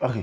Ok,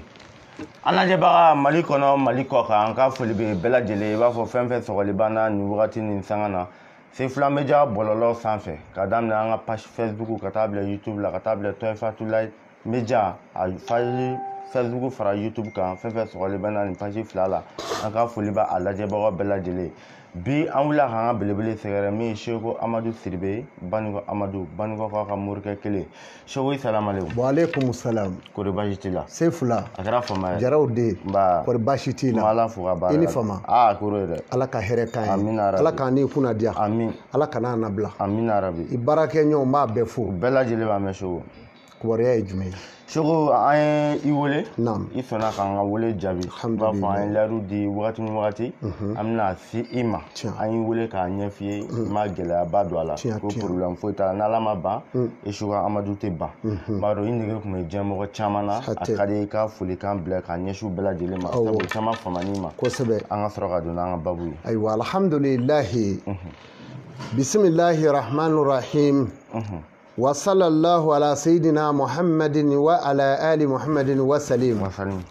an lajɛbaga Mali kɔnɔ, Mali kɔ kan, an ka foli bɛ bɛɛ lajɛlen. I b'a fɔ fɛn fɛn sɔgɔli banna nin wagati nin sanga na Sefula Media bɔlɔlɔ sanfɛ, ka daminɛ an ka page Facebook ka taa bila YouTube la, ka taa bila Tɔyifatu Media a page Facebook fara YouTube kan, fɛn fɛn sɔgɔli bɛ nin page fila la, an ka foli bɛ a lajɛbagaw bɛɛ lajɛlen. Bi an wulila k'an ka belebele sɛgɛrɛ min ye Seko Amadu Sidibe, Banikɔ Amadu, Banikɔ ka morikɛ kelen. Seko, i salamalekum. Wa aleykum salam. Kori baasi t'i la? Sefula. A kɛra fama ye. Jaraw den. Nba. Kori baasi t'i la? Ala fo ka baara. I ni fama. Aa, koro ye dɛ. Ala ka hɛrɛ k'an ye. Amina rabi. Ala k'an n'i kunna diya. Amin. Ala kana an nabila. Amina rabi. I baarakɛ ɲɔgɔn b'a bɛɛ fo. U bɛɛ lajɛlen b'a mɛn Seko. Kibaruya ye jumɛn ye? Seko, an ye i wele. Naam. I sɔnna k'an ka wele jaabi. I b'a fɔ an ye layidu di wagati ni wagati. An bɛna se i ma. An y'i wele k'a ɲɛf'i ye. I ma gɛlɛyaba don a la. Ko problème foyi t'a la. N'Ala ma ban, i Seko Amadu tɛ ban. N b'a dɔn i nege tun bɛ diɲɛ mɔgɔ caman na. A ka di i ka folikan bila k'a ɲɛsin u bɛɛ lajɛlen ma. Sabu caman faman'i ma. Kosɛbɛ. An ka sɔrɔ ka don n'an ka babu ye. Ayiwa, alhamdulilahi. Bisimilahi rahmani rahim. Wa sallallahu ala sayidina Muhammadin wa ala ali Muhammadin wa salim. Wa salim.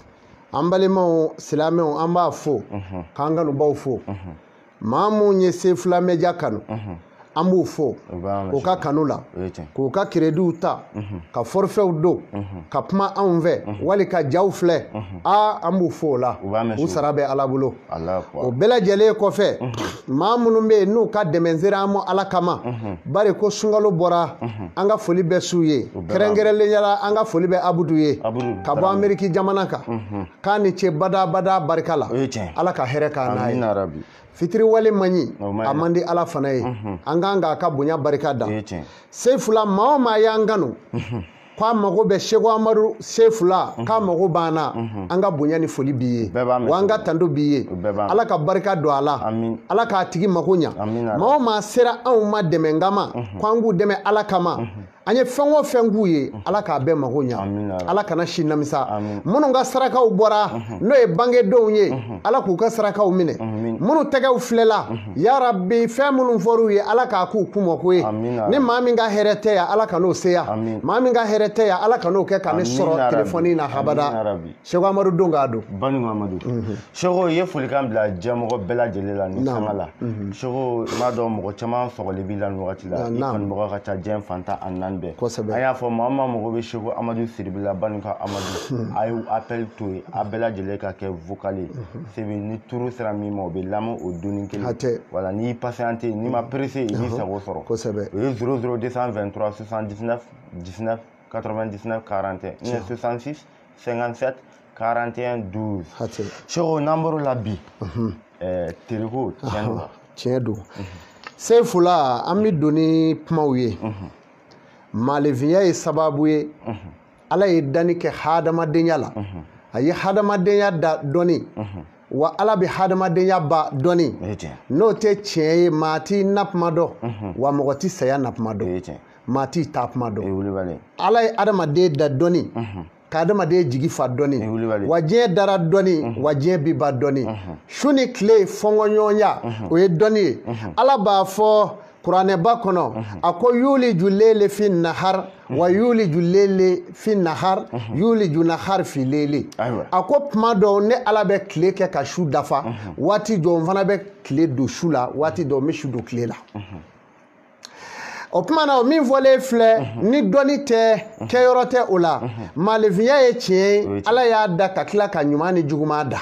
An balimaw silamɛw, an b'a fo k'an kanubaw fo. Maa mun ye Sefula Media kanu, an b'u fo u ka kanu la, k'u ka créditw ta, ka forfaitw don, ka kuma anw fɛ wali ka jaw filɛ. Aa, an b'u fo o la, u sara bɛ Ala bolo. O bɛɛ lajɛlen kɔfɛ, maa minnu bɛ yen n'u ka dɛmɛ sera an ma Ala kama, bari ko sunkalo bɔra, an ka foli bɛ s'u ye. Kɛrɛnkɛrɛnnenya la, an ka foli bɛ Abudu ye ka bɔ Ameriki jamana kan, k'a ni ce badabada barika la. Ala ka hɛrɛ k'a n'a ye. Fitiriwale man ɲi, a man di Ala fana ye. An kan k'a ka bonya barika da. Sefula, maa o maa y'an kanu k'a mago bɛ Seko Amadu Sefula, k'a mago b'an na, an ka bonya ni foli b'i ye, wa an ka tando b'i ye. Ala ka barika don a la, Ala k'a tigi mago ɲa. Maa o maa sera anw ma dɛmɛ kama, k'an k'u dɛmɛ Ala kama, an ye fɛn o fɛn k'u ye, Ala k'a bɛɛ mago ɲa, Ala kana si namisa. Minnu ka sarakaw bɔra, n'o ye bangedenw ye, Ala k'u ka sarakaw minɛ. Minnu tɛgɛw filɛla, yarabi, fɛn minnu fɔr'u ye, Ala k'a k'u kunmako ye. Ni maa min ka hɛrɛ tɛ yan, Ala ka n'o se yan. Maa min ka hɛrɛ tɛ yan, Ala ka n'o kɛ ka ne sɔrɔ telefɔni na habada. Seko Amadu don k'a don. Banikɔ Amadu. Seko, i ye folikan bila diɲɛmɔgɔ bɛɛ lajɛlen la nin sanga la. Seko, n b'a dɔn mɔgɔ caman sɔgɔli b'i la nin wagati la. I kanubagaw ka ca diɲɛ fan 14 bɛɛ. Kosɛbɛ. An y'a fɔ maa o maa mago bɛ Seko Amadu Sidibe la, Banikɔ Amadu, a ye appel to yen, a bɛɛ lajɛlen ka kɛ vocal ye. Sebe ni turu sera min ma, o bɛ lamɛn o donni kelen. Voilà, n'i patienté, n'i ma pressé, i b'i sago sɔrɔ. Kosɛbɛ. O ye 00 223 79 19 99 41 ni 66 57 41 12. Seko, n'an bɔr'o la bi, teriko tiɲɛ don wa? Tiɲɛ don. Sefula, an bɛ don ni kumaw ye. Maalefinya ye sababu ye. Ala ye danni kɛ hadamadenya la. A ye hadamadenya da dɔnni. Wa Ala bɛ hadamadenya ba dɔnni. N'o tɛ tiɲɛ ye, maa t'i na kuma dɔn, wa mɔgɔ t'i saya na kuma dɔn, maa t'i taa kuma dɔn. Ala ye adamaden da dɔnni, ka adamaden jigi fa dɔnni, wa diɲɛ dara dɔnni, wa diɲɛ bi ba dɔnni. Su ni tile fɔnkɔɲɔgɔnya, o ye dɔnni ye. Ala b'a fɔ kuranɛba kɔnɔ, a ko yuliju lele fi nahar wa yuliju lele fi nahar yuliju nahar fi lele. A ko tuma dɔw ne Ala bɛ tile kɛ ka su dafa, waati dɔw n fana bɛ tile don su la, waati dɔw n bɛ su don tile la. O tuma na, o min fɔlen filɛ, ni dɔnni tɛ, kɛyɔrɔ tɛ o la. Maalefinya ye tiɲɛ ye. Ala y'a da ka tila ka ɲuman ni juguman da.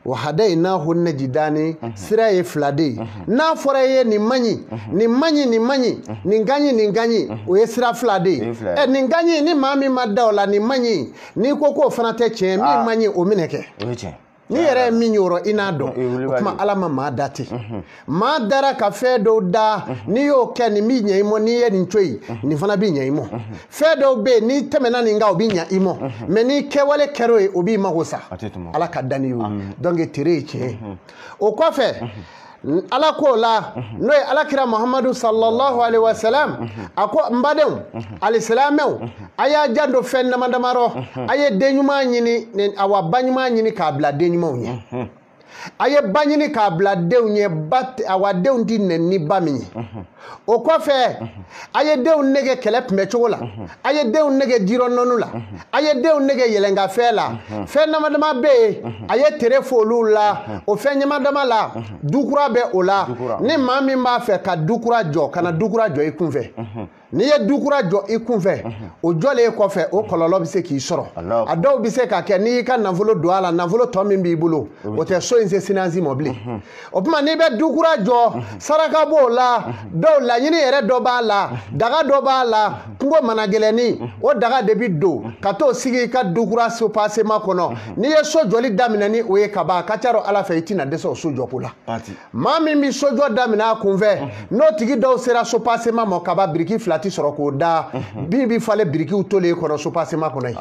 Wa hadaynahu najidani, sira ye fila de ye. N'a fɔra i ye nin man ɲi, nin man ɲi, nin man ɲi, nin ka ɲi, nin ka ɲi, o ye sira fila de ye. Ɛ, nin ka ɲi, ni maa min ma da o la, nin man ɲi, n'i ko k'o fana tɛ tiɲɛ, min man ɲi, o minɛ kɛ. N'i yɛrɛ ye min ye o rɔ, i n'a dɔn. O tuma, Ala ma maa da ten. Maa dara ka fɛn dɔw da, n'i y'o kɛ, nin b'i ɲɛ i mɔ, n'i ye nin to yen, nin fana b'i ɲɛ i mɔ. Fɛn dɔw bɛ yen, n'i tɛmɛna nin kan, o b'i ɲɛ i mɔ, mɛ n'i kɛwale kɛr'o ye, o b'i mago sa. Ala ka danni y'o ye. Donc tere ye tiɲɛ ye. O kɔfɛ, Ala ko la, n'o ye Alakira Muhamadu sallallahu alaihi wa sallam, a ko n badenw alisilamɛw, a y'a janto fɛn dama dama rɔ. A ye den ɲuman ɲini, awa ba ɲuman ɲini k'a bila den ɲumanw ɲɛ. A ye ba ɲini k'a bila denw ɲɛ, ba awa denw ti nɛni ni ba min ye. O kɔfɛ, a ye denw nege kɛlɛ kunbɛcogo la, a ye denw nege jirɔnɔnu la, a ye denw nege yɛlɛnkafɛn la. Fɛn dama dama bɛ yen, a ye tere fo olu la. O fɛn ɲama dama la, dukura bɛ o la. Ni maa min b'a fɛ ka dukura jɔ, ka na dukura jɔ i kunfɛ. N'i ye dukura jɔ i kunfɛ, o jɔlen kɔfɛ, o kɔlɔlɔ bɛ se k'i sɔrɔ. A dɔw bɛ se ka kɛ n'i y'i ka nafolo don a la, nafolo tɔ min b'i bolo, o tɛ so in se sinansi ma bilen. O tuma n'i bɛ dukura jɔ, saraka b'o la, dɔw laɲini yɛrɛ dɔ b'a la, daga dɔ b'a la, kungo managɛlɛnni, o daga de bɛ don ka t'o sigi i ka dukura sopasema kɔnɔ. N'i ye so jɔli daminɛ ni o ye ka ban, a ka ca Ala fɛ i tɛna dɛsɛ o so jɔko la. Maa min bɛ sojɔ daminɛ a kunfɛ, n'o tigi dɔw sera sopasema ma ka ban, biriki fila ti sɔrɔ k'o da, bin bi falen birikiw tolen kɔnɔ sopasema kɔnɔ yen.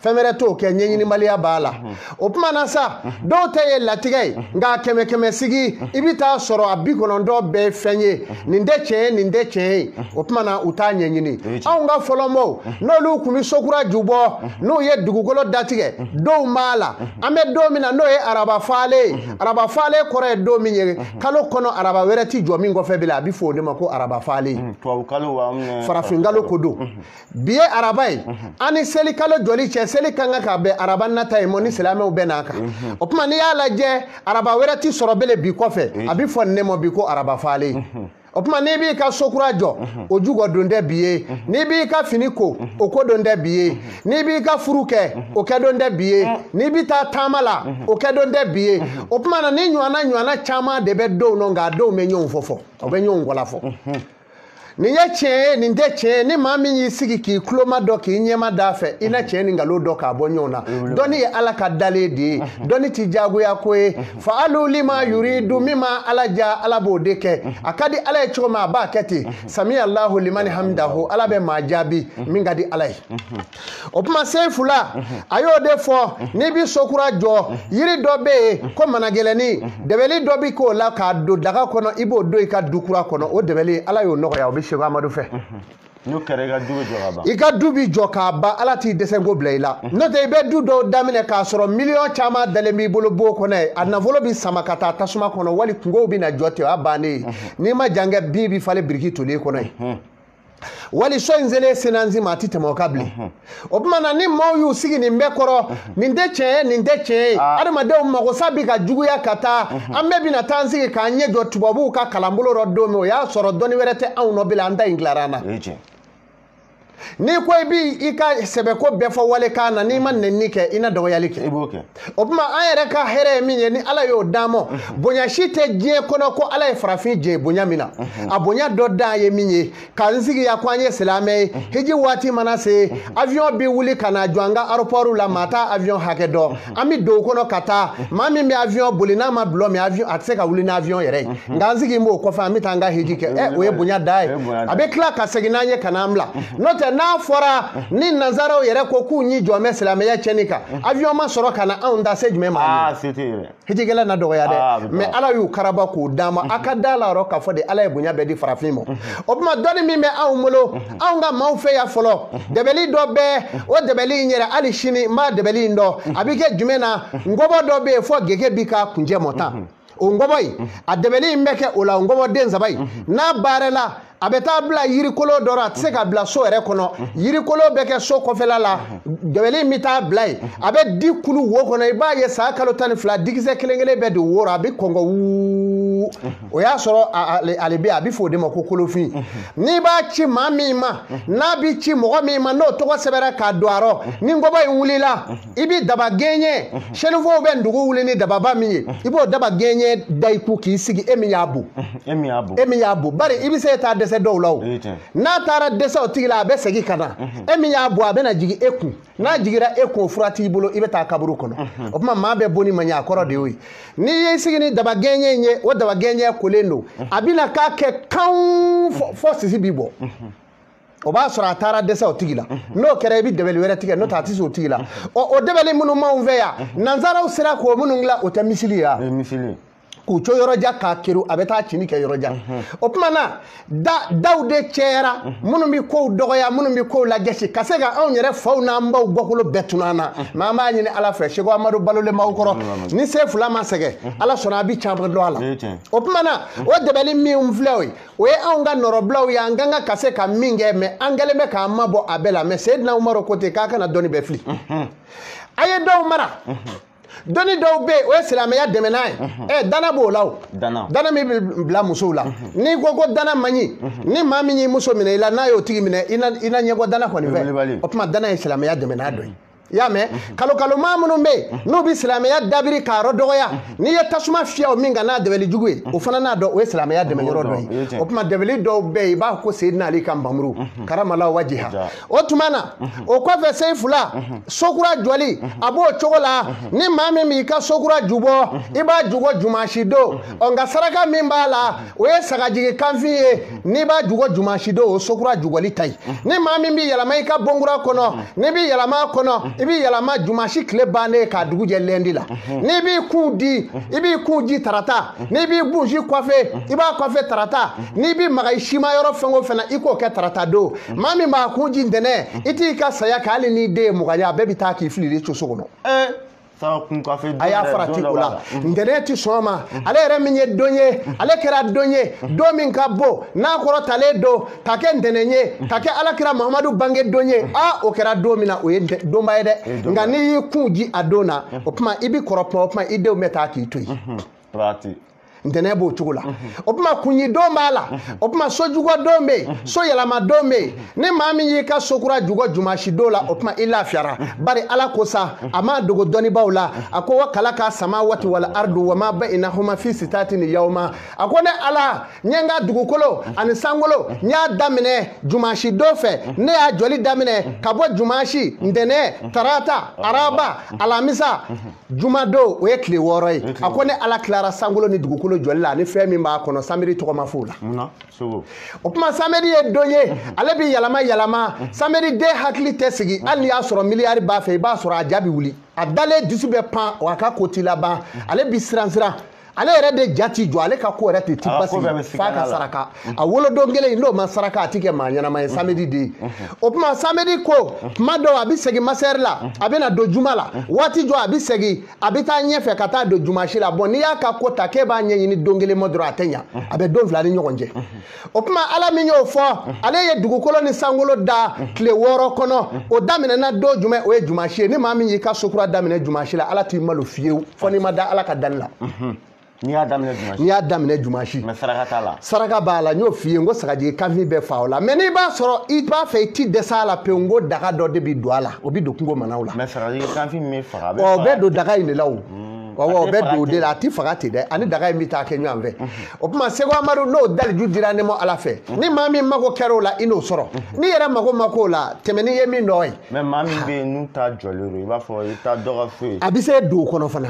Fɛn wɛrɛ t'o kɛ, ɲɛɲinibaliya b'a la. O tuma na sa, dɔw ta ye latigɛ ye, nka kɛmɛ kɛmɛ sigi, i bɛ taa sɔrɔ a 90 bɛɛ ye fɛn ye, nin tɛ tiɲɛ ye, nin tɛ tiɲɛ ye. O tuma na u t'a ɲɛɲini. Anw ka fɔlɔmɔw, n'olu tun bɛ sokura ju bɔ, n'u ye dugukolo datigɛ, dɔw b'a la. An bɛ don min na, n'o ye araba falen ye. Araba falen kɔrɔ ye don min ye, kalo kɔnɔ araba wɛrɛ ti jɔ min kɔfɛ bilen, a bɛ fɔ o de ma ko araba falen. Farafin kalo ko don. Bi ye araba ye, an ni seli kalo jɔli cɛ, seli kan ka bɛn araba nata ye mɔ ni silamɛw bɛɛ n'a kan. O tuma n'i y'a lajɛ, araba wɛrɛ ti sɔrɔ bele bi kɔfɛ, a bɛ fɔ nin ne ma bi ko araba falen. O tuma n'i b'i ka sokura jɔ, o jukɔ don tɛ bi ye. N'i b'i ka fini ko, o ko don tɛ bi ye. N'i b'i ka furu kɛ, o kɛ don tɛ bi ye. N'i bɛ taa taama la, o kɛ don tɛ bi ye. O tuma na ni ɲɔgɔnna caman de bɛ dɔw nɔ, nka dɔw bɛ ɲɔgɔn fɔ, o bɛ ɲɔgɔn kɔla fɔ. Nin ye tiɲɛ ye, nin tɛ tiɲɛ ye. Ni maa min y'i sigi k'i tuloma dɔ k'i ɲɛma d'a fɛ, i na tiɲɛ ni nkalon dɔ k'a bɔ ɲɔgɔn na. Dɔnni ye Ala ka dalen de ye, dɔnni ti diyagoya ko ye. Fa'alu lima yuridu, min ma Ala ja, Ala b'o de kɛ. A ka di Ala ye cogo min, a b'a kɛ ten. Sami Allahu limani hamdahu, Ala bɛ maa jaabi min ka di Ala ye. O tuma Seyifula, a y'o de fɔ, n'i bɛ sokura jɔ, yiri dɔ bɛ yen ko managɛlɛnni, dɛbɛli dɔ bɛ k'o la k'a don daga kɔnɔ, i b'o don i ka dukura kɔnɔ. O dɛbɛli, Ala y'o nɔgɔya, o bɛ Seko Amadu fɛ. N'o kɛra, i ka du bɛ jɔ ka ban. I ka du bɛ jɔ k'a ban, Ala t'i dɛsɛ ko bila i la. N'o tɛ, i bɛ du dɔw daminɛ k'a sɔrɔ miliyɔn caman dalen b'i bolo bon kɔnɔ yen, a nafolo bɛ sama ka taa tasuma kɔnɔ, wali kungow bɛ na jɔ ten, o y'a bannen ye. N'i ma jan kɛ, bin bɛ falen biriki tolen kɔnɔ yen. Wali so in selen sinansi ma, a ti tɛmɛ o kan bilen. O tuma na ni maaw y'u sigi nin bɛɛ kɔrɔ, nin tɛ tiɲɛ ye, nin tɛ tiɲɛ ye, adamadenw makosa bi ka juguya ka taa. An bɛɛ bɛna taa an sigi k'an ɲɛ jɔ tubabuw ka kalanbolo rɔ don min, o y'a sɔrɔ dɔnni wɛrɛ tɛ anw nɔ bilen, an ta in tilara an na. N'i ko i b'i ka sɛbɛko bɛɛ fɔ walekan na, n'i ma nɛni kɛ, i na dɔgɔyali kɛ. I b'o kɛ. O tuma an yɛrɛ ka hɛrɛ ye min ye, ni Ala y'o d'an ma, bonya si tɛ diɲɛ kɔnɔ ko Ala ye farafin jɛ bonya min na. A bonya dɔ dan ye min ye, k'an sigi yan ko an ye silamɛ ye, hiji waati mana se, avion bɛ wuli ka na jɔ an ka aéroport la, maa t'a avion hakɛ dɔn. An bɛ don o kɔnɔ ka taa, maa min bɛ avion boli n'a ma bulɔ min, avion a tɛ se ka wuli ni avion yɛrɛ ye. Nka an sigi b'o kɔfɛ, an bɛ taa an ka hiji kɛ. Ɛ, o ye bonya dan ye. A bɛ tila ka segin n'an ye ka n'an bila. N'o tɛ, n'a fɔra ni nanzaraw yɛrɛ ko k'u ɲi jɔ bɛ silamɛya tiɲɛni kan, avion ma sɔrɔ ka na anw da se jumɛn ma? Hijikɛla na dɔgɔya dɛ, mais Ala y'u karaba k'o d'an ma. A ka da la yɔrɔ k'a fɔ de, Ala ye bonya bɛɛ di farafin ma. O tuma dɔnni min bɛ anw bolo, anw ka maaw fɛ yan fɔlɔ, dɛbɛli dɔ bɛ, o dɛbɛli in yɛrɛ hali sini n b'a dɛbɛli in dɔn. A bɛ kɛ jumɛn na? Ngɔbɔ dɔ bɛ yen fɔ gege bi k'a kunjɛ mɔ tan. O ngɔbɔ in, a dɛbɛli in bɛ kɛ o la, o ngɔbɔ den saba in, n'a baarala, a bɛ taa bila yirikolo dɔ rɔ, a tɛ se ka bila so yɛrɛ kɔnɔ. Yirikolo bɛ kɛ so kɔfɛla la, dɛbɛli in bɛ taa bila yen. A bɛ di kulu wo kɔnɔ, i b'a ye san kalo 12 dikisɛ kelen kelen bɛ don wo rɔ, a bɛ kɔngɔ wuu. O y'a sɔrɔ ale bɛ, a bɛ fɔ o de ma ko kolofin. N'i b'a ci maa min ma, n'a bɛ ci mɔgɔ min ma, n'o tɔgɔ sɛbɛnna k'a don a rɔ, ni ngɔbɔ in wulila, i bɛ daba gɛɲɛ, sɛnifow bɛ ndugu wuli ni dababa min ye, i b'o daba gɛɲɛ da i kun k'i sigi, e min y'a bon. E min y'a bon. E min y'a bon. Bari i bɛ se taa dɛsɛ dɔw la o. N'a taara dɛsɛ o tigi la, a bɛ segin ka na. E min y'a bɔ, a bɛna jigin e kun. N'a jiginra e kun, o fura t'i bolo, i bɛ taa kaburu kɔnɔ. O tuma maa bɛɛ bonni man ɲɛ, a kɔrɔ de y'o ye. N'i y'i sigi ni daba gɛɲɛ in ye, o daba gɛɲɛ kolen don, a bɛna k'a kɛ kan fɔ sisi b'i bɔ. O b'a sɔrɔ a taara dɛsɛ o tigi la. N'o kɛra, i bɛ dɛbɛli wɛrɛ tigɛ, n'o tɛ a tɛ se o tigi la. Ɔ, o dɛbɛli minnu m'anw fɛ yan, nanzaraw sera k'o minnu dilan, o tɛ misili ye wa? K'u to yɔrɔ jan k'a keru a bɛ taa cini kɛ yɔrɔ jan o tuma na daw de cɛyara minnu bɛ kow dɔgɔya minnu bɛ kow lagɛsi ka se ka anw yɛrɛ faw n'an baw bɔkolo bɛɛ tunu an na mɛ an b'a ɲini Ala fɛ Seko Amadu balolen b'aw kɔrɔ ni se fila ma sɛgɛn Ala sɔnna a bɛ caman dɔn a la o tuma na o dɛbɛli min filɛ o ye o ye anw ka nɔrɔbilaw ye an kan ka se ka min kɛ mɛ an kɛlen bɛ k'an mabɔ a bɛɛ la mɛ Seyidina Umaru ko ten k'a kana dɔnni bɛɛ fili a ye dɔw mara dɔnni dɔw bɛ yen o ye silamɛya dɛmɛnan ye dana b'o la o dana min bɛ bila musow la n'i ko ko dana man ɲi ni maa min y'i muso minɛ i la n'a y'o tigi minɛ i na ɲɛbɔ dana kɔni fɛ o tuma dana ye silamɛya dɛmɛnan dɔ ye i y'a mɛn kalo maa minnu bɛ yen n'u bɛ silamɛya dabiri k'a yɔrɔ dɔgɔya n'i ye tasuma fiyɛ o min kan n'a dɛbɛli jugu ye o fana n'a dɔn o ye silamɛya dɛmɛ yɔrɔ dɔ ye o tuma dɛbɛli dɔw bɛ yen i b'a fɔ ko Seyidina Ali ka nbamuru karamala wajiha o tuma na o kɔfɛ Seyifula sokura jɔli a b'o cogo la ni maa min b'i ka sokura jubɔ i b'a jubɔ jumasi don ɔ nka saraka min b'a la o ye sagajigi kanfin ye n'i b'a jubɔ jumasi don o sokura jubɔli ta ye ni maa min b'i yɛlɛma i ka bonkura kɔnɔ n'i b'i yɛlɛma a kɔnɔ i b'i yɛlɛma jumasi tile bannen k'a dugu jɛ lɛndi la n'i b'i kun di i b'i kun ji tarata n'i b'i bunsi kɔfɛ i b'a kɔfɛ tarata n'i b'i maga i sima yɔrɔ fɛn o fɛn na i k'o kɛ tarata don maa min b'a kun ji ntɛnɛn i t'i ka saya kɛ hali n'i den ye 20 ye a bɛɛ bɛ taa k'i fili de so kɔnɔ. A y'a farati o la ntɛnɛn ti sɔn a ma ale yɛrɛ min ye don ye ale kɛra don ye don min ka bon n'a kɔrɔ talen don ka kɛ ntɛnɛn ye ka kɛ Alakira Muhamadu bange don ye a o kɛra don min na o ye donba ye dɛ nka n'i y'i kun ji a don na o tuma i bɛ kɔrɔ tuma o tuma i denw bɛ taa k'i to yen. Ntɛnɛn b'o cogo la o tuma kunyi don b'a la o tuma sojugɔ don bɛ yen so yɛlɛma don bɛ yen ni maa min y'i ka sokura jugɔ jumasi don la o tuma i lafiyara bari Ala ko sa a m'a dogo dɔnnibaaw la a ko wa kala ka sama wati wala ardu wa ma bainahuma fi sitati ni yawma a ko ne Ala n ye n ka dugukolo ani sankolo n y'a daminɛ jumasi don fɛ ne y'a jɔli daminɛ ka bɔ jumasi ntɛnɛn tarata araba alamisa jumadon o ye tile 6 ye a ko ne Ala tilara sankolo ni dugukolo jɔli la ani fɛn min b'a kɔnɔ samedi tɔgɔ ma f'o la o tuma samedi ye don ye ale bɛ yɛlɛma yɛlɛma samedi den hakili tɛ sigi hali n'i y'a sɔrɔ miliyari b'a fɛ i b'a sɔrɔ a ja bɛ wuli a dalen dusu bɛ pan wa a ka ko t'i laban ale bɛ siran siran ale yɛrɛ de ja ti jɔ ale ka ko yɛrɛ tɛ ti basigi f'a ka saraka a wolodon kelen n'o ma saraka a ti kɛ maa ɲɛnama ye samedi de ye o tuma samedi ko tuma dɔw a bɛ segin masɛri la a bɛ na don juma la waati jɔ a bɛ segin a bɛ taa ɲɛfɛ ka taa don jumasi la bɔn n'i y'a ka ko ta k'e b'a ɲɛɲini don kelen mɔ dɔrɔn a tɛ ɲa a bɛ don 2 ni ɲɔgɔn cɛ o tuma Ala min y'o fɔ ale ye dugukolo ni sankolo da tile 6 kɔnɔ o daminɛna don jumɛn o ye jumasi ye ni maa min y'i ka sokura daminɛ jumasi la Ala t'i malo fiyewu fo n'i ma da Ala ka dali la. N'i y'a daminɛ jumasi. N'i y'a daminɛ jumasi. Mais saraka t'a la. Saraka b'a la n y'o f'i ye n ko sagajigi kanfin bɛ fa o la mais n'i b'a sɔrɔ i b'a fɛ i ti dɛsɛ a la pewu n ko daga dɔ de bɛ don a la o bɛ don kungo manaw la. Mais sagajigi kanfin min bɛ faga a bɛ faga. O bɛ don daga in de la o. Awɔ o bɛ don o de la a ti faga ten dɛ ani daga in bɛ taa kɛ ɲɔgɔn fɛ o tuma Seko Amadu n'o daliju dira ne ma Ala fɛ ni maa min mago kɛra o la i n'o sɔrɔ n'i yɛrɛ mago ma k'o la tɛmɛ n'i ye min dɔn ye. Mais maa min bɛ yen n'u ta jɔlen don i b'a fɔ i ta dɔ ka so ye. A bɛ se don o kɔnɔ fana.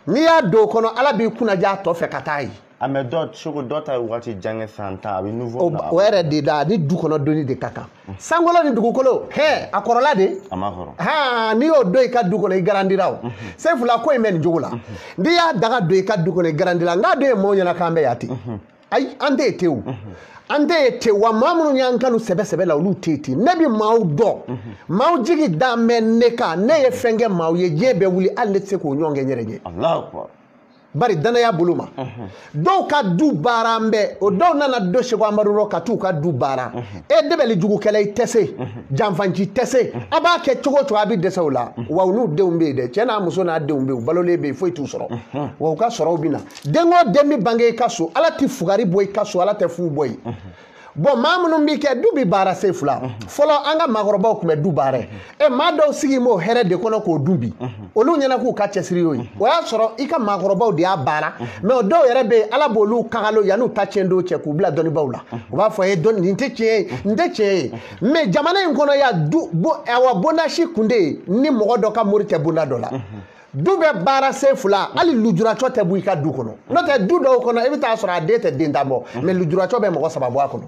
N'i y'a don o kɔnɔ Ala b'i kunnaja a tɔ fɛ ka taa yen. A mais dɔ Seko dɔ ta ye waati jan kɛ san 10 a bɛ nouveau la. O yɛrɛ de da ni du kɔnɔ donni de ka kan sankolo ni dugukolo hɛn a kɔrɔla de. A ma kɔrɔ. Han n'i y'o don i ka du kɔnɔ i garandira o. Sefula ko in bɛ nin cogo la n'i y'a daga don i ka du kɔnɔ i garandira n k'a don ye maaw ɲɛna k'an bɛ yan ten ayi an tɛ yen ten o. An tɛ yen ten wa maa minnu y'an kanu sɛbɛ sɛbɛ la olu tɛ yen ten ne bɛ maaw dɔn maaw jigi dan bɛ ne kan ne ye fɛn kɛ maaw ye diɲɛ bɛ wuli hali ne tɛ se k'o ɲɔgɔn kɛ n yɛrɛ ɲɛ. Alahu akibaru. Bari danaya bolo ma dɔw ka du baara an bɛɛ o dɔw nana don Seko Amadu rɔ ka t'u ka du baara e dɛbɛli jugukɛla i tɛ se janfanci tɛ se a b'a kɛ cogo o cogo a bɛ dɛsɛ o la wa u n'u denw bɛ yen dɛ cɛ n'a muso n'a denw bɛ yen u balolen bɛ yen foyi t'u sɔrɔ wa u ka sɔrɔw bɛ na den o den bɛ bange i ka so Ala tɛ fugari bɔ i ka so Ala tɛ fu bɔ yen. Bon maa minnu b'i kɛ du bɛ baara se fila fɔlɔ an ka maakɔrɔbaw tun bɛ du baara e maa dɔw sigi m'o hɛrɛ de kɔnɔ k'o dun bi olu ɲɛna k'u ka cɛsiri y'o ye o y'a sɔrɔ i ka maakɔrɔbaw de y'a baara mais o dɔw yɛrɛ bɛ yen Ala b'olu kagalo yan'u ta tiɲɛ don cɛ k'u bila dɔnnibaaw la u b'a fɔ e dɔnni nin tɛ tiɲɛ ye nin tɛ tiɲɛ ye mais jamana in kɔnɔ yan du awa bondasi kun de ye ni mɔgɔ dɔ ka mori tɛ bonda dɔ la. Du bɛ baara Sefula, hali lujuratɔ tɛ bɔ i ka du kɔnɔ. N'o tɛ du dɔw kɔnɔ i bɛ taa sɔrɔ a den tɛ den tan bɔ, mais lujuratɔ bɛ mɔgɔ 3 bɔ a kɔnɔ.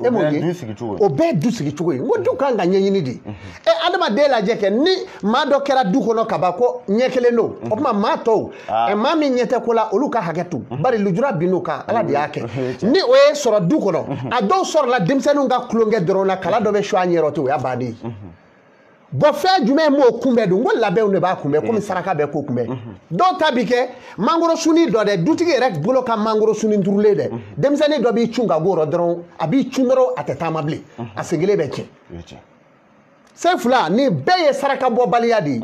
O bɛɛ ye du sigicogo ye. O bɛɛ ye du sigicogo ye. N ko du kan ka ɲɛɲini de. Ɛ adamaden lajɛ kɛ ni maa dɔ kɛra du kɔnɔ ka ban ko ɲɛ kelen don, o tuma maa tɔw, ɛ maa min ɲɛ tɛ ko la olu ka hakɛ to. Bari lujura binn'u kan, Ala de y'a kɛ. Ni o ye sɔrɔ du kɔnɔ, a dɔw sɔrɔla denmisɛnninw ka tulonkɛ dɔrɔn na, kala dɔ bɛ su a ɲɛ rɔ ten, o y'a bannen ye. Bon fɛn jumɛn m'o kunbɛn dun? N ko labɛnw de b'a kunbɛn, komi saraka bɛ ko kunbɛn. Dɔw ta bi kɛ mangoro sunni dɔ dɛ, dutigi yɛrɛ bolo ka mangoro sunni turulen dɛ, denmisɛnnin dɔ b'i cun ka b'o rɔ dɔrɔn, a b'i cun dɔrɔn a tɛ taama bilen, a sen kelen bɛ tiɲɛ. Sefula, nin bɛɛ ye saraka bɔbaliya de ye.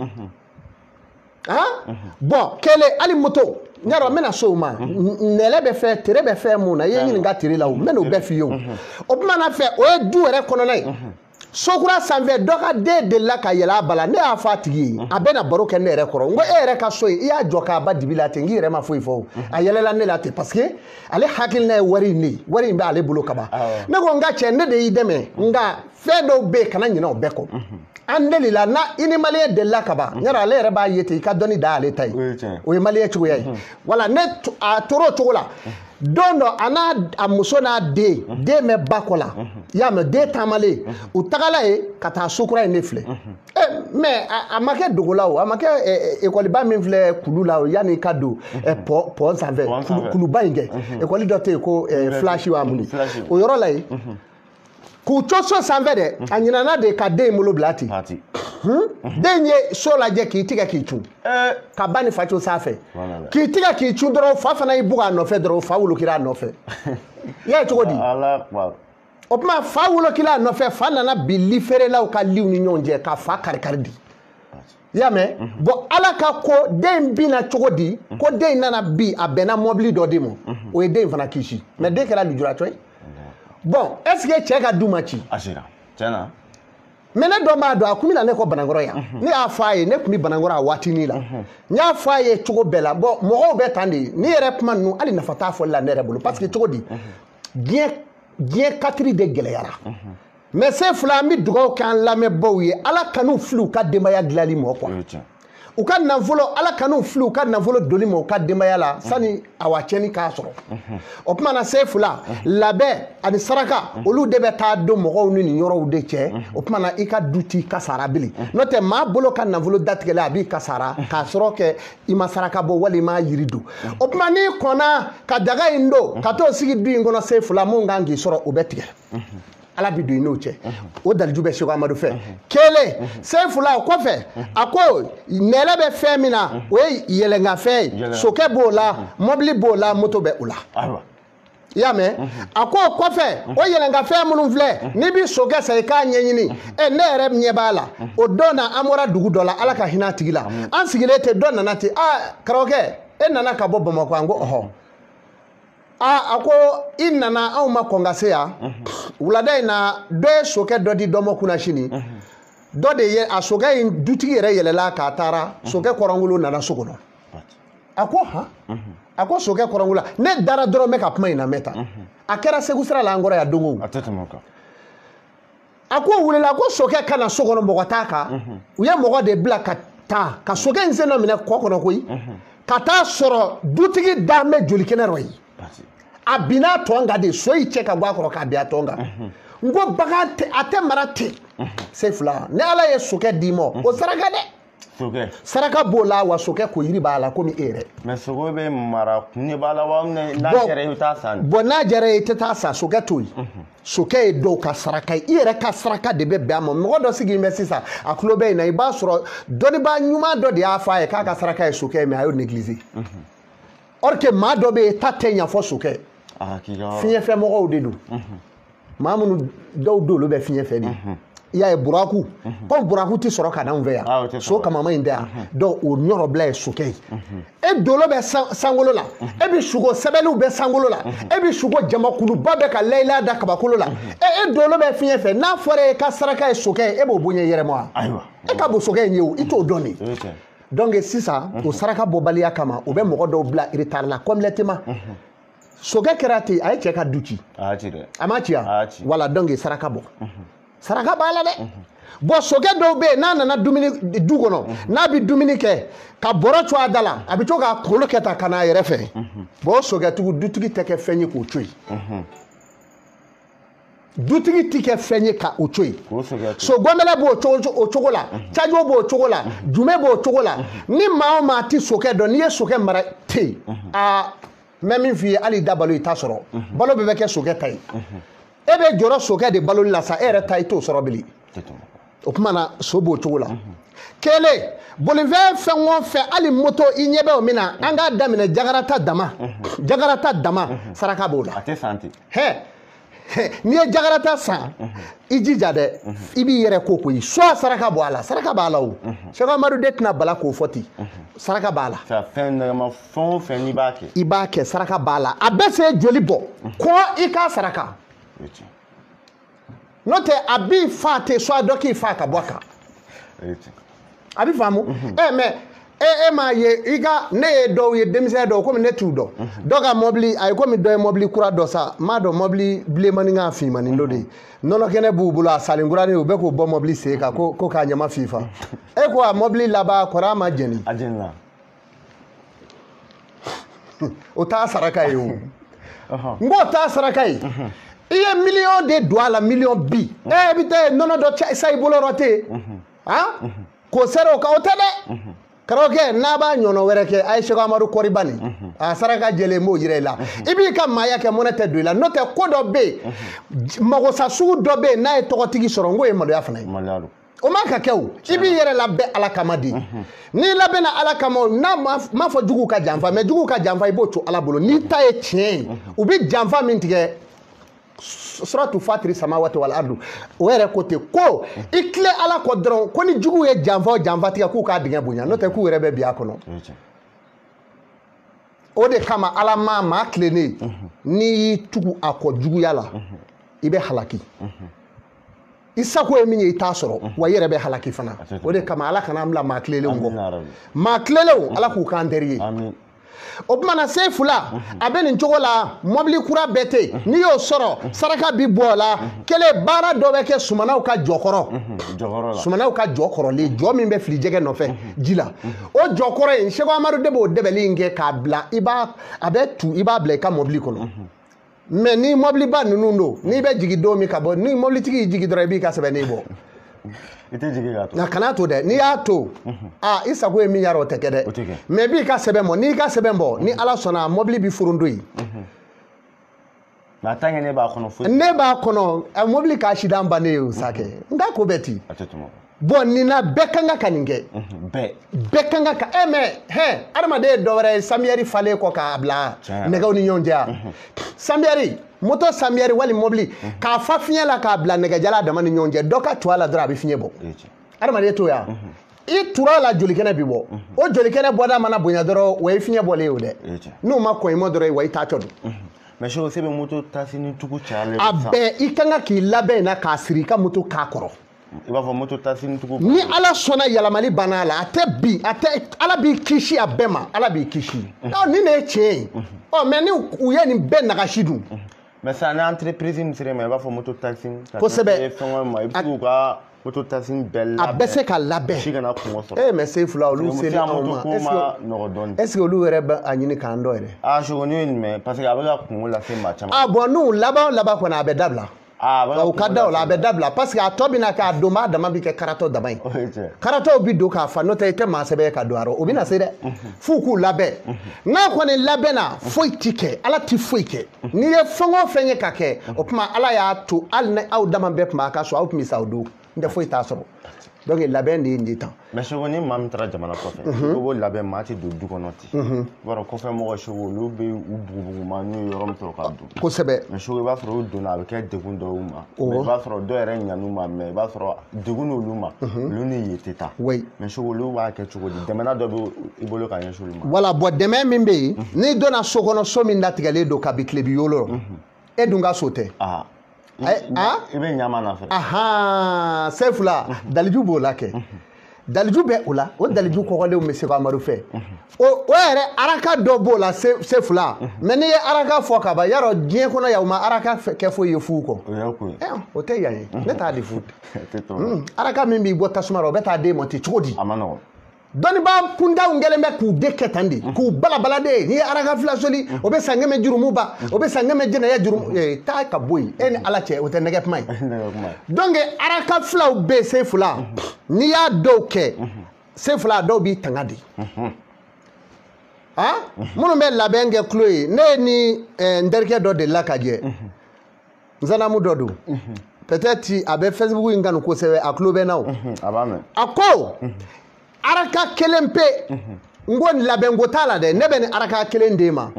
Han? Bon kelen hali moto, n y'a dɔn n bɛna se o ma. Nɛlɛ bɛ fɛn, tere bɛ fɛn mun na, i ye ɲininka tere la o, n bɛ n'o bɛɛ f'i ye o. O tuma na fɛ, o ye du yɛrɛ kɔnɔna ye. Sokura sanfɛ dɔ ka den delila ka yɛlɛ a ba la, ne y'a fɔ a tigi ye, a bɛ na baro kɛ ne yɛrɛ kɔrɔ. N ko e yɛrɛ ka so in, i y'a jɔ k'a ba dibi la ten, k'i yɛrɛ ma foyi fɔ o. A yɛlɛla ne la ten parce que ale hakilina ye wari in de ye, wari in bɛ ale bolo kaban. Ne ko n ka cɛ, ne de y'i dɛmɛ, nka fɛn dɔw bɛ yen kana ɲinɛ o bɛɛ kɔ. An delila na i ni maliyɛn delila kaban, yɔrɔ ale yɛrɛ b'a ye ten, i ka dɔnni da ale ta ye, o ye maliyɛn cogoya ye. Wala ne a tor'o cogo la. Don dɔ a n'a a muso n'a den, den bɛ ba kɔ la, i y'a mɛn, den taamalen, u tagala ye ka taa so kura in de filɛ. Mais a ma kɛ dogo la o, a ma kɛ ekɔliba min filɛ kulu la o, yanni i ka don pɔn sanfɛ, kuluba in kɛ, ekɔli dɔ tɛ yen ko filasi wa mun de, o yɔrɔ la yen. K'u to so sanfɛ dɛ, a ɲinana de ka den in bolo bila ten. Den ye so lajɛ k'i tigɛ k'i cun, ka ba ni fa to sanfɛ, k'i tigɛ k'i cun dɔrɔn, fa fana y'i bugɔ a nɔfɛ dɔrɔn, fa wolokira a nɔfɛ. I y'a ye cogo di? O tuma fa wolokira a nɔfɛ, fa nana bin li feerelaw ka liw ni ɲɔgɔn cɛ ka fa kari-kari di. I y'a mɛn? Bon Ala ka ko den binna cogo di? Ko den nana bin, a bɛnna mɔbili dɔ de ma, o ye den fana kisi, mais den kɛra lujuratɔ ye. Bon, est-ce que cɛ ka du ma ci? A sera. Tiɲɛ na. Mais ne dɔ b'a dɔn, a kun bɛ na ne kɔ Banankɔrɔ yan. Ne y'a fɔ a ye, ne tun bɛ Banankɔrɔ a waatinin la. N y'a fɔ a ye cogo bɛɛ la. Bon, mɔgɔw bɛ tan de. Ne yɛrɛ kuma ninnu, hali nafa t'a fɔli la ne yɛrɛ bolo. Parce que cogo di? Diɲɛ katiri de gɛlɛyara. Mais Sefula, an bɛ dugawu kɛ an lamɛnbaaw ye. Ala kan'u fili u ka denbaya dilanli ma quoi. U ka nafolo, Ala kan'u fili u ka nafolo doni ma u ka denbaya la sani awa tiɲɛni k'a sɔrɔ. O tuma na Sefula, labɛn ani saraka, olu de bɛ taa don mɔgɔw ni nin yɔrɔw de cɛ. O tuma na i ka du t'i kasara bilen. N'o tɛ maa bolo ka nafolo datigɛlen a b'i kasara k'a sɔrɔ kɛ i ma saraka bɔ walima i ma yiri don. O tuma n'i kɔnna ka daga in don ka t'o sigi du in kɔnɔ Sefula, mun kan k'i sɔrɔ o bɛ tigɛ. Ala bi don i n'o cɛ. O daliju bɛ Seko Amadu fɛ. Kelen, Sefula o kɔfɛ, a ko nɛlɛ bɛ fɛn min na, o ye yɛlɛnkanfɛn ye. Sokɛ b'o la, mɔbili b'o la, moto bɛ o la. I y'a mɛn? A ko o kɔfɛ, o yɛlɛnkanfɛn minnu filɛ, n'i bɛ sokɛ san i k'a ɲɛɲini. Ɛ ne yɛrɛ ɲɛ b'a la. O don na an bɔra dugu dɔ la, Ala ka hinɛ a tigi la. An sigilen ten, dɔ nana ten, aa karamɔgɔkɛ, e nana ka bɔ Bamakɔ? An ko ɔhɔ. Aa a ko i nana anw ma kɔn ka se yan. Wulada in na dɔ ye sokɛ dɔ di dɔ ma kunna sini. Dɔ de ye a sokɛ in dutigi yɛrɛ yɛlɛla k'a taara, sokɛ kɔrɔngolo nana so kɔnɔ. A ko han? A ko sokɛ kɔrɔngolo, ne dara dɔrɔn n bɛ ka kuma in lamɛn tan. A kɛra Segu sira la an kɔrɔ yan don o. A tɛ tɛmɛ o kan. A ko wulila ko sokɛ ka na so kɔnɔ mɔgɔ t'a kan. U ye mɔgɔ de bila ka taa ka sokɛ in sen dɔ minɛ kɔ kɔnɔ koyi. Ka taa sɔrɔ dutigi dan bɛ jolikɛnɛ rɔ yen. A binna tɔn kan de, so y'i cɛ ka bɔ a kɔrɔ k'a bin a tɔn kan. N ko bagan tɛ, a tɛ mara ten. Sefula, ni Ala ye sokɛ d'i ma, o saraka dɛ. Sokɛ. Saraka b'o la, wa sokɛ ko yiri b'a la komi e yɛrɛ. Mais sogo bɛ mara kun de b'a la wa n'a jɛra i bɛ taa san. Bon n'a jɛra i tɛ taa san, sokɛ t'o ye. Sokɛ ye dɔw ka saraka ye, i yɛrɛ ka saraka de bɛ bɛn a ma. Mɔgɔ dɔ sigilen bɛ sisan, a tulo bɛ in na, i b'a sɔrɔ dɔnnibaa ɲuman dɔ de y'a fɔ a ye k'a ka saraka ye sokɛ ye, mais a y'o négliger. Or que maa dɔ bɛ yen ta tɛ ɲɛ fɔ sokɛ. Fiɲɛfɛ mɔgɔw de don. Maa minnu dɔw don olu bɛ fiɲɛ fɛ de. I y'a ye buraku, komi buraku tɛ sɔrɔ ka n'anw fɛ yan, so kamama in tɛ yan, donc o ɲɔrɔbila ye sokɛ ye. E dolo bɛ sankolo la, e bɛ sugo sɛbɛnniw bɛ sankolo la, e bɛ sugo jamakuluba bɛ ka layila da kabakolo la, e dolo bɛ fiɲɛ fɛ, n'a fɔra e ka saraka ye sokɛ ye, e b'o bonya i yɛrɛ ma wa? E ka bon sokɛ in ye o, i t'o dɔn de. Donc sisan o saraka bɔbaliya kama, o bɛ mɔgɔ dɔw bila retard la complètement. Sokɛ kɛra ten, a ye cɛ ka du ci. A y'a ci dɛ. A ma ci yan? Voilà, donc saraka bɔ. Saraka b'a la dɛ. Bon sokɛ dɔw bɛ yen n'a nana dumuni du kɔnɔ n'a bɛ dumuni kɛ ka bɔrɔ to a da la a bɛ to k'a kunkolo kɛ tan ka n'a yɛrɛ fɛ. Bon o sokɛtigiw dutigi tɛ kɛ fɛn ye k'o to yen. Dutigi ti kɛ fɛn ye ka o to yen. So gɔnbɛlɛ b'o cogo la, cajo b'o cogo la, jume b'o cogo la. Ni maa o maa ti sokɛ dɔn, n'i ye sokɛ mara ten, aa n bɛ min f'i ye, hali da balo i t'a sɔrɔ. Balo bɛɛ bɛ kɛ sokɛ ta ye. E bɛ jɔrɔ sokɛ de baloli la sa, e yɛrɛ ta i t'o sɔrɔ bilen. O tuma na so b'o cogo la. Kelen, bolifɛn fɛn o fɛn, hali moto i ɲɛ bɛ o min na, an k'a daminɛ jakarata dama, jakarata dama, saraka b'o la. A tɛ san ten. Hɛ, n'i ye jakarata san, i jija dɛ, i b'i yɛrɛ ko koyi. Soit saraka bɔ a la, saraka b'a la o. Sɛki Amadu de tɛna bala k'o fɔ ten. Saraka b'a la. Fɛn nɛgɛma fɛn o fɛn n'i b'a kɛ. I b'a kɛ, saraka b'a la. A bɛɛ se joli bɔ, kɔ i k'a saraka. N'o tɛ a b'i fa ten, soit dɔ k'i fa ka bɔ a kan. A bɛ faamu. Mais e m'a ye i ka, ne ye dɔw ye denmisɛn dɔw komi ne t'u dɔn. Dɔ ka mɔbili, a ye komi dɔ ye mɔbili kura dɔ san, n m'a dɔn mɔbili bilenmanin ka finmanin dɔ de ye. Nɔnɔ kɛnɛ b'u bolo a salen kuranin, u bɛ k'o bɔ mɔbili sen kan ko k'a ɲama fifa. E ko a mɔbili laban kɔrɔ a ma jɛni. A jɛnina. O t'a saraka ye o. N k'o t'a saraka ye. I ye miliyɔn de don a la, miliyɔn bi. E bɛ taa nɔnɔ dɔ sa i bolo yɔrɔ tɛ yen. Han? K'o sera o kan, o tɛ dɛ. Karamɔgɔkɛ n'a b'a ɲɔnɔ wɛrɛ kɛ, a ye Sɛki Amadu kɔriba nin, a saraka jɛlen n b'o yira i la. I b'i ka maaya kɛ, mɔnɛ tɛ don i la. N'o tɛ ko dɔ bɛ yen, magosa sugu dɔ bɛ yen n'a ye tɔgɔtigi sɔrɔ, n k'o ye maloya fana ye. O ma ka kɛ o. I b'i yɛrɛ labɛn Ala kama de. N'i labɛnna Ala kama, n'a ma fɔ juguw ka janfa, mais juguw ka janfa i b'o to Ala bolo. N'i ta ye tiɲɛ ye, u bɛ janfa min tigɛ, suratu fatiri samawati wal ardu, o yɛrɛ ko ten ko i tile Ala kɔ dɔrɔn, ko ni juguw ye janfa o janfa tigɛ k'u k'a dingɛ bonya, n'o tɛ k'u yɛrɛ bɛ bin a kɔnɔ. O de kama Ala ma maa tilennen, n'i y'i tugu a kɔ juguya la, i bɛ halaki. I sago ye min ye i t'a sɔrɔ, wa i yɛrɛ bɛ halaki fana. O de kama Ala kana an bila maa tilelenw kɔ. Maa tilelenw Ala k'u k'an teri ye. O tuma na Sefula a bɛ nin cogo la, mɔbili kura bɛɛ tɛ yen, n'i y'o sɔrɔ saraka bi bɔ o la. Kelen, baara dɔ bɛ kɛ sumanaw ka jɔkɔrɔ, sumanaw ka jɔ kɔrɔlen, jɔ min bɛ fili jɛgɛ nɔfɛ ji la, o jɔkɔrɔ in Sɛki Amadu de b'o dɛbɛli in kɛ k'a bila, i b'a a bɛ tu, i b'a bila i ka mɔbili kɔnɔ. Mais ni mɔbiliba ninnu don, n'i bɛ jigin don min ka bɔ, ni mɔbilitigi y'i jigin dɔrɔn i b'i ka sɛbɛnni bɔ. I tɛ jigin k'a to. Nka kana to dɛ, n'i y'a to, aa i sago ye min y'a o tɛ kɛ dɛ. Mais b'i ka sɛbɛn bɔ, n'i ka sɛbɛn bɔ, ni Ala sɔnna mɔbili bɛ forondo yen. Mais a tant que ne b'a kɔnɔ foyi. Ne b'a kɔnɔ, mɔbili ka accident bannen ye o sa kɛ. N ka ko bɛɛ ten. A tɛ tɛmɛ. Bon nin na bɛɛ kan ka nin kɛ. Bɛɛ. Bɛɛ kan ka mais hɛn, adamaden ye dɔ wɛrɛ ye samiyɛri falen kɔ k'a bila nɛgɛw ni ɲɔgɔn cɛ yan. Samiyɛri, moto samiyɛri wali mobili k'a fa fiɲɛ la k'a bila nɛgɛjala dama ni ɲɔgɔn cɛ, dɔ ka to a la dɔrɔn a bɛ fiɲɛ bɔ. Adamaden t'o ya. I tura la jolikɛnɛ bi bɔ. O jolikɛnɛ bɔda mana bonya dɔrɔn o ye fiɲɛ bɔlen ye o dɛ. N'o ma kɔn i ma dɔrɔn wa i t'a tɔ don. Mais Sɛki, se bɛ moto taxi ni tugu cayalen. A bɛɛ i kan ka k'i labɛn na k'a siri i ka moto k'a kɔrɔ. I b'a fɔ moto taxi ni tugu. Ni Ala sɔnna yɛlɛmali banna a la, a tɛ bin, a tɛ, Ala b'i kisi a bɛɛ ma, Ala b'i kisi. Ɔ nin de ye tiɲɛ ye. Ɔ mais ni u ye nin bɛɛ nagasi dun. Mais sisan ni entreprise min sera i ma, i b'a fɔ moto taxi. Kosɛbɛ. Fɛn wɛrɛ ma, i bɛ se k'u ka moto taxi bɛɛ labɛn. A bɛ se ka labɛn. Si kana kɔngɔ sɔrɔ. Mais Sefula olu seli anw ma. Est ce que olu yɛrɛ bɛ a ɲini k'an dɔn yɛrɛ? Ah Sɛki, n'i ye nin mɛn, parce que a bɛ ka kungo lase maa caman. Ah bon n'u laban o laban kɔni a bɛ dabila. O ka da o la a bɛ dabila, parce que a tɔ bɛna kɛ a donbaa dama bɛ kɛ karatɔ dama ye. Karatɔw bɛ don k'a fa, n'o tɛ i tɛ maa sɛbɛn ye ka don a rɔ, o bɛna se dɛ. F'u k'u labɛn. N'a kɔni labɛnna, foyi ti kɛ, Ala ti foyi kɛ. N'i ye fɛn o fɛn ye ka kɛ, o tuma Ala y'a to hali ni aw dama bɛɛ tun b'a ka so, aw tun bɛ sa o don, n tɛ foyi t'a sɔrɔ. Donc labɛn de ye nin de tan. Mais Sɛki, ni maa min taara jamana kɔfɛ, i b'o labɛn, maa tɛ don du kɔnɔ ten. I b'a dɔn kɔfɛ mɔgɔ Sɛki, olu bɛ u bugubugu ma n'u ye yɔrɔ min sɔrɔ ka don. Kosɛbɛ. Mais Sɛki, i b'a sɔrɔ u donna a bɛ kɛ degun dɔw ma. Mais i b'a sɔrɔ dɔw yɛrɛ ɲan'u ma, mais i b'a sɔrɔ degun n'olu ma, olu ni yen tɛ taa. Oui. Mais Sɛki, olu b'a kɛ cogo di? Dɛmɛna dɔ bɛ i bolo ka ɲɛsin olu ma. Voilà, bon dɛmɛ min bɛ yen, n'i donna so kɔnɔ, so min latigɛlen don kabi tilebi yolo, e dun ka so tɛ. I bɛ ɲama na fɛ. Ahan, Sefula, daliju b'o la kɛ. Daliju bɛ o la, o daliju kɔgɔlenw bɛ Seko Amadu fɛ. O yɛrɛ araka dɔ b'o la Sefula. Mais n'i ye araka fɔ ka ban, yarɔ diɲɛ kɔnɔ yan u ma araka kɛ foyi ye fu kɔ. O tɛ yan ye, ne t'a di fu. Araka min b'i bɔ tasuma la, o bɛ taa den ma ten cogo di? A ma nɔgɔn. Dɔnnibaa kuntanw kɛlen bɛ k'u de kɛ tan de, k'u balabala de. N'i ye araka fila soli, o bɛ san 100 jurumu ban, o bɛ san 100 jɛnɛya jurumu. Taa ka bɔ yen, e ni Ala cɛ, o tɛ nɛgɛ kuma ye. Donc araka filaw bɛ Sefula, n'i y'a dɔw kɛ Sefula, dɔw b'i tanga de. Ah, minnu bɛ labɛn kɛ kulo ye, ne ni n terikɛ dɔ delila ka jɛ, n zanamu dɔ don. Peut-être a bɛ Facebook in kanu kosɛbɛ, a tulo bɛ n na o. A b'a mɛn. A ko araka kelen pe, n ko labɛnko t'a la dɛ, ne bɛ nin araka kelen d'e ma.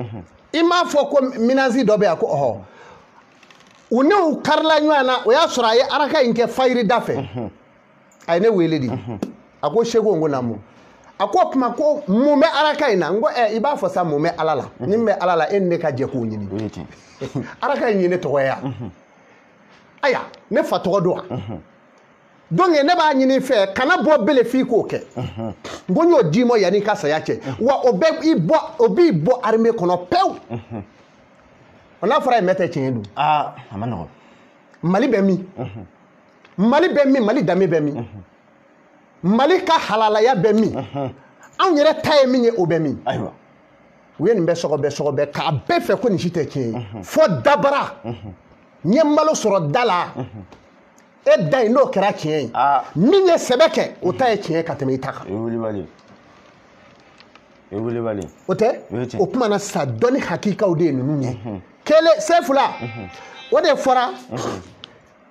I m'a fɔ ko minansi dɔ bɛ yan ko ɔhɔ. U n'u karila ɲɔgɔn na, o y'a sɔrɔ a ye araka in kɛ fayiri da fɛ. A ye ne wele de. A ko Seko, n ko naamu. A ko o tuma ko mun bɛ araka in na? N ko i b'a fɔ sa mun bɛ Ala la? Ni min bɛ Ala la, e ni ne ka jɛ k'o ɲini. Araka in ye ne tɔgɔ ye yan. Ayiwa, ne fa tɔgɔ don wa? Donc ne b'a ɲini fɛ, kana bɔ bele f'i k'o kɛ. N ko n y'o d'i ma yanni i ka saya cɛ. Wa o bɛ i bɔ, o b'i bɔ armée kɔnɔ pewu. O n'a fɔra ye mɛ tɛ tiɲɛ don. Aa, a ma nɔgɔn. Mali bɛ min? Mali bɛ min? Mali danbe bɛ min? Mali ka halalaya bɛ min? Anw yɛrɛ ta ye min ye, o bɛ min? Ayiwa. U ye nin bɛɛ sɔgɔbɛ sɔgɔbɛ k'a bɛɛ fɛ ko nin si tɛ tiɲɛ ye. Fo dabara. N ye malo sɔrɔ da la. E da in n'o kɛra tiɲɛ ye. Min ye sɛbɛ kɛ, o ta ye tiɲɛ ka tɛmɛ i ta kan. O tɛ? O kuma na sisan, dɔnni hakikaw de ye ninnu ye. Kelen, Sefula, o de fɔra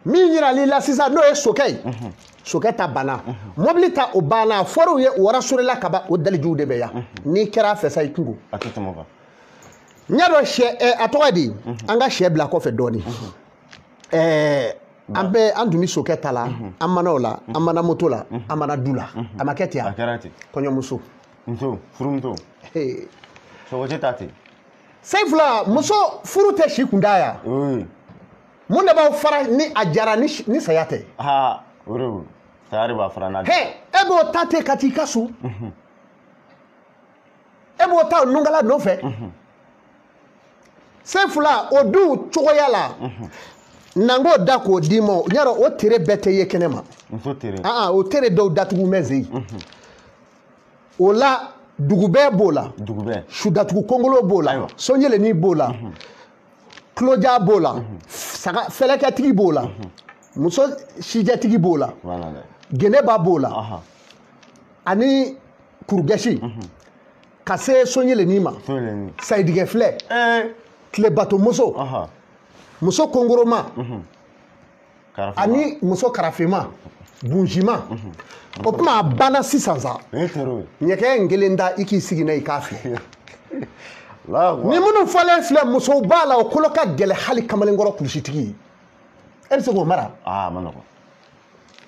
min yiral'i la sisan n'o ye sokɛ ye. Sokɛ ta banna, mobili ta o banna, fɔr'u ye o warasorela ka ban, o dalijuw de bɛ yan. N'i kɛra a fɛ sa, i kungo. A tɛ tɛmɛ o kan. N y'a dɔn sɛ, a tɔgɔ di? An ka sɛ bila kɔfɛ dɔɔnin. An bɛ an tun bɛ sokɛ ta la, an mana o la, an mana moto la, an mana du la. A ma kɛ ten A kɛra ten. Kɔɲɔmuso. Muso, furumuso. Sogo tɛ taa ten. Sefula, muso furu tɛ si kun da yan. Mun de b'aw fara ni a jara ni saya tɛ? Aa, o de don. Saya de b'a fara n'a. E b'o ta ten ka t'i ka so. E b'o ta o nunkala nɔfɛ. Sefula, o dun cogoya la. N'an k'o da k'o d'i ma, yarɔ o tere bɛɛ tɛ ye kɛnɛ ma. Muso tere. O tere dɔw datugu mɛ ze. O la dugubɛ b'o la. Dugubɛ. Sudatugu kongolo b'o la. Sɔnjɛlɛni b'o la. Tuloja b'o la. Saga fɛlɛkɛtigi b'o la. Muso sijɛtigi b'o la. Gɛnɛba b'o la. Ani kurugɛsi. Ka se sɔnjɛlɛni ma. Sayidigɛ filɛ. Tilebatomuso. Muso kongoroma ani muso karafema bunjima. O tuma a banna sisan sa. Ɲɛkɛ in kelen da i k'i sigi n'a ye i k'a filɛ. Ni minnu fɔlen filɛ, musow b'a la, o kolo ka gɛlɛn hali kamalenkɔrɔ kulusitigi ye. E bɛ se k'o mara? Aa, a ma nɔgɔn.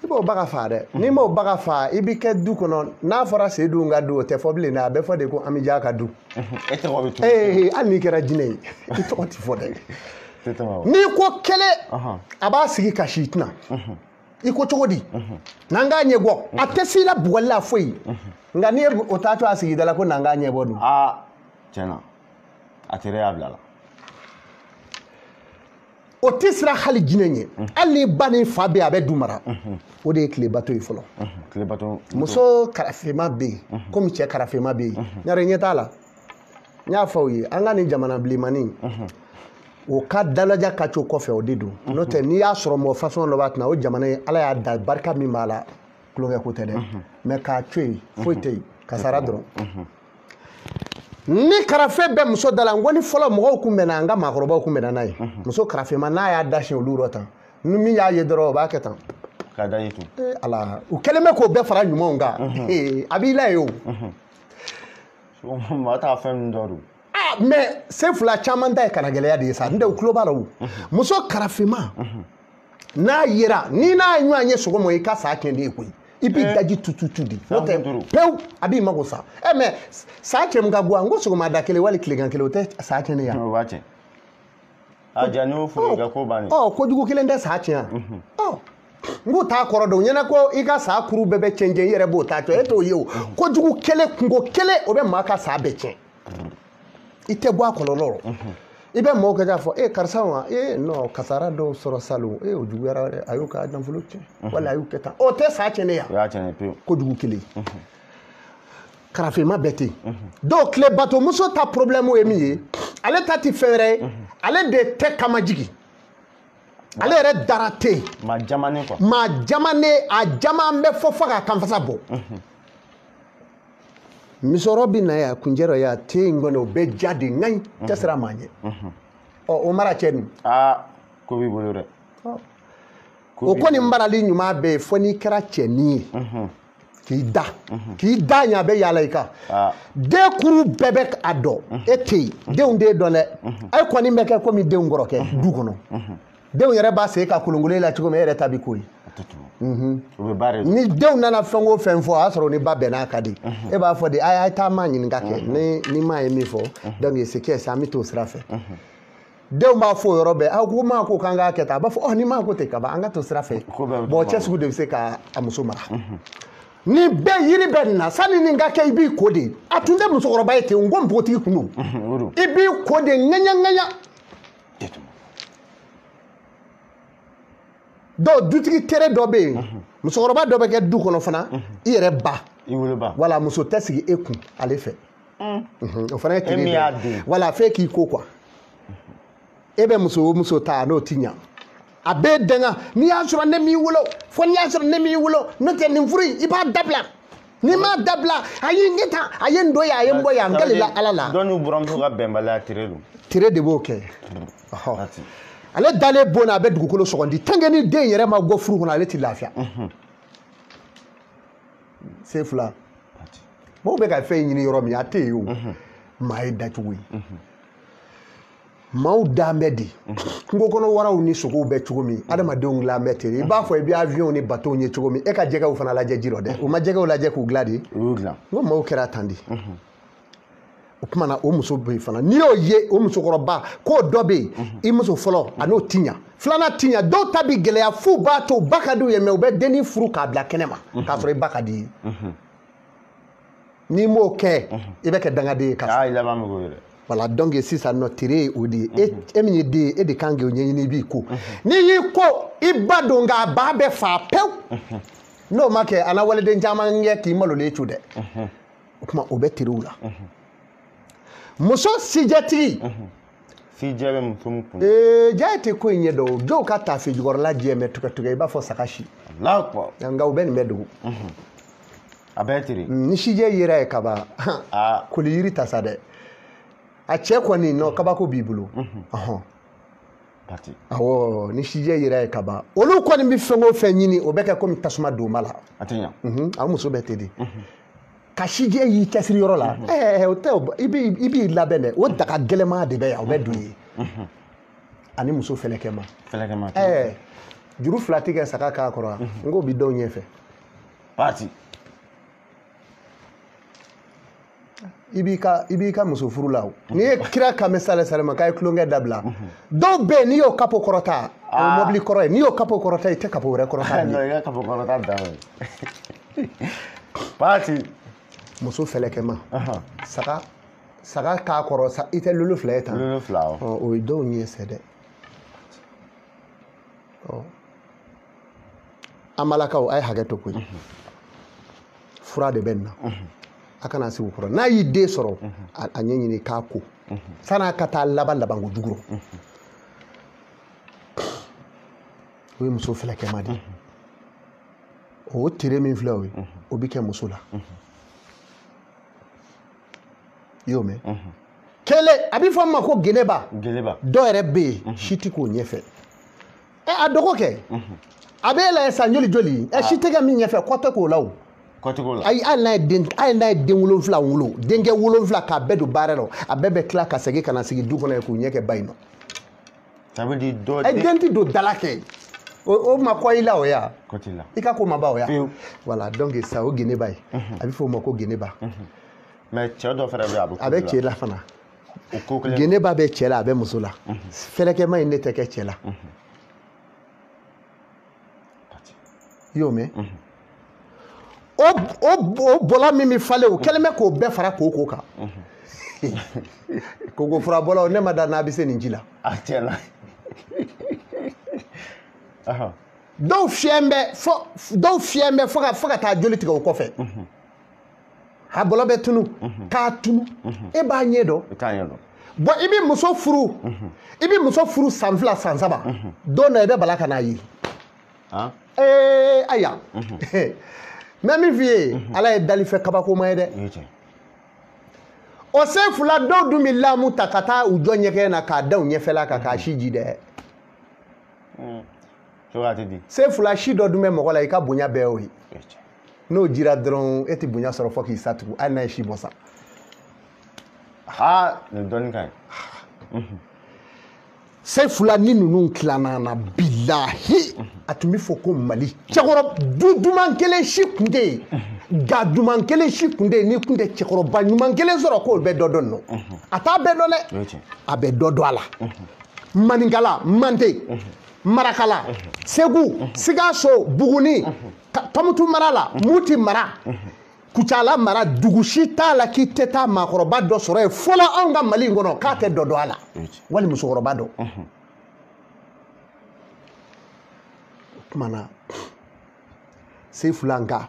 I b'o baga faa dɛ. N'i m'o baga faa, i b'i kɛ du kɔnɔ. N'a fɔra Seydou ka du, o tɛ fɔ bilen dɛ, a bɛ fɔ de ko Amija ka du. E tɔgɔ bɛ to. Hali n'i kɛra jinɛ ye, i tɔgɔ tɛ fɔ dɛ. N'i ko kelen, a b'a sigi ka si tɛna. I ko cogo di? N'an k'a ɲɛbɔ, a tɛ s'i la bugɔli la foyi. Nka n'i ye o taa to a sigida la ko n'an k'a ɲɛbɔ dun. Aa, tiɲɛ na, a tere y'a bila la. O tɛ siran hali jinɛ ɲɛ. Hali ni ba ni fa bɛ yen, a bɛ du mara. O de ye tilebato ye fɔlɔ. Tilebato. Muso karafema bɛ yen, komi cɛ karafema bɛ yen. Ɲare ɲɛ t'a la. N y'a fɔ aw ye, an ka nin jamana bilenmanin. O ka dalaja ka co kɔfɛ, o de don. N'o tɛ, n'i y'a sɔrɔ mɔgɔ fasɔn dɔ b'a tɛna, o jamana in Ala y'a da barika min b'a la, tulonkɛ ko tɛ dɛ. Mɛ k'a to yen, foyi tɛ yen, kasara dɔrɔn. Ni karafe bɛ muso da la, n ko ni fɔlɔ mɔgɔw kun bɛ na, an ka maakɔrɔbaw kun bɛ na n'a ye. Muso karafema n'a y'a da siɲɛ olu rɔ tan, ni min y'a ye dɔrɔn, o b'a kɛ tan. K'a da ye tun. Ala, u kɛlen bɛ k'o bɛɛ fara ɲumanw kan. A b'i la ye o. Maa t'a fɛn min dɔ don. Mais Sefula caman ta ye kana gɛlɛya de ye sa, n tɛ u tulo b'a la o. Muso karafema n'a yera, ni n'a ye ɲɔgɔn ye sɔgɔma, i ka sa tiɲɛ de ye koyi. I b'i daji tututu de. N'o tɛ pewu, a b'i mago sa. Mais sa cɛ min ka go, n ko sɔgɔmada kelen wali tilegan kelen, o tɛ sa tiɲɛ ne ya. O b'a tiɲɛ. A ja n'o fɔ i ka ko bannen. Kojugu kelen tɛ sa tiɲɛ. N k'u t'a kɔrɔ dɔn, u ɲɛna ko i ka sa kuru bɛɛ bɛ cɛncɛn, i yɛrɛ b'o ta cɛ, e t'o ye o. Kojugu kelen, kunko kelen, o bɛ maa ka sa bɛɛ tiɲɛ. I tɛ bɔ a kɔlɔlɔ rɔ. I bɛ mɔgɔw kɛ k'a fɔ e karisa wa, e non, kasara dɔw sɔrɔ salon, e o juguyara dɛ, a y'o ka nafolo tiɲɛ, wala a y'o kɛ tan. O tɛ sa tiɲɛ ne ya. O y'a tiɲɛ pewu. Kojugu kelen. Karafema bɛɛ tɛ yen. Dɔw tile batomuso ta problème ye min ye, ale ta tɛ fɛn wɛrɛ ye, ale de tɛ kamajigin. Ale yɛrɛ dara tɛ yen. Maa jamanen quoi. Maa jamanen, a jaman bɛ fɔ fo k'a kanfasa bɔ. Misɔrɔ bɛ na yan, kunjɛrɔ yan, te in kɔni o bɛ ja de, ŋaɲi tɛ siran maa ɲɛ. Ɔ o mara cɛ dun. Aa, ko b'i bolo dɛ. O kɔni marali ɲuman bɛ yen fo n'i kɛra cɛnin ye. K'i da. K'i da ɲɛ a bɛ yaala i kan. Den kuru bɛɛ bɛ a dɔn. E tɛ yen. Denw t'e dɔn dɛ. E kɔni bɛ kɛ komi denw kɔrɔkɛ du kɔnɔ. Denw yɛrɛ b'a sen ka kolonkolon la cogo min, e yɛrɛ ta bɛ k'o ye. Ni denw nana fɛn o fɛn fɔ, o y'a sɔrɔ ni ba bɛnna a ka di. E b'a fɔ de, a ye taa maa ɲininka kɛ, ni maa ye min fɔ, donc c'est que ça, an bɛ t'o sira fɛ. Denw b'a fɔ o yɔrɔ bɛɛ, aw ko maa ko k'an k'a kɛ tan, a b'a fɔ, ɔ ni maa ko ten kaban, an ka t'o sira fɛ. Bon, cɛ sugu de bɛ se ka a muso mara. Ni bɛɛ yiri bɛ nin na, sani nin ka kɛ i b'i ko de. A tun tɛ musokɔrɔba ye ten, n ko npogotigi kun don. I b'i ko de ŋɛɲɛ ŋɛɲɛ. Dɔw dutigi tere dɔ bɛ yen, musokɔrɔba dɔ bɛ kɛ du kɔnɔ fana, i yɛrɛ ba. I woloba. Wala muso tɛ sigi e kun ale fɛ. O fana ye tere dɔ ye. Wala f'e k'i ko quoi. E bɛ muso o muso ta, n'o ti ɲa. A bɛɛ danga, n'i y'a sɔrɔ ne m'i wolo, fo n'i y'a sɔrɔ ne m'i wolo, n'o tɛ nin furu in i b'a dabila. N'i m'a dabila, a ye n kɛ tan, a ye n don yan, a ye n bɔ yan, n kalila Ala la. Dɔw n'u buramuso ka bɛnbaliya tere don. Tere de b'o kɛ. Ale dalen bon na, a bɛ dugukolo sɔgɔndi. Tant que ni den yɛrɛ ma bɔ furu kɔnɔ, ale tɛ lafiya. Se fila. Mɔgɔw bɛ ka fɛn ɲini yɔrɔ min, a tɛ yen o. Maa ye dacogo ye. Maaw dan bɛ di. Kungo kɔnɔ waraw ni sogow bɛ cogo min, adamadenw dilan bɛ ten. I b'a fɔ i bɛ avion ni bateau ye cogo min, e ka jɛgɛw fana lajɛ ji rɔ dɛ. U ma jɛgɛw lajɛ k'u dilan de. U y'u dilan. N ko maaw kɛra tan de. O tuma na o muso bɛ yen fana, n'i y'o ye o musokɔrɔba k'o dɔ bɛ yen, i muso fɔlɔ a n'o ti ɲa, filanan ti ɲa, dɔw ta bi gɛlɛya f'u b'a to ba ka d'u ye, mɛ u bɛ dennin furu k'a bila kɛnɛ ma k'a sɔrɔ i ba ka di ye. N'i m'o kɛ, i bɛ kɛ dangaden ye ka sa. I laban bɛ k'o ye dɛ. Voilà, donc sisan nɔ tere ye o de ye. E min ye den ye, e de kan k'o ɲɛɲini, i b'i ko. N'i y'i ko, i ba don nka a ba bɛɛ fa pewu. N'o ma kɛ, a na waliden caman kɛ k'i malolen cu dɛ. O tuma o bɛ terew la. Muso sijɛtigi. Sijɛ bɛ muso min kun. Ja tɛ ko in ɲɛ dɔn o. Dɔw ka taafe jukɔrɔla jɛ mɛ tigɛ tigɛ i b'a fɔ saga si. Allahu akbar. Nka u bɛ nin bɛɛ dogo. A bɛɛ tere. Ni sijɛ yera ye kaban, koli yiri ta sa dɛ. A cɛ kɔni nɔ kabako b'i bolo. Awɔ, ni sijɛ yera ye kaban, olu kɔni bɛ fɛn o fɛn ɲini, o bɛ kɛ komi tasuma donba la. A tɛ ɲa. A muso bɛɛ tɛ di. Ka sijɛ y'i cɛsiri yɔrɔ la, o tɛ, i b'i labɛn dɛ, o daga gɛlɛma de bɛ yan, o bɛ don ye. Ani muso fɛlɛkɛma. Fɛlɛkɛma. Juru fila tɛ kɛ saga k'a kɔrɔ, n k'o bi dɔw ɲɛfɛ. Parti. I b'i ka muso furu la o. N'i ye kira kan mɛn sale sale ma k'a ye tulonkɛ dabila. Dɔw bɛ yen n'i y'o kapo kɔrɔta, o mɔbili kɔrɔ ye, n'i y'o kapo kɔrɔta i tɛ kapo wɛrɛ kɔrɔta bilen. I ka kapo kɔrɔta dan o ye. Parti. Muso fɛlɛkɛma. Saga k'a kɔrɔ, i tɛ lolo fila ye tan. Lolo fila awɔ. O ye dɔw ɲɛ sɛ dɛ. An balakaw a ye hakɛ to koyi. Fura de bɛ nin na. A kana sigi u kɔrɔ. N'a y'i den sɔrɔ, a ɲɛɲini k'a ko. San'a ka taa laban labanko jugu rɔ. O ye muso fɛlɛkɛma de ye. O tere min filɛ o ye, o bɛ kɛ muso la. I y'o mɛn? Kelen, a bɛ fɔ min ma ko geneba. Geneba. Dɔw yɛrɛ bɛ yen, si tɛ k'o ɲɛfɛ. A dɔgɔ kɛ. A bɛ e la san joli joli? Si tɛ kɛ min ɲɛfɛ, kɔ tɛ k'o la o. Ayi, hali n'a ye den 7 wolo, denkɛ 7 k'a bɛɛ don baara la, a bɛɛ bɛ tila ka segin ka na sigi du kɔnɔ yen k'u ɲɛ kɛ ba in nɔ. Ça veut dire dɔ. Den tɛ don dala kɛ. O ma kɔ i la o ya. Kɔ t'i la. I ka ko ma ban o ya. Voilà, donc ça o geneba ye. A bɛ fɔ o ma ko geneba. Mais cɛ dɔ fana bɛ yen, a bɛ cɛ la fana. O ko kelen. Geneba bɛ cɛ la, a bɛ muso la. Fɛlɛkɛma in ne tɛ kɛ cɛ la. I y'o mɛn? O bɔlɔ min bɛ falen o kɛlen bɛ k'o bɛɛ fara koko kan. Koko fura bɔlaw ne ma da n'a bɛ se nin ji la. A tiɲɛna. Dɔw fiyɛn bɛ fo ka taa joli tigɛ o kɔfɛ. A bɔlɔ bɛ tunu k'a tunu e b'a ɲɛ dɔn. I t'a ɲɛ dɔn. Bon i bɛ muso furu i bɛ muso furu san 2 san 3 don dɔ i bɛ bala ka n'a ye. Ayiwa. N bɛ min f'i ye Ala ye dalifɛ kabakoma ye dɛ. O Sefula dɔw dun bɛ lamu ta ka taa u jɔ ɲɛgɛn na k'a da u ɲɛfɛla kan k'a si ji dɛ. Sefula si dɔ dun bɛ mɔgɔ la i ka bonya bɛɛ y'o ye. N'o jira dɔrɔn e tɛ bonya sɔrɔ fo k'i sa tugun hali n'a ye si bɔ sa. Aa nin dɔnni ka ɲi. Sefula ni ninnu tilanna na bilahi a tun bɛ fɔ ko Mali cɛkɔrɔba du duman kelen si tun tɛ yen ga duman kelen si tun tɛ yen n'i tun tɛ cɛkɔrɔba ɲuman kelen sɔrɔ k'o bɛ dɔ dɔn nɔ a t'a bɛɛ dɔn dɛ a bɛ dɔ dɔn a la. Maninkala Mande Marakala Segu Sikaso Buguni Tɔnbukutu mara la Muti mara Kucala mara dugu si t'a la k'i tɛ taa maakɔrɔba dɔ sɔrɔ yen fɔlɔ anw ka Mali in kɔnɔ k'a tɛ dɔ dɔn a la wali musokɔrɔba dɔ. O tuma na Sefula nka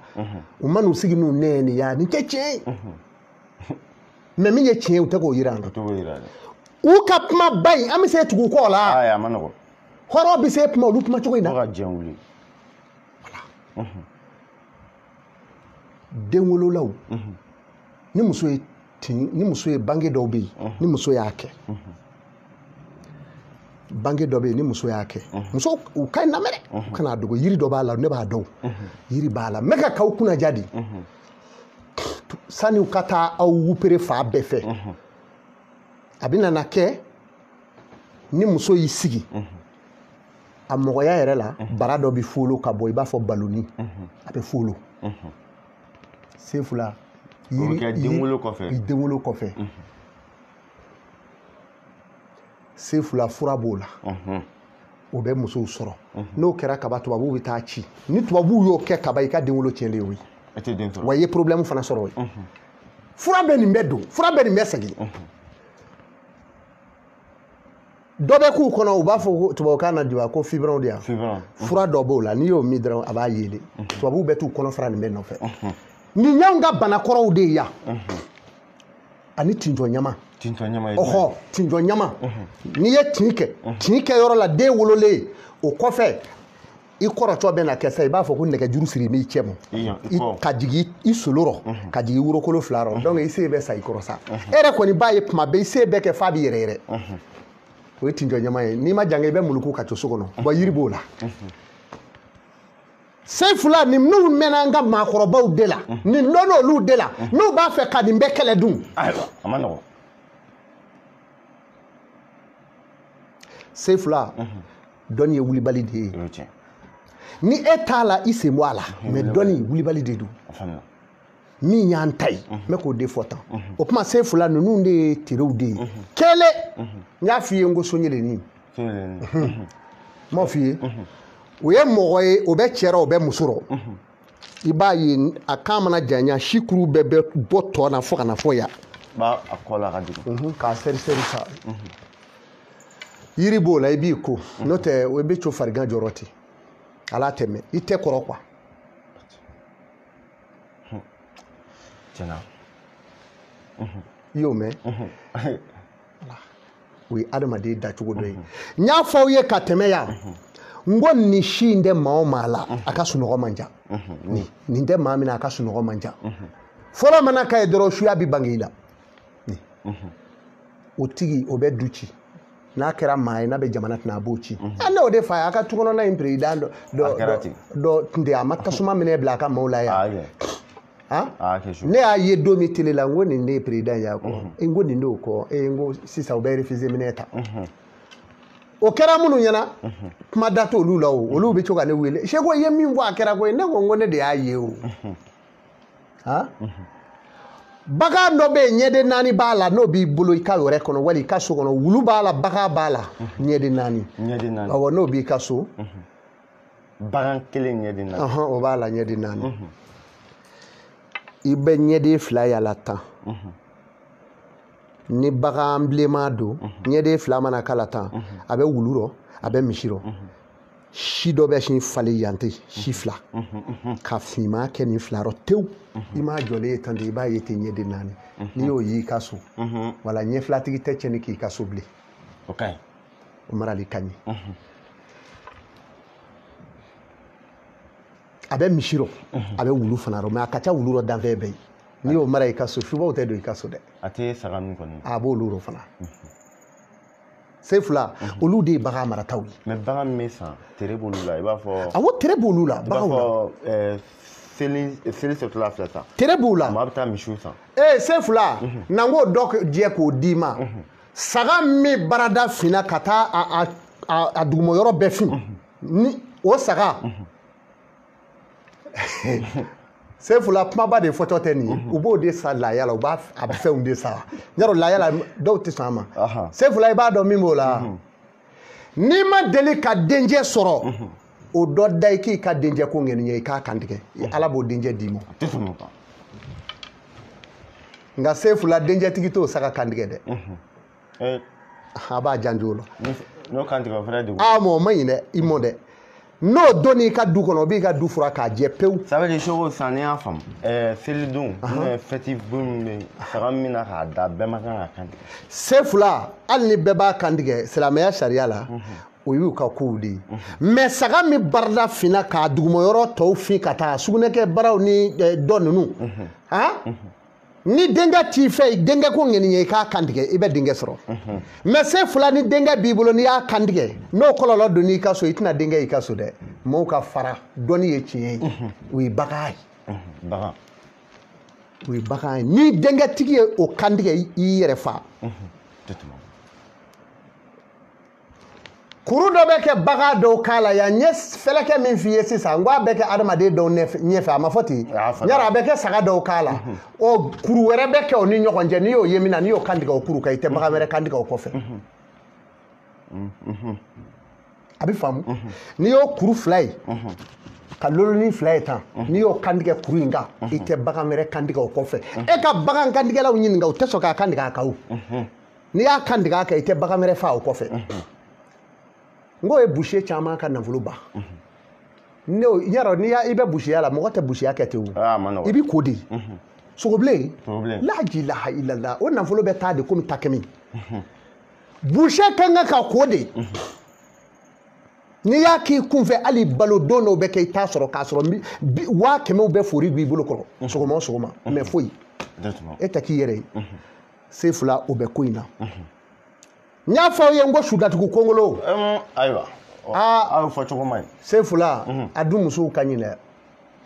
u man'u sigi n'u nɛ nin ya nin tɛ tiɲɛ ye mɛ min ye tiɲɛ ye u tɛ k'o yira an na. U ka kumaba in an bɛ se tugu kɔ la. Ayi a ma nɔgɔn. Hɔrɔn bɛ se kuma olu kuma cogo in na. Fo ka diɲɛ wuli. Den wololaw ni muso ye tin ni muso ye bange dɔw bɛ yen ni muso y'a kɛ bange dɔ bɛ yen ni muso y'a kɛ muso u ka ɲi lamɛn dɛ u kana dogo yiri dɔ b'a la ne b'a dɔn yiri b'a la n bɛ ka k'aw kunnaja de sani u ka taa aw wupere fan bɛɛ fɛ a bɛ na kɛ ni muso y'i sigi a mɔgɔya yɛrɛ la bara dɔ bɛ folo ka bɔ i b'a fɔ baloni a bɛ folo. Sefula yiri denwolo kɔfɛ denwolo kɔfɛ Sefula fura b'o la o bɛ musow sɔrɔ n'o kɛra kaba tubabuw bɛ taa ci ni tubabuw y'o kɛ kaba i ka denwolo tiɲɛlen y'o ye wa i ye problème fana sɔrɔ o ye fura bɛ nin bɛɛ don fura bɛ nin bɛɛ segin dɔ bɛ k'u kɔnɔ u b'a fɔ ko tubabukan na diba ko fibron de yan fura dɔ b'o la n'i y'o min dɔrɔn a b'a yeelen tubabuw bɛ t'u kɔnɔ fara nin bɛɛ nɔfɛ. Nin y'anw ka banakɔrɔw de ye yan ani tinjɔ ɲama ɔhɔ tinjɔ ɲama n'i ye tin kɛ tin kɛ yɔrɔ la den wololen o kɔfɛ i kɔrɔtɔ bɛ na kɛ sa i b'a fɔ ko nɛgɛjuru siri b'i cɛ ma ka jigin i solo rɔ ka jigin worokolo 2 rɔ donc i sen bɛ sa i kɔrɔ sa e yɛrɛ kɔni b'a ye tuma bɛɛ i sen bɛ kɛ f'a b'i yɛrɛ yɛrɛ o ye tinjɔ ɲama ye n'i ma janka i bɛ muluku ka to so kɔnɔ bɔn yiri b'o la. Sefula nin n'u mɛnna an ka maakɔrɔbaw de la nin dɔn olu de la n'u b'a fɛ ka nin bɛɛ kɛlɛ dun. Ayiwa a ma nɔgɔn. Sefula dɔnni ye wulibali de ye. Ni e t'a la i sen bɔ a la mɛ dɔnni wulibali de don. Min y'an ta ye n bɛ k'o de fɔ tan o tuma Sefula ninnu de ye terew de ye. Kelen n y'a f'i ye n ko soɲɛlɛnin. N m'o f'i ye. O ye mɔgɔ ye o bɛ cɛ rɔ o bɛ muso rɔ i b'a ye a kan mana janya sikuru bɛɛ bɛ bɔ tɔ na fo ka na fɔ yan. B'a a kɔ la ka jigin. K'a seri seri sa. Yiri b'o la i b'i ko n'o tɛ o bɛ co farigan jɔrɔ ten ala tɛ mɛn i tɛ kɔrɔ kuwa. Tiɲɛna. I y'o mɛn. O ye adamaden dacogo dɔ ye. N y'a fɔ aw ye ka tɛmɛ yan. N ko nin si in tɛ maa o maa la a ka sunɔgɔ man jan nin tɛ maa min na a ka sunɔgɔ man jan fɔlɔ mana k'a ye dɔrɔn suya bɛ bange i la o tigi o bɛ du ci n'a kɛra maa ye n'a bɛ jamana tɛna a b'o ci ne y'o de f'a ye a ka tukɔnɔna in président dɔ tun tɛ a ma tasuma minɛ bila a ka maaw la yan ne y'a ye don min télé la n ko nin de ye président ye a kɔ n ko nin de y'o kɔ n ko sisan u bɛ refusé minɛ ta. O kɛra minnu ɲɛna kuma da t'olu la o olu bɛ to ka ne wele Seko i ye min fɔ a kɛra koyi ne ko n ko ne de y'a ye o bagan dɔ bɛ yen ɲɛden 4 b'a la n'o b'i bolo i ka yɛrɛ kɔnɔ wali i ka so kɔnɔ wulu b'a la bagan b'a la ɲɛden 4 awɔ n'o b'i ka so Bagan kelen ɲɛden naani. O b'a la ɲɛden naani. I bɛ ɲɛden 2 yala 10. Ni bagan bilenman don, ɲɛden 2 mana k'a la 10, a bɛ wulu rɔ, a bɛ misi rɔ. Si dɔ bɛ sin falen yan ten, si 2. Ka finman kɛ nin 2 rɔ tewu. I m'a jɔlen ye tan de, i b'a ye ten ɲɛden naani. N'i y'o y'i ka so, wala ɲɛ filatigi tɛ tiɲɛni k'i ka so bilen. O ka ɲi. O marali ka ɲi. A bɛ misi rɔ, a bɛ wulu fana rɔ, mais a ka ca wulu rɔ danfɛn bɛɛ ye. N'i y'o mara i ka so, subaw tɛ don i ka so dɛ. A tɛ saga min kɔni. A b'olu rɔ fana. Sefula, olu de ye bagan marataw ye. Mais bagan min bɛ san, tere b'olu la, i b'a fɔ. Awɔ, tere b'olu la, baganw la. I b'a fɔ seli setɔla filɛ tan. Tere b'u la. Maa bɛ taa misiw san. Ee Sefula, na n k'o dɔ jɛ k'o d'i ma. Saga min barada finna ka taa a dugumɔ yɔrɔ bɛɛ fin. Ni o saga. Sefula kumaba de fɔtɔ tɛ nin ye. U b'o de san laaya la, u b'a a fɛnw de san. Yarɔ laaya la dɔw tɛ sɔn a ma. Sefula i b'a dɔn min b'o la. N'i ma deli ka dencɛ sɔrɔ, o dɔ da i k'i ka dencɛ ko ŋaniya i k'a kantigɛ. Ala b'o dencɛ d'i ma. Nka Sefula dencɛtigi t'o saga kantigɛ dɛ. A b'a janjo o la. N'o kantigɛ o fana degun. Aa mɔ o ma ɲi dɛ, i mɔ dɛ. N'o donn'i ka du kɔnɔ, o b'i ka du fura k'a jɛ pewu. Ça veut dire soko san ne y'a faamu. Selidon, fɛti bon min bɛ yen, saga min na k'a da bɛɛ ma kan ka kantigɛ. Sefula, hali ni bɛɛ b'a kantigɛ silamɛya sariya la, o y'u ka kow de ye. Mais saga min barada finna k'a dugumɔyɔrɔ tɔw fin ka taa sugunɛkɛ baraw ni dɔ ninnu, han? Ni denkɛ t'i fɛ, denkɛ ko ŋaniya i k'a kantigɛ, i bɛ denkɛ sɔrɔ. Mais Sefula ni denkɛ b'i bolo n'i y'a kantigɛ, n'o kɔlɔlɔ donn'i ka so, i tɛna denkɛ y'i ka so dɛ. Maaw ka fara, dɔnni ye tiɲɛ ye, o ye bagan ye. Bagan. O ye bagan ye. Ni denkɛtigi ye o kantigɛ, i yɛrɛ fa. Kuru dɔ bɛ kɛ bagan dɔw k'a la yan, n ye fɛlɛkɛ min f'i ye sisan, n ko a bɛ kɛ adamaden dɔw ɲɛfɛ, a ma fɔ ten. Yarɔ a bɛ kɛ saga dɔw k'a la. Ɔ kuru wɛrɛ bɛ kɛ o ni ɲɔgɔn cɛ, n'i y'o ye min na, n'i y'o kantigɛ o kuru kan, i tɛ bagan wɛrɛ kantigɛ o kɔfɛ. A bɛ faamu. N'i y'o kuru 2 ye, ka lolonin 2 ye tan, n'i y'o kantigɛ kuru in kan, i tɛ bagan wɛrɛ kantigɛ o kɔfɛ. E ka bagan kantigɛlaw ɲininka, u tɛ sɔn k'a kantigɛ a kan o. N'i y'a kantigɛ a kan, i tɛ bagan wɛrɛ fa o kɔfɛ. N k'o ye boucher caman ka nafolo ban. N'o yarɔ n'i y'a i bɛ busiya la, mɔgɔ tɛ busiya kɛ ten o. I b'i ko de. Sogobilen. Laajilaha illallah, o nafolo bɛ taa de komi takɛmi. Boucher kan ka ko de. N'i y'a k'i kunfɛ hali balo don dɔw bɛ kɛ i t'a sɔrɔ k'a sɔrɔ 100 000 bɛ fori b'i bolo kɔrɔ sɔgɔma o sɔgɔma, mais foyi. E tɛ k'i yɛrɛ ye. Sefula o bɛ ko in na. N y'a fɔ aw ye n ko sudatugu kongolo. Ayiwa. Aa, aw fɔ cogo man ɲi. Sefula, a dun musow ka ɲi dɛ.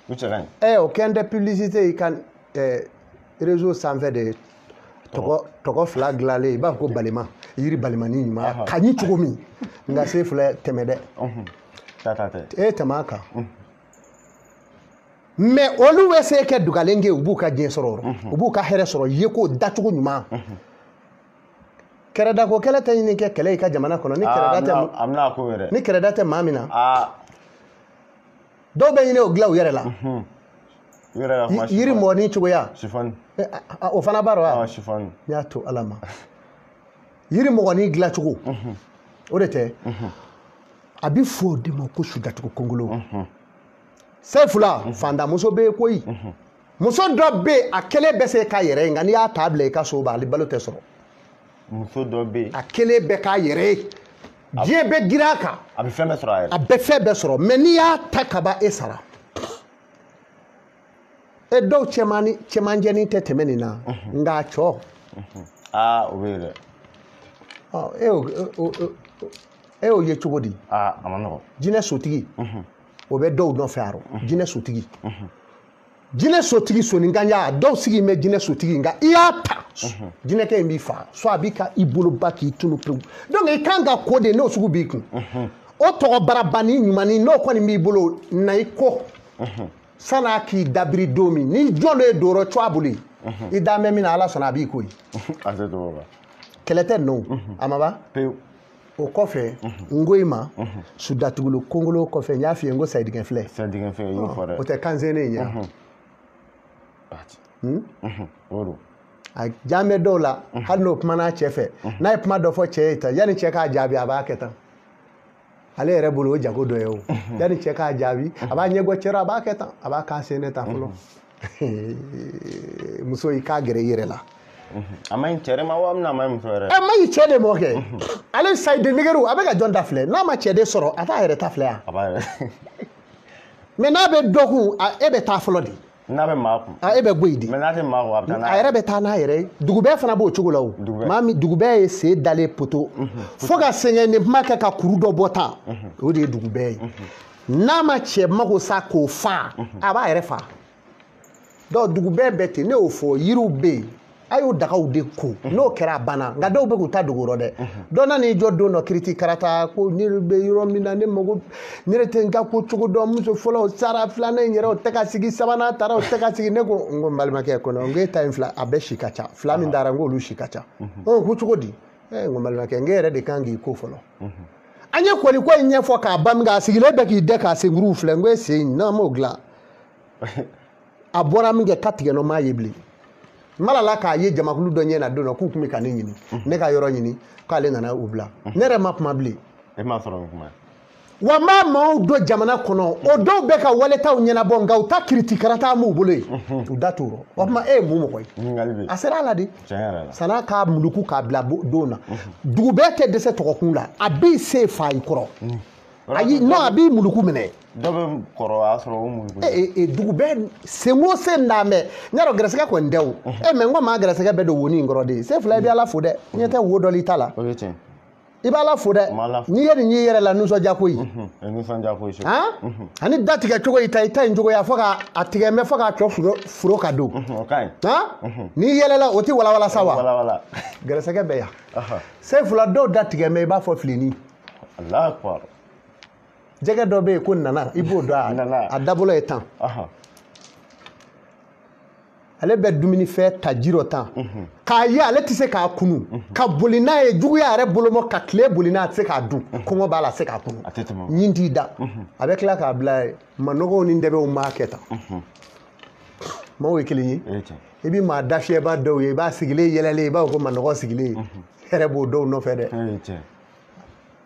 U cɛ ka ɲi. O kɛn tɛ publicité i ka réseau sanfɛ de tɔgɔ 2 dilanlen i b'a fɔ ko balima, yiri balimani ɲuman ka ɲi cogo min. Nka Sefula tɛmɛ dɛ. Ta tɛ. E tɛmɛ a kan. Mais olu bɛ se kɛ dugalen kɛ, u b'u ka diɲɛ sɔrɔ o rɔ. U b'u ka hɛrɛ sɔrɔ yeko dacogo ɲuman. Kɛrɛdako kɛlɛ tɛ ɲini kɛ kɛlɛ i ka jamana kɔnɔ ni kɛrɛda tɛ, ni kɛrɛda tɛ maa min na, dɔw bɛ ɲini o dilan u yɛrɛ la. Yiri mɔni cogoya o fana b'a dɔn wa? N y'a to Ala ma. Yiri mɔgɔni dilan cogo o de tɛ. A bɛ fɔ o de ma ko sudatugu kongolo. Sefula, fantanmuso bɛ yen koyi. Muso dɔ bɛ yen a kelen bɛ se k'a yɛrɛ ye, nka n'i y'a ta bila i ka so ba, ale balo tɛ sɔrɔ. Muso dɔ bɛ yen. A kelen bɛ k'a yɛrɛ ye. Diɲɛ bɛ girin a kan. A bɛ fɛn bɛɛ sɔrɔ a yɛrɛ. A bɛ fɛn bɛɛ sɔrɔ, mais n'i y'a ta ka ban e sara. E dɔw cɛmanjɛni tɛ tɛmɛ nin na, nka a cɔ. Aa, o bɛ yen dɛ. Ɔ e y'o ye cogo di? Aa, a ma nɔgɔn. Jinɛ sotigi. O bɛ dɔw nɔfɛ a rɔ. Jinɛ sotigi. Jinɛ sotigi sonikanya, dɔw sigi bɛ jinɛ sotigi, nka i y'a ta. Jinɛkɛ in b'i fa, soit a b'i ka i boloba k'i tunu pewu. Donc i kan ka ko de n'o sugu b'i kun. O tɔgɔ barabani ɲumanni n'o kɔni b'i bolo, na i ko. San'a k'i dabiri don min, ni jɔn dɔ ye don yɔrɔ cɔ a bolo yen, i da mɛn min na, Ala sɔnna a b'i ko ye. A tɛ tɔgɔ la. Kɛlɛ tɛ nɔ, a ma ban? Pewu. O kɔfɛ n ko i ma sudatugulu kongolo kɔfɛ n y'a f'i ye n ko sayidigɛn filɛ. Sayidigɛn filɛ i y'o fɔ dɛ. O tɛ kansen in ye. O don. A jan bɛ dɔw la hali n'o kumana cɛ fɛ n'a ye kuma dɔ fɔ cɛ ye tan yanni cɛ k'a jaabi a b'a kɛ tan. Ale yɛrɛ bolo o jago dɔ ye o. Yanni cɛ k'a jaabi a b'a ɲɛgɔ cɛ rɔ a b'a kɛ tan a b'a kan sen ne ta fɔlɔ. Muso i k'a gɛrɛ i yɛrɛ la. A ma ɲi cɛ de ma wa a ma ɲi muso yɛrɛ. A ma ɲi cɛ de ma kɛ. Ale sayiden nɛgɛw a bɛ ka jɔn ta filɛ n'a ma cɛ de sɔrɔ a t'a yɛrɛ ta filɛ yan. A b'a yɛrɛ. Mais n'a bɛ dɔ kun e bɛ taa fɔlɔ de. N'a bɛ maa kun. E bɛ bɔ yen de. Mais n'a tɛ maa kun a bɛ taa n'a yɛrɛ. A yɛrɛ bɛ taa n'a yɛrɛ ye. Dugubɛ fana b'o cogo la o. Maa min dugubɛ ye sen dalen poto. Fo ka sɛgɛn ni kuma kɛ ka kuru dɔ bɔ tan. O de ye dugubɛ ye. N'a ma cɛ mago sa k'o fa a b'a yɛrɛ fa. Donc dugubɛ bɛ ten ne y'o fɔ yiriw bɛ yen. A y'o dagaw de ko n'o kɛra a banna nka dɔw bɛ k'u ta dogo rɔ dɛ dɔ nan'i jɔ don dɔ kiriti karata ko ne bɛ yɔrɔ min na ne mago ne yɛrɛ tɛ n ka ko cogo dɔn muso fɔlɔ o sara filanan in yɛrɛ o tɛ ka sigi sabanan taara o tɛ ka sigi ne ko n ko n balimakɛ kɔnɔ n ko e ta in fila a bɛɛ si ka ca fila min dara n k'olu si ka ca ɔ ko cogo di n ko n balimakɛ n k'e yɛrɛ de kan k'i ko fɔlɔ an ye kɔliko in ɲɛfɔ k'a ban min kɛ a sigilen bɛ k'i dɛ k'a senkuruw filɛ n ko e sen n'an m'o dilan a bɔra min kɛ ka tigɛ nɔ m'a ye bilen. Malala k'a ye jamakulu dɔ ɲɛ na don dɔ k'u tun bɛ ka ne ɲini ne ka yɔrɔ ɲini k'ale nana u bila ne yɛrɛ ma kuma bilen. E m'a sɔrɔ ni kuma ye. Wa n b'a maaw dɔn jamana kɔnɔ o dɔw bɛ ka waletaw ɲɛnabɔ nka u ta kiriti karata m'u bolo yen u da t'o rɔ o tuma e ye mun mɔgɔ ye. A sera a la de. San'a k'a muluku k'a bila don na dugu bɛɛ tɛ dɛsɛ tɔgɔkun la a b'i se fa i kɔrɔ. Ayi non a b'i muluku minɛ. Dɔ bɛ kɔrɔ o y'a sɔrɔ o muluku. Dugu bɛɛ sen o sen n'a mɛn n y'a dɔn gɛrɛsɛgɛ kɔni tɛ o. Mais n ko maa gɛrɛsɛgɛ bɛ don wonin in kɔrɔ de sen fila i bɛ Ala fo dɛ ɲɛ tɛ wo dɔ i ta la. O ye tiɲɛ. I bɛ Ala fo dɛ n'i ye nin y'i yɛrɛ la nisɔndiya ko ye. Nisɔndiya ko ye. Ani da tigɛ cogo i ta i ta in cogoya fo ka a tigɛ mɛ fo k'a tɔ foro ka don. O ka ɲi. N'i yɛlɛla o tɛ walawala sa wa. Walawala. Gɛrɛsɛgɛ bɛ yan. Sen fila dɔw da tigɛ mɛ i b'a fɔ filenin. Alahu akibaru. Jɛgɛ dɔ bɛ yen ko nana i b'o dɔn a dabolo ye tan ale bɛ dumunifɛn ta ji dɔ tan k'a ye ale tɛ se k'a kunu ka boli n'a ye juguya yɛrɛ bolomɔ ka tile boli n'a tɛ se k'a dun kɔngɔ b'a la a tɛ se k'a kunu ɲin t'i da a bɛ tila k'a bila yen manɔgɔw ni dɛbɛw m'a kɛ tan maaw ye kelen ye i bɛ maa dafiyɛba dɔw ye i b'a sigilen yɛlɛlen i b'a fɔ ko manɔgɔ sigilen hɛrɛ b'o dɔw nɔfɛ dɛ.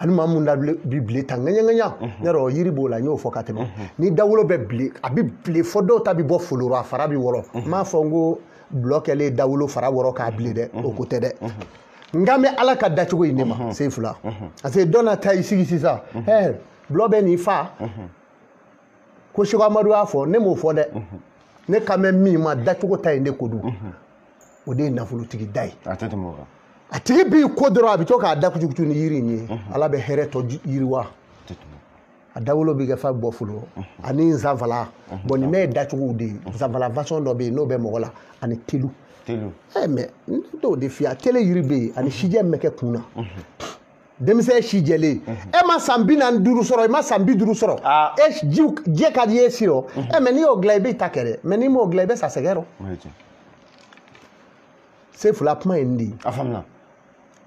Ani maa mun da bi bile tan ŋaɲa ŋaɲa ne yɛrɛ yiri b'o la n y'o fɔ ka tɛmɛ ni dawolo bɛ bile a bɛ bile fɔ dɔw ta bɛ bɔ foloro a fara bɛ wɔrɔ n m'a fɔ n ko bulɔ kɛlen dawolo fara wɔrɔ k'a bile dɛ o ko tɛ dɛ n kan bɛ Ala ka dacogo in de ma sen fila parce que dɔ na taa i sigi sisan bulɔ bɛ nin fa ko Seko Amadu y'a fɔ ne m'o fɔ dɛ ne kan bɛ min ma dacogo ta in de ko don o de ye nafolotigi da ye. A tɛ tɛmɛ o kan. A tigi b'i ko dɔrɔn a bɛ to k'a da kutukutu ni yiri in ye Ala bɛ hɛrɛ tɔ yiriwa a dawolo bɛ kɛ fa bɔ folo ani nsanfala bɔn nin bɛɛ ye dacogow de ye nsanfala façon dɔ bɛ yen n'o bɛ mɔgɔ la ani telu mais n t'o de f'i ye a tele yiri bɛ yen ani sijɛ min bɛ kɛ kun na denmisɛn si jɛlen e ma san 45 sɔrɔ i ma san 50 sɔrɔ e jɛ ka di e si rɔ mais n'i y'o dilan i b'i ta kɛ dɛ mais n'i m'o dilan i bɛ sa sɛgɛn rɔ sen fila kuma ye nin de ye. A faamuna.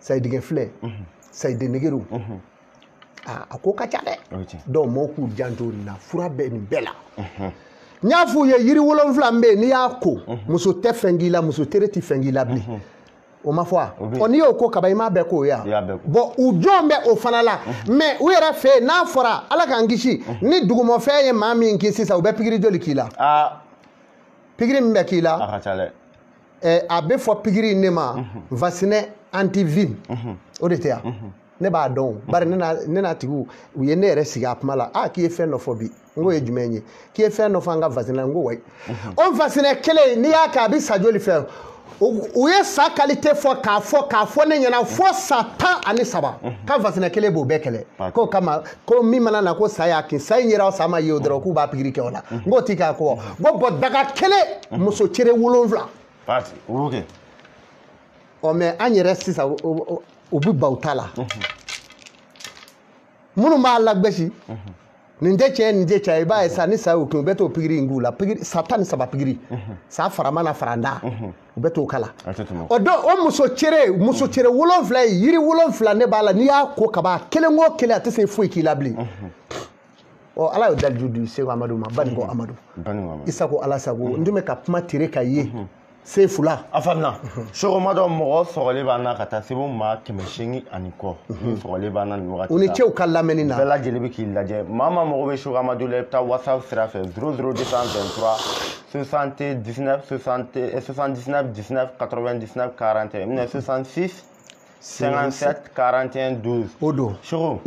Sayidigɛ filɛ sayiden nɛgɛw a ko ka ca dɛ donc mɔgɔw k'u janto nin na fura bɛ nin bɛɛ la n y'a f'u ye yiri 7 bɛ yen n'i y'a ko muso tɛ fɛn k'i la muso tere tɛ fɛn k'i la bilen o ma fɔ wa ɔ n'i y'o ko kaban i m'a bɛɛ k'o ye wa bon u jɔn bɛ o fana la mais u yɛrɛ fɛ yen n'a fɔra Ala k'an kisi ni dugumɔfɛn ye maa min kin sisan u bɛ pikiri joli k'i la pikiri min bɛ k'i la a ka ca dɛ a bɛ fɔ pikiri in de ma vaccin antivim o de tɛ yan ne b'a dɔn bari ne n'a tigiw u ye ne yɛrɛ sigi a kuma la k'i ye fɛn dɔ fɔ bi n k'o ye jumɛn ye k'i ye fɛn dɔ fɔ an ka vaccin la n ko wayi o vaccin kelen n'i y'a kɛ a bɛ sa joli fɛ u ye sa qualité fɔ k'a fɔ ne ɲɛna fo sa 13 ka vaccin kelen b'o bɛɛ kɛlɛ k'o kama ko min mana na ko sa y'a kin sa in yɛrɛ o sa ma ye o dɔrɔn k'u b'a pikiri kɛ o la n k'o ti k'a kɔ n ko bɔn daga kelen muso cere 7. Ɔ mais an yɛrɛ sisan u bɛ ban u ta la minnu b'a lagbɛsi Nin tɛ tiɲɛ, nin tɛ tiɲɛ. I b'a ye sa, ni sa y'o kɛ, u bɛ t'o pikiri in k'u la. Pikiri sa 13 pikiri, sa farama na faranda, u bɛ t'o kala. O don o muso cere, muso cere 7 ye, yiri 7 ne b'a la. N'i y'a ko kaba kelen o kelen, a tɛ se foyi k'i la bilen. Ɔ, Ala y'o daliju di Seko Amadu ma, Baninko Amadu, Isako Ala sago. N tun bɛ ka kuma tere ka ye Sefula. A faamuna. Seko ma dɔn mɔgɔ sɔgɔlen b'an na ka taa se maa 800 ani kɔ. Ni sɔgɔlen b'an na nin wagati la. U ni cɛw ka lamɛnni na. Bɛɛ lajɛlen bɛ k'i lajɛ. Maa maa mago bɛ Seko Amadu la, i bɛ taa WhatsApp sira fɛ 00223 79 79 19 99 41. I bɛna 66 57 41 12. O don. Seko,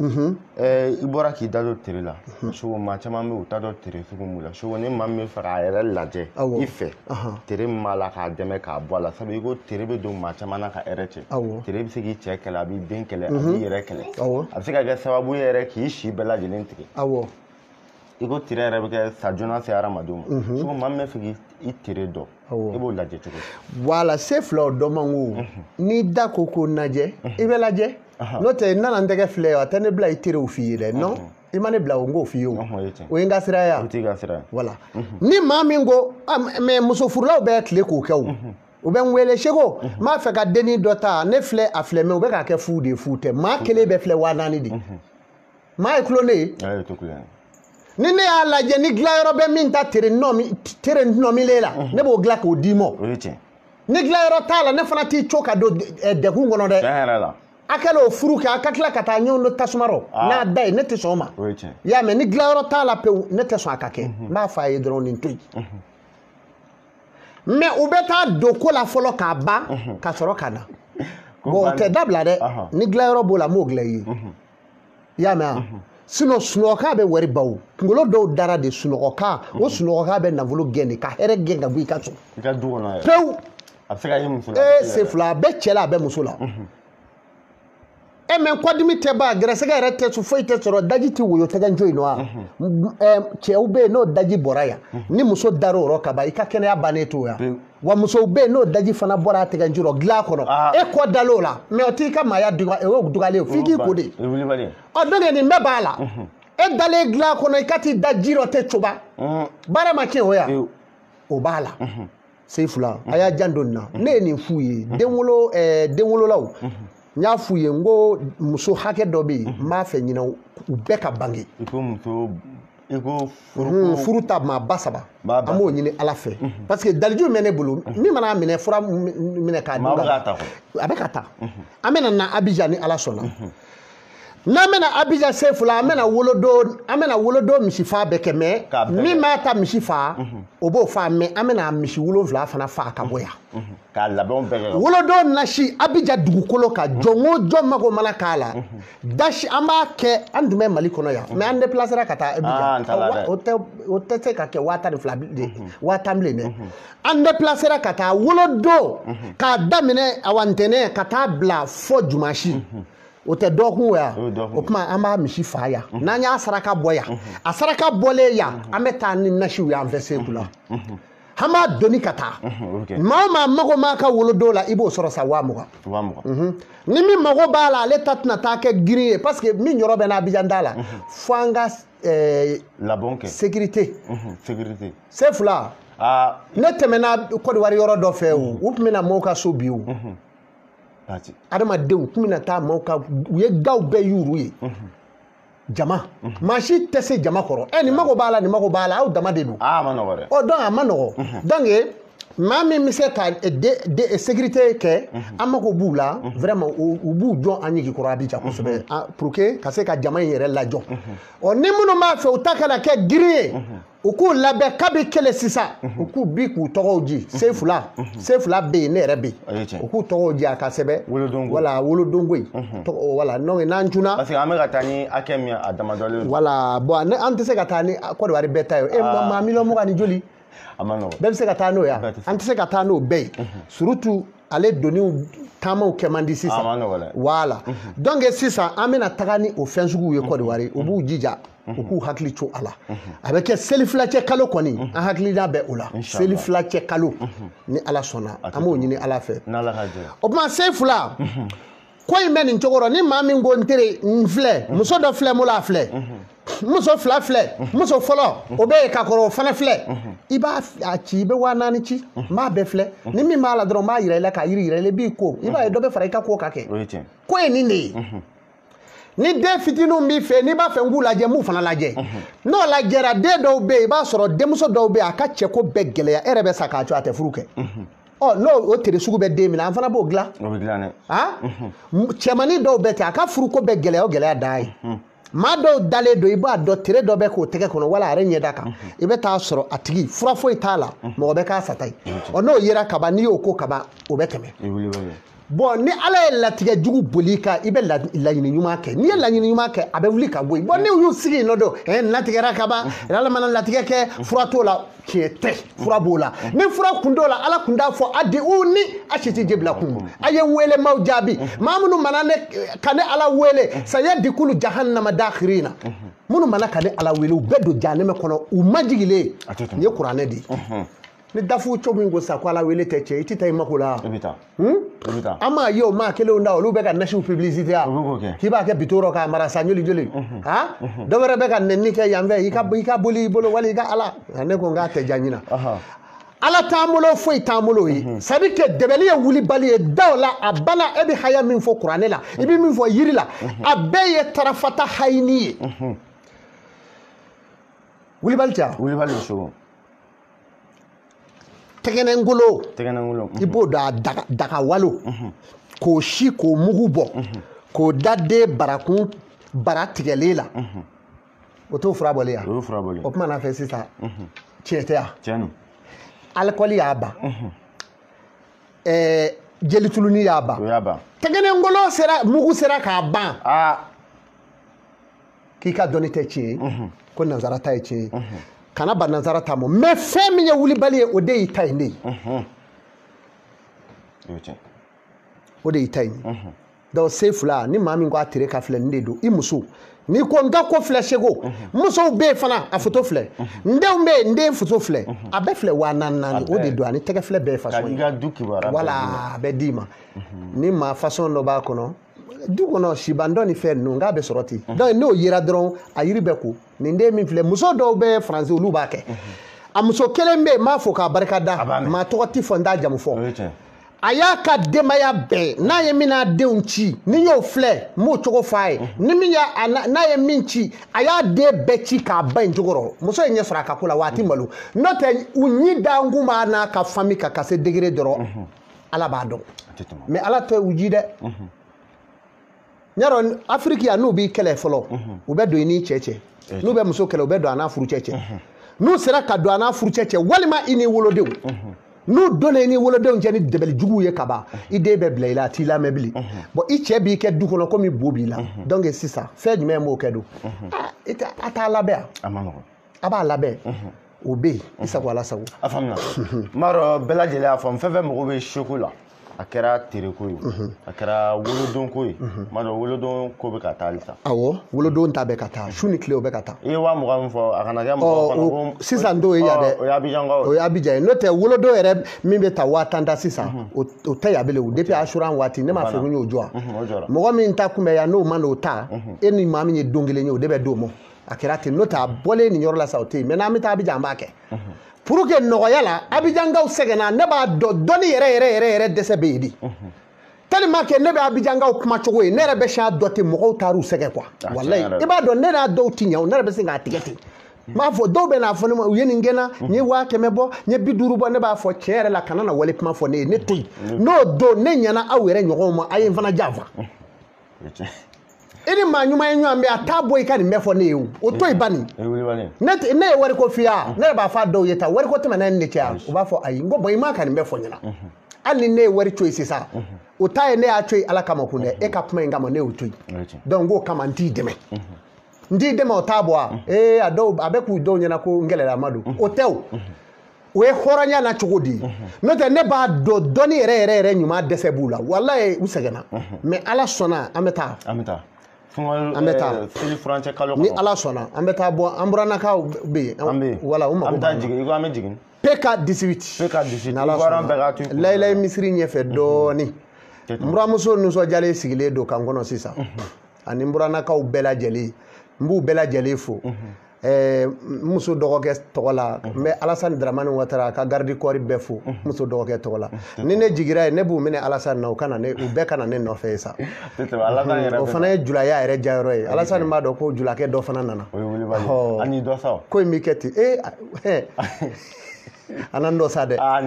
i bɔra k'i da don tere la. Seko, maa caman bɛ yen, u t'a dɔn tere sugu mun la. Seko, ni maa min bɛ fɛ k'a yɛrɛ lajɛ i fɛ, tere min b'a la k'a dɛmɛ k'a bɔ a la, sabu i ko tere bɛ don maa caman na ka hɛrɛ cɛ. Tere bɛ se k'i cɛ kɛlɛ, a b'i den kɛlɛ, a b'i yɛrɛ kɛlɛ. A bɛ se ka kɛ sababu ye yɛrɛ k'i si bɛɛ lajɛlen tigɛ. I ko tere yɛrɛ bɛ kɛ sa joona se hadamadenw ma. Seko, maa min bɛ fɛ k'i tere dɔn, i b'o lajɛ cogo di? Voilà, Sefula, o dɔn man go. N'i da ko ko lajɛ, i bɛ lajɛ. N'o tɛ, n nana n tɛgɛ filɛ, a tɛ ne bila i terew f'i ye dɛ. Non, i ma ne bila o, n k'o f'i ye o. O ye n ka sira ye. O t'i ka sira ye. Voilà. Ni maa min ko, mais muso furulaw bɛ tile k'o kɛ o. U bɛ n wele, Seko, n b'a fɛ ka dennin dɔ ta, ne filɛ a filɛ, mais u bɛ k'a kɛ fu de ye, fu tɛ. Maa kelen bɛ filɛ 4000 de. Maa ye kulo ne ye. Ni ne y'a lajɛ, ni dilanyɔrɔ bɛ min ta tere nɔmilen la, ne b'o dilan k'o d'i ma. Ni dilanyɔrɔ t'a la, ne fana t'i co ka don dɛkun kɔnɔ dɛ. A kɛlen o furu kɛ, a ka tila ka taa ɲɔgɔn don tasuma rɔ n'a da ye, ne tɛ sɔn o ma. I y'a mɛn, ni dilanyɔrɔ t'a la pewu, ne tɛ sɔn a ka kɛ. N b'a fɔ a ye dɔrɔn, nin to yen. Mais u bɛ taa don ko la fɔlɔ k'a ban, ka sɔrɔ ka na. Bon, o tɛ dabila dɛ. Ni dilanyɔrɔ b'o la, n b'o dilan i ye. I y'a mɛn wa? Sinon, sunɔgɔkan bɛ wari baw. Kunkolo dɔw dara de sunɔgɔkan. O sunɔgɔkan bɛ nafolo gɛn de, ka hɛrɛ gɛn ka bɔ i ka so. I ka du kɔnɔ yɛrɛ. Pewu. A bɛ se ka ye muso la. Ee, Sefula, a bɛ cɛ la, a bɛ muso la. E mɛ kɔdimi tɛ ban, gɛrɛsɛgɛ yɛrɛ tɛ foyi tɛ sɔrɔ, daji tɛ woyo tɛgɛ njo yen nɔ wa? Cɛw bɛ yen, n'o daji bɔra yan, ni muso dar'o yɔrɔ ka ban, i ka kɛnɛya bannen to yan. Wa musow bɛ yen, n'o daji fana bɔra a tɛgɛ njo rɔ dilan kɔnɔ, e kɔ dal'o la, mais o t'i ka maaya dugalen, o y'o dugalen ye, f'i k'i ko de. Ɔ, donc nin bɛɛ b'a la. E dalen dilan kɔnɔ, i ka t'i da ji rɔ tɛ coba. Baara ma tiɲɛ o yan. O b'a la. Sefula, a y'a janto nin na. Ne ye nin f'u ye, denwolo denwololaw. N y'a f'u ye, n ko muso hakɛ dɔ bɛ yen, n b'a fɛ ɲinɛ u bɛɛ ka bange. I ko muso, i ko furu ta maa ba 3. An b'o ɲini Ala fɛ. Parce que daliju bɛ ne bolo, min mana minɛ, fura minɛ k'a dun. A bɛ ka ta. An bɛna na Abidjan ni Ala sɔnna. N'an bɛna Abidjan Sefula, an bɛna wolodon, an bɛna wolodon misi fa bɛɛ kɛ, mais min b'a ta misi fa, o b'o fa, mais an bɛna misi 7 fana fa ka bɔ yan. K'a labɛnw bɛɛ kɛ. Wolodon nasi Abidjan dugukolo kan, jɔn o jɔn mago mana k'a la, dasi an b'a kɛ, an tun bɛ Mali kɔnɔ yan, mais an déplacera ka taa Abidjan. O tɛ se ka kɛ 12,000 bilen, 10,000 bilen dɛ. An déplacera ka taa wolodon k'a daminɛ awa ntɛnɛn ka taa bila fɔ jumasi. O tɛ dɔgɔkun ya. O tuma an b'a misi fa yan. N'an y'a saraka bɔ yan, a saraka bɔlen yan, an bɛ taa ni nasiw y'an fɛ Segu la. An b'a doni ka taa. Maa o maa mago m'a ka wolodon la, i b'o sɔrɔ sa 20,000. Ni min mago b'a la, ale ta tɛna taa kɛ girin ye, parce que min yɔrɔ bɛ n'Abidjan t'a la. Fo an ka labɛnw kɛ. Sécurité. Sécurité. Sefula. Ne tɛmɛna Côte d'Ivoire yɔrɔ dɔ fɛ o, u tun bɛna maaw ka so bi o. Adamadenw tun bɛna taa maaw ka, u ye gaw bɛɛ y'uru ye. Jama, maa si tɛ se jama kɔrɔ. Ɛ, nin mago b'a la, nin mago b'a la, aw dama de don. A ma nɔgɔ dɛ. Ɔ, donc a ma nɔgɔ. Donc maa min bɛ se ka sécurité kɛ, an mago b'u la, vraiment u b'u jɔ an ɲigi kɔrɔ Abidjan kosɛbɛ, pour que ka se ka jama in yɛrɛ lajɔ. Ɔ, ni minnu b'a fɛ u ta kana kɛ girin ye, u k'u labɛn kabi kelen sisan, u k'u bi k'u tɔgɔw di. Sefula, Sefula bɛ yen, ne yɛrɛ bɛ yen. U k'u tɔgɔw di a ka sɛbɛn. Voilà, wolodonko in. Voilà, donc n'an cunna. Parce que an bɛ ka taa ni hakɛ min ye, a damadɔlen don. Voilà, bon, an tɛ se ka taa ni Côte d'Ivoire bɛɛ ta ye. E maa 20,000,000 ni joli? A ma nɔgɔn. Bɛɛ bɛ se ka taa n'o ye. An tɛ se ka taa n'o bɛɛ ye. Surtout ale doniw taamaw kɛ man di sisan. A ma nɔgɔn dɛ. Voilà. Donc sisan an bɛna taga ni o fɛn suguw ye Côte d'Ivoire, u b'u jija. U k'u hakili to a la. A bɛ kɛ seli filacɛ kalo kɔni, an hakilina bɛ o la. Seli filacɛ kalo, ni Ala sɔnna, an b'o ɲini Ala fɛ. O tuma Sefula, ko in bɛ nin cogo rɔ, ni maa min ko n teri n filɛ, muso dɔ filɛ n bolo a filɛ. Muso fila filɛ, muso fɔlɔ o bɛ yen ka kɔrɔ, o fana filɛ. I b'a a ci, i bɛ 4000 ci, n b'a bɛɛ filɛ. Ni min b'a la dɔrɔn, n b'a yira i la k'a yiri yira i la, i b'i ko. I b'a ye dɔ bɛ fara i ka ko kan kɛ. Ko ye nin de ye. Ni den fitininw b'i fɛ, n'i b'a fɛ n k'u lajɛ, n b'u fana lajɛ. N'o lajɛra, den dɔw bɛ yen, i b'a sɔrɔ denmuso dɔw bɛ yen, a ka cɛko bɛɛ gɛlɛya, e yɛrɛ bɛ sa k'a to a tɛ furu kɛ. Ɔ n'o o tere sugu bɛ den minɛ, an fana b'o dilan. O bɛ dilan dɛ. Cɛmannin dɔw bɛ ten, a ka furuko bɛɛ gɛlɛya, o gɛlɛya dan ye. Maa dɔw dalen don, i b'a dɔn tere dɔ bɛ k'o tɛgɛ kɔnɔ wala a yɛrɛ ɲɛda kan, i bɛ taa sɔrɔ a tigi fura foyi t'a la, mɔgɔ bɛ k'a sata ye. Ɔ n'o yera kaban, n'i y'o ko kaban, o bɛ tɛmɛ. Bon, ni Ala ye latigɛ jugu boli i kan, i bɛ laɲini ɲuman kɛ. N'i ye laɲini ɲuman kɛ, a bɛ wuli ka bɔ yen. Bon, n'u y'u sigi yen nɔ don, latigɛra kaban, Ala mana latigɛ kɛ, fura t'o la, tiɲɛ tɛ, fura b'o la. Ni fura kun t'o la, Ala kun t'a fɔ a di u ni a si tɛ jebila kun. A ye n wele, m'aw jaabi. Maa minnu mana ne ka ne Ala wele, saya dikulu jahannama dakhirina. Minnu mana ka ne Ala wele, u bɛɛ don jahanama kɔnɔ, u majigilen. Nin ye kuranɛ de ye. Ni dafu cogo min ko sa ko Ala wele tɛ cɛ, i tɛ taa i mako la. I bɛ taa. I bɛ taa. An m'a ye o maa kelenw da, olu bɛ ka nasiw publicité ya. K'i b'a kɛ bitɔn k'a mara sa joli joli. Dɔ wɛrɛ bɛ ka nɛni kɛ yan fɛ, i ka boli i bolo wali i ka Ala. Ne ko n k'a tɛ diya ɲina. Ala t'an bolo, foyi t'an bolo ye. C'est à dire que dɛbɛli ye wulibali ye, da o la a banna. E bɛ haya min fɔ kuranɛ la, i bɛ min fɔ yiri la, a bɛɛ ye tarafata hayini ye. Wulibali tɛ wa? Wulibali ye sogo. Tɛgɛnɛngolo. Tɛgɛnɛngolo. I b'o don a daga walo, k'o si k'o mugu bɔ, k'o da den barakun bara tigɛlen la. O t'o fura bɔlen ya? O y'o fura bɔlen. O tuma n'a fɛ sisan, tiɲɛ tɛ ya? Tiɲɛ don. Alikɔli y'a ban. Jelituluni y'a ban. O y'a ban. Tɛgɛnɛngolo sera, mugu sera k'a ban. K'i ka dɔnni tɛ tiɲɛ ye, ko nanzara ta ye tiɲɛ ye. Kana ba nanzara ta mɔ, mais fɛn min ye wulibali ye, o de y'i ta in de ye. O de y'i ta in ye. Donc se fila, ni maa min ko a tere ka filɛ, nin de don. I muso, n'i ko n ka ko filɛ seko, musow bɛ yen fana, a foto filɛ. N denw bɛ yen, n den foto filɛ. A bɛɛ filɛ 4000 4, o de don. Ani tɛgɛ filɛ bɛɛ ye façon ye. Ka i ka du kibaruya bɛɛ d'i ma. Voilà, a bɛɛ d'i ma. Ni maa façon dɔ b'a kɔnɔ, du kɔnɔ sibandɔ ni fɛn ninnu, k'a bɛ sɔrɔ ten. Donc n'o yera dɔrɔn, a yiri bɛ ko. Nin den min filɛ, muso dɔw bɛ faransi, olu b'a kɛ. A muso kelen bɛ yen, n b'a fɔ k'a barika da, maa tɔgɔ ti fɔ, n t'a jamu fɔ. A y'a ka denbaya bɛɛ, n'a ye min n'a denw ci, ni y'o filɛ, n b'o cogo f'a ye. Ni min y'a, n'a ye min ci, a y'a den bɛɛ ci k'a ba in cogo rɔ. Muso ye ɲɛ sɔrɔ a ka ko la, wa a ti malo. N'o tɛ, u ɲi da n kun b'a n'a ka famille kan ka se degré dɔrɔn, Ala b'a dɔn. Mais Ala tɛ u ji dɛ. Yarɔ Afiriki yan, n'u b'i kɛlɛ fɔlɔ, u bɛ don i n'i cɛ cɛ. N'u bɛ muso kɛlɛ, u bɛ don a n'a furucɛ cɛ. N'u sera ka don a n'a furucɛ cɛ, walima i n'i wolodenw. N'u donna i n'i wolodenw cɛ ni dɛbɛli juguw ye kaban, i den bɛ bila i la, a t'i lamɛn bilen. Bon, i cɛ b'i kɛ du kɔnɔ komi bo b'i la. Donc sisan, fɛn jumɛn b'o kɛ don? A t'a labɛn yan. A ma nɔgɔn. A b'a labɛn. O bɛ yen, i sago Ala sago. A faamuna. N b'a dɔn bɛɛ lajɛlen y'a faamu, fɛn fɛn mago bɛ seko la. A kɛra tereko ye, a kɛra wolodon ko ye. N b'a dɔn wolodon ko bɛ ka taa halisa. Awɔ, wolodon ta bɛ ka taa, su ni tile o bɛ ka taa. I ye 20,000 min fɔ, a kana kɛ mɔgɔ kɔnɔ ko sisan t'o ye yan dɛ. O ye Abijankaw ye. O ye Abijan ye. N'o tɛ wolodon yɛrɛ min bɛ ta 10,000 ta sisan, o tɛ yan bilen o. Depuis Asuran waati, ne m'a fɔ ko n y'o jɔ wa. O jɔra. Mɔgɔ min ta kunbɛ yan, n'o ma n'o ta, e ni maa min ye don kelen ye, o de bɛ d'o ma. A kɛra ten, n'o tɛ a bɔlen nin yɔrɔ la sa, o tɛ yen. Mais n'an bɛ taa Abijan, an b'a kɛ. Pour que nɔgɔya la, Abijankaw sɛgɛnna, ne b'a dɔn dɔnni yɛrɛ yɛrɛ yɛrɛ yɛrɛ dɛsɛ bɛ yen de. Tellement que ne bɛ Abijankaw kuma cogo ye, ne yɛrɛ bɛ siɲɛ dɔ ten, mɔgɔw taar'u sɛgɛn quoi. Walayi, i b'a dɔn ne n'a dɔw ti ɲɛ o, ne yɛrɛ bɛ sin k'a tigɛ ten. N b'a fɔ dɔw bɛ n'a fɔ ne ma, u ye nin gɛnna, n ye 100,000 bɔ, n ye 50 bɔ, ne b'a fɔ tiɲɛ yɛrɛ la, kana na wale kuma fɔ ne ye, ne to yen. N'o don ne ɲɛna aw yɛrɛ ɲɔgɔnw ma, a ye n fana janfa. I ni maa ɲuman ye ɲɔgɔn bɛ, a t'a bɔ i ka nin bɛɛ fɔ ne ye o, o to yen bani. Ne ye wariko f'i ye, ne yɛrɛ b'a fɔ a dɔw ye tan, wariko tɛmɛna ni ne cɛ yan, u b'a fɔ ayi, n ko bɔn i ma ka nin bɛɛ fɔ ɲɛna. Hali ni ne ye wari to yen sisan, o ta ye ne y'a to yen Ala kama kun dɛ, e ka kuma in kama ne y'o to yen. Donc n k'o kama n t'i dɛmɛ. N t'i dɛmɛ o t'a bɔ wa? Ee a dɔw a bɛ k'u dɔw ɲɛna ko n gɛlɛyara ma don. O tɛ o. O ye hɔrɔnya na cogo di ye. N'o tɛ ne b'a dɔn dɔnni yɛrɛ yɛrɛ yɛrɛ ɲuman dɛsɛ b'u la. Walayi u sɛgɛnna. Mais Ala sɔnna an bɛ taa. An bɛ taa. An bɛ taa ni Ala sɔnna an bɛ taa bɔ an buranakaw bɛ yen. An bɛ yen. Voilà, u mago an bɛ taa jigin, i ko an bɛ jigin. PK 18. PK 18. N'Ala sɔnna. Layilayi misiri ɲɛfɛ dɔɔnin. N buramuso nisɔndiyalen sigilen don kan kɔnɔ sisan. Ani n buranakaw bɛɛ lajɛlen. N b'u bɛɛ lajɛlen fo. Muso dɔgɔkɛ tɔgɔ la n bɛ Alasani Dramani Watara ka garde corps bɛɛ fo muso dɔgɔkɛ tɔgɔ la. Ni ne jigira yen, ne b'u minɛ Alasani na, u kana ne, u bɛɛ ka na ne nɔfɛ yen sa. O fana ye julaya yɛrɛ jayɔrɔ ye. Alasani b'a dɔn ko julakɛ dɔ fana nana. Ko in bɛ kɛ ten. A n'an dɔ sa dɛ. A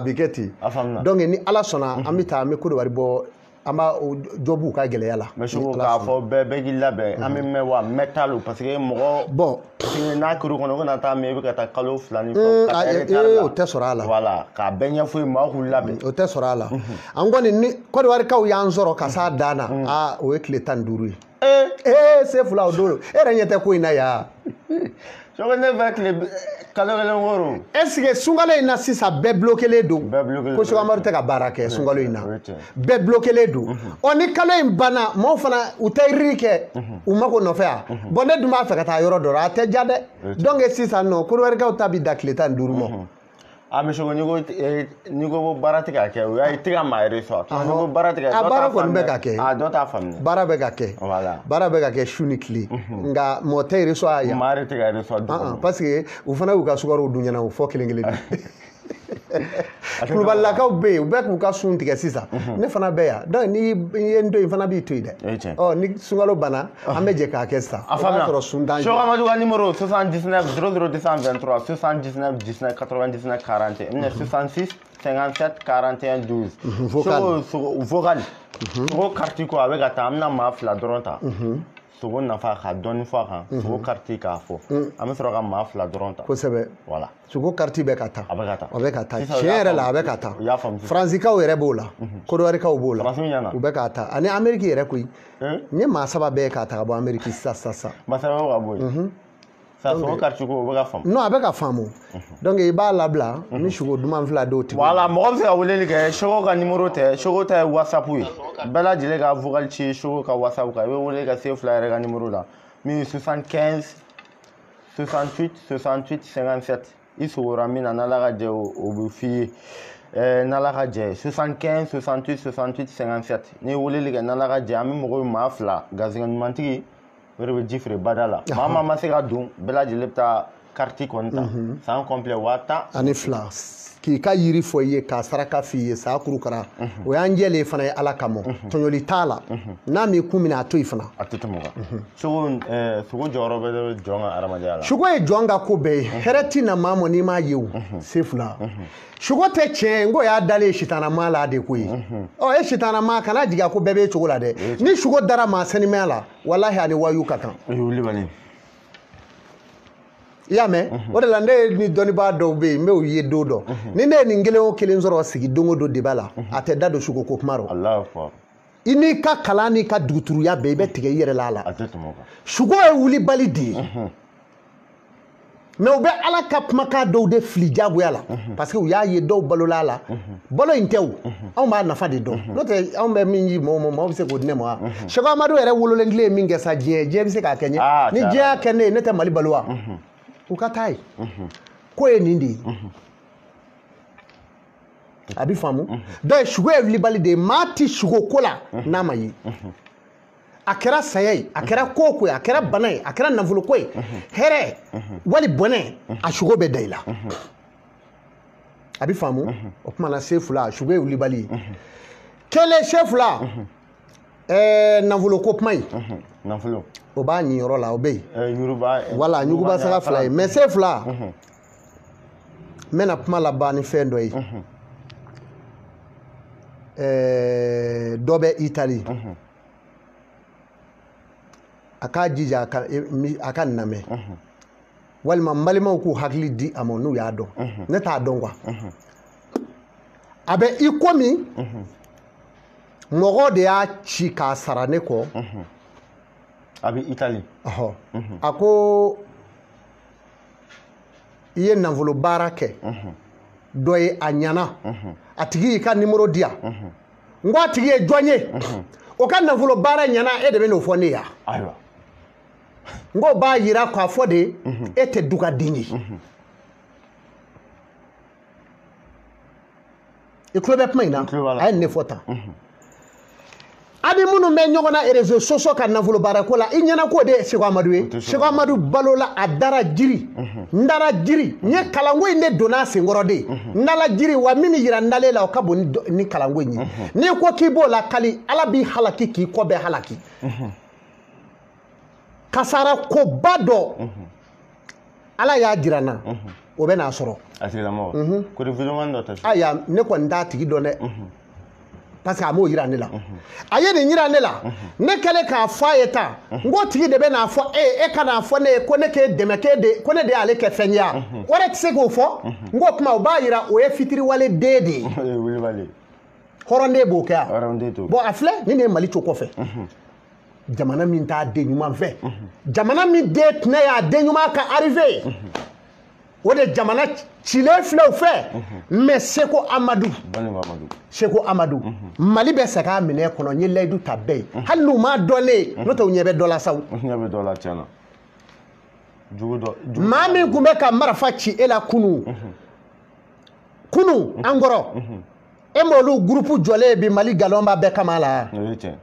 bɛ kɛ ten. Donc ni Ala sɔnna, an bɛ taa, an bɛ Côte d'Ivoire bɔ, an b'a jɔ b'u ka gɛlɛya la. Mais sogo k'a fɔ bɛɛ k'i labɛn, an bɛ mɛn wa mɛn t'a la, parce que mɔgɔ bon n'a kɛr'u kɔnɔ, u kana taa mɛn, i bɛ ka taa kalo 2 ni fɛnw ka taa retard la. O tɛ sɔrɔ a la. Voilà, k'a bɛɛ ɲɛfɔ ye, maaw k'u labɛn. O tɛ sɔrɔ a la. An kɔni ni Côte d'Ivoire kaw y'an sɔrɔ ka s'a dan na, aa o ye tile 15 ye. Sefula o don, e yɛrɛ ɲɛ tɛ ko in na yan. Sogo ne fɛ tile kalo kelen wɔɔrɔ. Est-ce que sunkalo in na sisan bɛɛ bloqué don? Ko Seko Amadu tɛ ka baara kɛ sunkalo in na. Bɛɛ bloqué don. Ɔ ni kalo in banna, maaw fana u tɛ riri kɛ u mako nɔfɛ yan. Bon ne dun b'a fɛ ka taa yɔrɔ dɔ la, a tɛ ja dɛ. Donc sisan nɔ Côte d'Ivoire ta bɛ da tile 15 ma. A mais Seko, n'i ko baara tɛ ka kɛ, o y'a ye i tɛ ka maa yɛrɛ sɔrɔ. N'i ko baara tɛ ka kɛ, a baara kɔni bɛ ka kɛ. A dɔ t'a faamuya. Baara bɛ ka kɛ. Voilà. Baara bɛ ka kɛ su ni tile. Nka mɔgɔ tɛ yɛrɛ sɔrɔ a yan. Maa yɛrɛ tɛ ka yɛrɛ sɔrɔ du kɔnɔ. Parce que u fana y'u ka sukaro dun ɲɛna, o fɔ kelen kelen de. Kulubalilakaw bɛ yen, u bɛɛ k'u ka sun tigɛ sisan. Ne fana bɛ yan. Donc n'i ye n to yen, fana b'i to yen dɛ. Ɔ ni sunkalo banna, an bɛ jɛ k'a kɛ sisan. A faamuya. O b'a sɔrɔ sun t'an jɛ. Seko Amadu ka numéro 79 00 223 79 19 99 41 minɛ 66 57 41 12. Vocal. Sogo vocal. Sogo carte ko a bɛ ka taa, an bɛna maa 2 dɔrɔn ta. Sogo nafa ka dɔɔni fɔ a kan, sogo carte k'a fɔ. An bɛ sɔrɔ ka maa 2 dɔrɔn ta. Kosɛbɛ. Voilà. Sogo carte bɛ ka taa. A bɛ ka taa. A bɛ ka taa. Tiɲɛ yɛrɛ la, a bɛ ka taa. U y'a faamu. Faransikaw yɛrɛ b'o la. Côte d'Ivoire b'o la. Faransiw ɲɛna. U bɛ k'a ta. Ani Amérique yɛrɛ koyi. N ye maa 3 bɛɛ k'a ta ka bɔ Amérique sisan sisan sisan. Maa 3 bɛ ka bɔ yen. Sa sogo carte ko o bɛ ka faamu. Non, a bɛ ka faamu. Donc i b'a labila ni sogo duman 2 d'o tigi. Voilà, mɔgɔ bɛ se ka weleli kɛ. Seko ka numéro tɛ, Seko ta ye WhatsApp ye. Bɛɛ lajɛlen ka vocal ci Seko ka WhatsApp kan. I bɛ weleli kɛ C2 yɛrɛ ka numéro la. Min ye 75 68 68 57. I sogora min na, n'Ala ka jɛ o bɛ f'i ye. N'Ala ka jɛ 75 68 68 57. N'i ye weleli kɛ, n'Ala ka jɛ, an bɛ mɔgɔw maa 2 garisɛgɛ ɲumantigi. O de bɛ ji feere bada la. Maa maa ma se ka don, bɛɛ lajɛlen bɛ taa carte kɔni ta. San complet 10,000. K'i ka yiri fɔ i ye, k'a saraka f'i ye, sa kurukara. O y'an jɛlen fana ye Ala kama. Tɔɲɔli t'a la. N'a m'i kun minɛ, a to yen fana. A tɛ tɛmɛ o kan. Sogo jɔyɔrɔ bɛ jɔn ka hadamadenya la. Sogo ye jɔn ka ko bɛɛ ye. Hɛrɛ ti na maa ma n'i m'a ye o. Sefula. Sogo tɛ tiɲɛ ye, n ko y'a dalen ye sitanama la de ko ye. Ɔ e sitanama kana jigin a ko bɛɛ b'e cogo la dɛ. Ni sogo dara maa sanimaya la, walahi ani wayu ka kan. O ye wulibali. I y'a mɛn? O de la ne ni dɔnnibaa dɔw bɛ yen, n b'o ye don dɔ. Ni ne ye nin kelen o kelen sɔrɔ sigi don o don débat la, a tɛ da don sogo ko kuma rɔ. Alahu akbar. I n'i ka kalan n'i ka duguturuya bɛɛ, i bɛ tigɛ i yɛrɛ la a la. A tɛ tɛmɛ o kan. Sogo ye wulibali de ye. Mais u bɛ Ala ka kumakan dɔw de fili diyagoya la. Parce que u y'a ye dɔw balola a la. Balo in tɛ o. Anw b'a nafa de dɔn. N'o tɛ anw bɛ min di mɔgɔw ma, mɔgɔw bɛ se k'o di ne ma wa? Seko Amadu yɛrɛ wololen kelen ye min kɛ sa diɲɛ, diɲɛ bɛ se k'a kɛ ɲɛ. Ni diɲɛ y'a kɛ ne ye, ne tɛ Mali balo wa? U ka taa ye. Ko ye nin de ye. A bɛ faamu. Donc sogo ye wulibali de ye. Maa ti sogo ko la n'a ma ye. A kɛra saya ye, a kɛra ko o ko ye, a kɛra bana ye, a kɛra nafolo ko ye, hɛrɛ wali bɔnɛ, a sogo bɛ da i la. A bɛ faamu. O tuma na Sefula, sogo ye wulibali ye. Kelen Sefula, nafolo ko kuma in. Nafolo. O b'a ɲiyɔrɔ la, o bɛ yen. Yuruba. Voilà, ɲuguba saga 2 ye. Mais Sefula, n bɛna kuma laban ni fɛn dɔ ye. Dɔ bɛ Itali. A k'a jija a ka lamɛn. Walima n balimaw k'u hakili di a ma n'u y'a dɔn. Ne t'a dɔn quoi. A bɛ i komi mɔgɔ de y'a ci k'a sara ne kɔ. A bɛ Itali. Ɔhɔ. A ko i ye nafolo baara kɛ. Dɔ ye a ɲɛna. A tigi y'i ka numéro di yan. N ko a tigi ye jɔn ye? O ka nafolo baara ɲɛna, e de bɛ n'o fɔ ne ye. Ayiwa. N ko b'a yira k'a fɔ de e tɛ dugaden ye. I tulo bɛ kuma in na? A ye nin de fɔ tan. A ni minnu bɛ ɲɔgɔn na réseaux sociaux kan nafolo baara ko la, i ɲɛna k'o de ye Seko Amadu ye. Seko Amadu balola, a dara jiri, n dara jiri, n ye kalanko in de donna a senkɔrɔ de, n dala jiri, wa min bɛ yira n dalen la, o ka bon ni kalanko in ye. N'i ko k'i b'o lakali, Ala b'i halaki k'i kɔ bɛɛ halaki. Kasara koba dɔ, Ala y'a jira n na, o bɛ n'a sɔrɔ. A tigilamɔgɔ ko de videoman dɔ tɛ. Ayiwa, ne kɔni t'a tigi dɔn dɛ. Parce que a m'o yira ne la. A ye nin yira ne la. Ne kɛlen k'a fɔ a ye tan, n ko tigi de bɛ n'a fɔ e ye, e ka n'a fɔ ne ye ko ne k'e dɛmɛ, k'e de, ko ne de y'ale kɛ fɛn ye wa? O yɛrɛ tɛ se k'o fɔ. N ko kuma o b'a yira o ye fitiriwale den de ye. Hɔrɔnden b'o kɛ wa? Bon, a filɛ nin de ye Mali to kɔfɛ. Jamana min t'a den ɲuman fɛ, jamana min den tɛnɛ y'a den ɲuman ka arrivé, o de jamana cilen filɛ o fɛ. Mais Seko Amadu, Seko Amadu, Mali bɛ segin a minɛ kɔnɔ. N ye layidu ta bɛɛ ye, hali n'u m'a dɔn ne ye, n'o tɛ u ɲɛ bɛ dɔ la sa. Ɲɛ bɛ dɔ la tiɲɛ na. Jugu dɔ. Maa min tun bɛ ka marifa ci e la kunun, kunun an kɔrɔ, e m'olu gurupu jɔlen ye bi Mali galon b'a bɛɛ kama la. O ye tiɲɛ.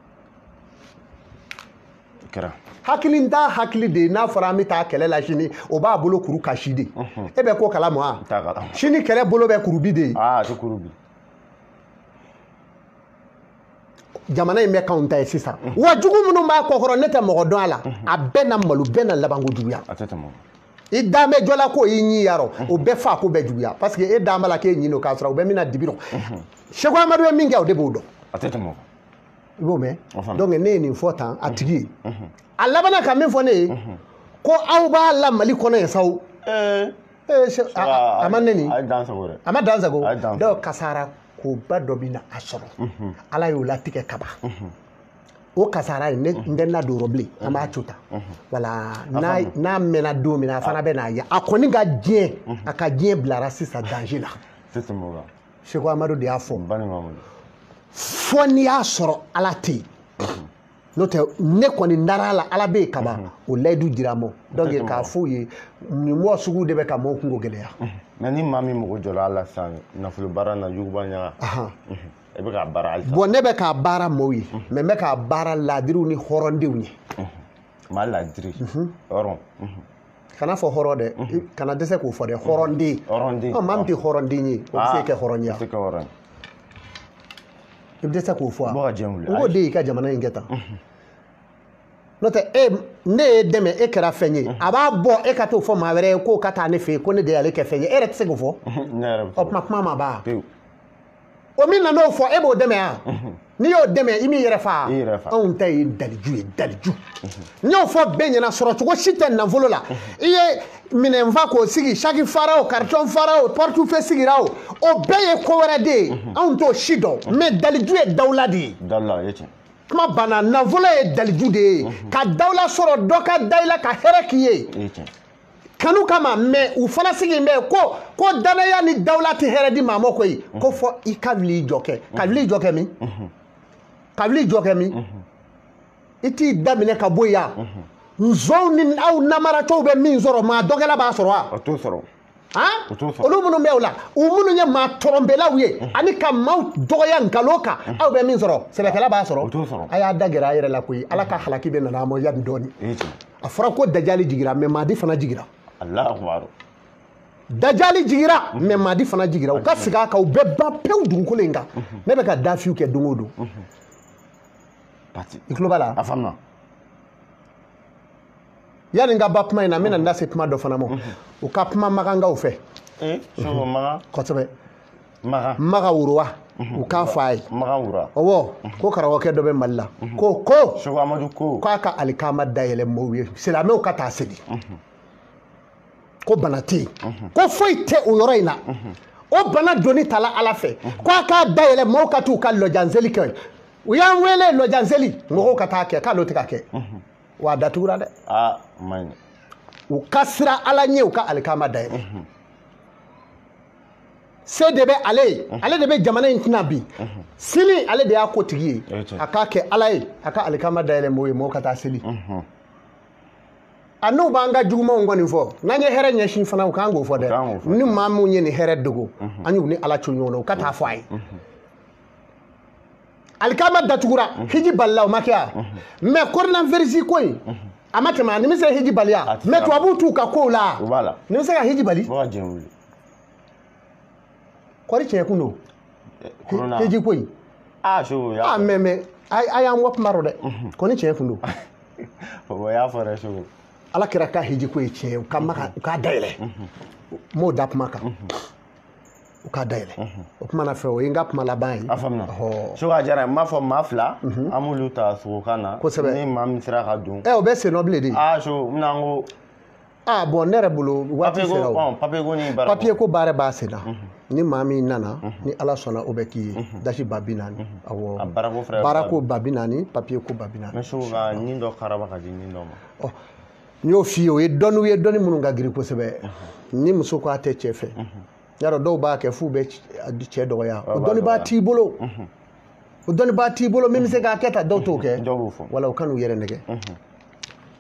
Kɛra. Hakili t'a hakili de ye, n'a fɔra an bɛ taa kɛlɛ la sini, o b'a bolo kuru ka si de. E bɛ ko kalama wa? Sini kɛlɛ bolo bɛ kurubi de ye. Aa, a tɛ kuru bi. Jamana in bɛ k'anw ta ye sisan. Wa jugu minnu b'a kɔkɔrɔ, ne tɛ mɔgɔ dɔn a la. A bɛɛ na malo, bɛɛ na labanko juguya. A tɛ tɛmɛ. I dan bɛ jɔ la k'o y'i ɲi yarɔ, o bɛɛ fa ko bɛɛ juguya. Parce que e dan b'a la k'e ɲin don k'a sɔrɔ u bɛ min na dibi rɔ. Seko Amadu ye min kɛ, o de b'o dɔn. A tɛ tɛmɛ. I b'o mɛn? Donc ne ye nin fɔ tan a tigi ye. A labanna ka min fɔ ne ye, ko aw b'a la Mali kɔnɔ yen sa o. A ma ne nin. A ye dan sago dɛ. A ma dan sago. Donc kasara koba dɔ bɛ na a sɔrɔ. Ala y'o latigɛ kaban. O kasara in, ne n tɛ na don yɔrɔ bilen, an b'a to tan. Wala n'a mɛnna don min na, a fana bɛ n'a ye. A kɔni ka diɲɛ, a ka diɲɛ bilara sisan danger la. Seko Amadu de y'a fɔ. Fɔ n'i y'a sɔrɔ Ala tɛ yen. N'o tɛ ne kɔni dara la, Ala bɛ yen kaban, o layidu dira n ma. Donc k'a f'u ye, nin mɔgɔ sugu de bɛ ka mɔgɔw kungo gɛlɛya. Mais ni maa min mago jɔra a la sisan nafolo baara na juguba ɲaga, e bɛ k'a baara halisa? Bon, ne bɛ k'a baara mɔgɔw ye, mais n bɛ k'a baara laadiriw ni hɔrɔndenw ye. Maa laadiri, hɔrɔn. Kana fɔ hɔrɔn dɛ, kana dɛsɛ k'o fɔ dɛ, hɔrɔnden. Hɔrɔnden. Maa min tɛ hɔrɔnden ye, o bɛ se ka kɛ hɔrɔn ye. O bɛ se ka kɛ hɔrɔn ye. I bɛ dɛsɛ k'o fɔ wa? Bɔ ka diɲɛ wuli. N k'o de y'i ka jamana in kɛ tan. N'o tɛ e, ne y'e dɛmɛ, e kɛra fɛn ye. A b'a bɔ e ka t'o fɔ maa wɛrɛ ye k'o ka taa ne fɛ yen, ko ne de y'ale kɛ fɛn ye. E yɛrɛ tɛ se k'o fɔ. Ne yɛrɛ bɛ. O kuma ma ban. O min nan'o fɔ, e b'o dɛmɛ wa? N'i y'o dɛmɛ, i m'i yɛrɛ fa. I yɛrɛ fa. Anw ta ye daliju ye, daliju. N y'o fɔ bɛɛ ɲɛna, sɔrɔ cogo si tɛ nafolo la. I ye minɛn fa k'o sigi, saki fara o, carton fara o, portefeuille sigira o, o bɛɛ ye ko wɛrɛ de ye. Anw t'o si dɔn. Mais daliju ye dawula de ye. Dawula, o ye tiɲɛ. Kuma banna, nafolo ye daliju de ye. Ka dawula sɔrɔ, dɔ ka da i la ka hɛrɛ k'i ye. O ye tiɲɛ. Kanu kama, mais u fana sigi bɛ ko danaya ni dawula tɛ hɛrɛ di maa ma koyi. Ko fɔ i ka wuli i jɔ kɛ. Ka wuli i jɔ kɛ min? Ka wuli i jɔ kɛ min? I t'i daminɛ ka bɔ yan. Nzɔnw ni aw namaratɔw bɛ min sɔrɔ, maa dɔgɔla b'a sɔrɔ wa? O t'o sɔrɔ. Olu minnu bɛ o la, u minnu ye maa tɔrɔnbelaw ye, ani ka maaw dɔgɔya nkalon kan, aw bɛ min sɔrɔ, sɛbɛkɛla b'a sɔrɔ. O t'o sɔrɔ. A y'a da gɛrɛ a yɛrɛ la koyi. Ala ka halaki bɛ nana a ma yanni dɔɔni. A fɔra ko dajali jigira, mais Mahdi fana jigira. Allahu akbar. Dajali jigira, mais Mahdi fana jigira. U ka segin a kan, u bɛɛ ban pewu dugukolo in kan. Ne bɛ ka dafiw kɛ don o don. I tulo b'a la? A faamuna. Yanni n ka ba kuma in na, n bɛna n da se kuma dɔ fana ma. U ka kuma magankaw fɛ. Soko magan. Kosɛbɛ. Magan. Maga Wuruwa. U k'a fɔ a ye. Magan Wuruwa. Ɔwɔ, ko karamɔgɔkɛ dɔ bɛ Mali la. Ko. Seko Amadu ko. K'a ka alikama dayɛlɛ mɔgɔw ye. Silamɛw ka taa seli. Ko bana tɛ yen. Ko foyi tɛ o yɔrɔ in na. O bana doni tala Ala fɛ. Ko a k'a dayɛlɛ mɔgɔw ka t'u ka lɔjanseli kɛ. U y'an wele lɔjanseli, mɔgɔw ka taa kɛ, k'ale tɛ ka kɛ. Wa a datugura dɛ. Aa, man ɲi. U ka siran Ala ɲɛ, u ka alikama dayɛlɛ. Se de bɛ ale ye, ale de bɛ jamana in kunna bi. Sini ale de y'a kotigi ye. A k'a kɛ Ala ye, a ka alikama dayɛlɛ mɔgɔw ye, mɔgɔw ka taa seli. A n'u b'an ka jugumanw kɔni fɔ, n'an ye hɛrɛ ɲɛsin fana, u k'an k'o fɔ dɛ. Ni maa min ye nin hɛrɛ dogo, an y'u ni Ala to ɲɔgɔn na, u ka taa fɔ a ye. Alikama datugura hiji balila o ma kɛ yan mais coronavirus ko in a ma tɛmɛ ni bɛ se hiji baliya mais tubabuw t'u ka kow la ni bɛ se ka hiji bali kɔri tiɲɛ kun don hiji ko in ah mais a y'an bɔ kuma rɔ dɛ kɔni tiɲɛ kun don o y'a fɔ dɛ Soko Ala kɛra ka hiji ko ye tiɲɛ ye u ka maka u k'a dayɛlɛ n m'o da kuma kan u k'a dayɛlɛ o kuma na fɛ o ye n ka kuma laban ye. A faamuna Soko a diyara n ye n b'a fɔ maa fila an b'olu ta sogokan na kosɛbɛ ni maa min sera ka don. O bɛ sen nɔ bilen de. Aa Soko n bɛna n ko. Ah bon ne yɛrɛ bolo waati sera o. Papier ko ni baara. Papier ko baara b'a sen na. Ni maa min nana ni Ala sɔnna o bɛ k'i ye dasi 40,000 awɔ. A baarako fɛnɛ. Baarako 40,000 papier ko 40,000. Mais Soko ka nin dɔ karaba ka di nin dɔ ma. Ɔ n y'o f'i ye o ye dɔnniw ye dɔnni minnu ka girin kosɛbɛ ni muso ko a tɛ cɛ fɛ. Yarɔ dɔw b'a kɛ f'u bɛ cɛ dɔgɔya o dɔnnibaa t'i bolo o dɔnnibaa t'i bolo min bɛ se k'a kɛ tan dɔw t'o kɛ wala u kan'u yɛrɛ nɛgɛ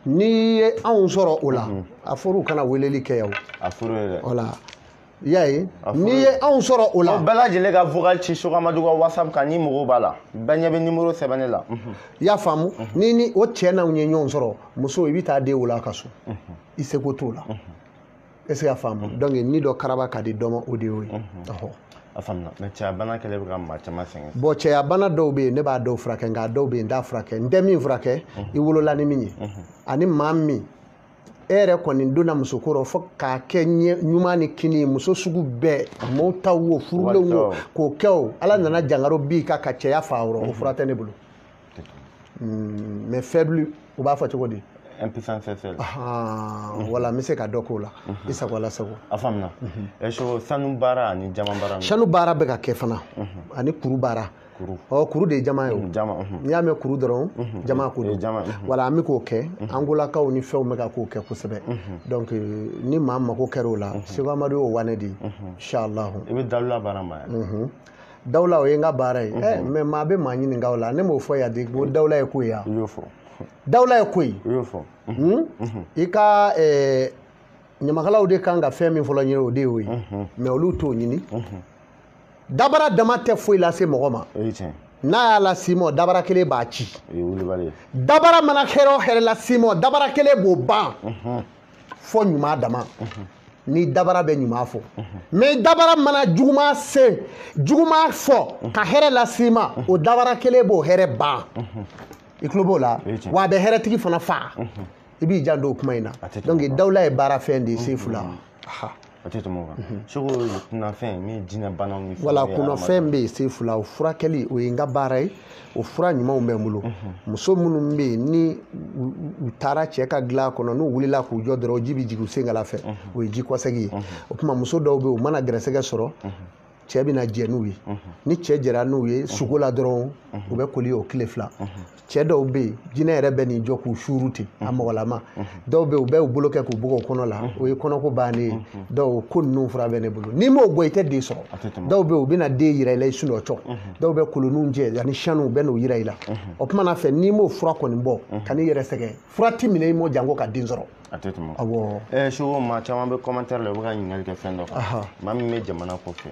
n'i ye anw sɔrɔ o la a fɔra u kana weleli kɛ yan o a fɔra yɛrɛ wala i y'a ye n'i ye anw sɔrɔ o la bɛɛ lajɛlen ka vocal ci Soko Amadu ka WhatsApp kan ni mɔgɔw b'a la bɛɛ ɲɛ bɛ numéro sɛbɛnnen la i y'a faamu ni o cɛ n'anw ye ɲɔgɔn sɔrɔ muso i bɛ taa den wolo a ka so i seko t'o la. Est-ce que y'a faamu donc ni dɔ karaba ka di dɔ ma o de y'o ye ɔhɔ a faamuna mais cɛya bana kɛlen bɛ ka maa caman sɛgɛn bon cɛya bana dɔw bɛ yen ne b'a dɔw furakɛ nka dɔw bɛ yen n t'a furakɛ n tɛ min furakɛ i wolola ni min ye ani maa min e yɛrɛ kɔni donna muso ko rɔ fo k'a kɛ ɲuman ni kini ye muso sugu bɛɛ maaw taw wo furulenw wo k'o kɛ o Ala nana jangaro b'i kan ka cɛya fa o rɔ o fura tɛ ne bolo mais faible u b'a fɔ cogo di. Impuissance sexuelle. Voilà, n bɛ se ka dɔ k'o la. I sago Ala sago. A faamuna. Soko sanu baara ani jama baara. Sanu baara bɛ ka kɛ fana. Ani kuru baara. Kuru. Ɔ kuru de ye jama ye o. Jama. N'i y'a mɛn kuru dɔrɔn. Jama ko don. Voilà an bɛ k'o kɛ. Angolakaw ni fɛnw bɛ ka k'o kɛ kosɛbɛ. Donc ni maa mako kɛra o la. Seko Amadu y'o wane de ye. Inshallah. I bɛ dawula baara ma yan. Dawula o ye n ka baara ye. Mais maa bɛ maa ɲininka o la ne m'o fɔ yan de ko dawula ye ko ye yan. I y'o fɔ. Dawula ye ko ye. I y'o fɔ. I ka ɲamakalaw de kan ka fɛn min fɔlɔ ɲini o de y'o ye. Mais olu t'o ɲini. Dabara dama tɛ foyi lase mɔgɔ ma. O ye tiɲɛ. N'a y'a las'i ma dabara kelen b'a ci. O ye wulibali ye. Dabara mana hɛrɛ o hɛrɛ las'i ma dabara kelen b'o ban. Fɔ ɲuman dama. Ni dabara bɛ ɲuman fɔ. Mais dabara mana juguman se juguman fɔ ka hɛrɛ las'i ma o dabara kelen b'o hɛrɛ ban. I tulo b'o la wa a bɛ hɛrɛtigi fana faa i b'i janto o kuma in na donc dawula ye baara fɛn de ye Sefula. A tɛ tɛmɛ o kan Soko kunnafɛn min ye jinɛ banaw ni fɛnw ye. Wala kunnafɛn bɛ yen Sefula o furakɛli o ye n ka baara ye o fura ɲumanw bɛ n bolo muso minnu bɛ yen ni u taara cɛ ka dilan kɔnɔ n'u wulila k'u jɔ dɔrɔn ji bɛ jigin u senkala fɛ o ye ji kɔsegi ye o tuma muso dɔw bɛ yen u mana gɛrɛsɛgɛ sɔrɔ cɛ bɛna jɛ n'u ye ni cɛ jɛra n'u ye sugo la dɔrɔn u bɛ koli o tile fila cɛ dɔw bɛ yen jinɛ yɛrɛ bɛ n'i jɔ k'u suuru ten a mɔgɔlama dɔw bɛ yen u bɛ u bolo kɛ k'u bugɔ kɔnɔ la o ye kɔnɔko bannen ye dɔw ko ninnu fura bɛ ne bolo n'i m'o bɔ i tɛ den sɔrɔ dɔw bɛ yen u bɛna den yira i la i sunɔgɔ dɔw bɛ kolonninw jɛ ani sanu u bɛ n'o yira i la o tuma na fɛ n'i m'o fura kɔni bɔ ka n'i yɛrɛ sɛgɛn fura ti minɛ i m'o janko ka den sɔrɔ. A tɛ tɛmɛ. Awɔ. Soko maa caman bɛ commentaire la u bɛ ka ɲininkali kɛ fɛn dɔ kan. Maa min bɛ jamana kɔfɛ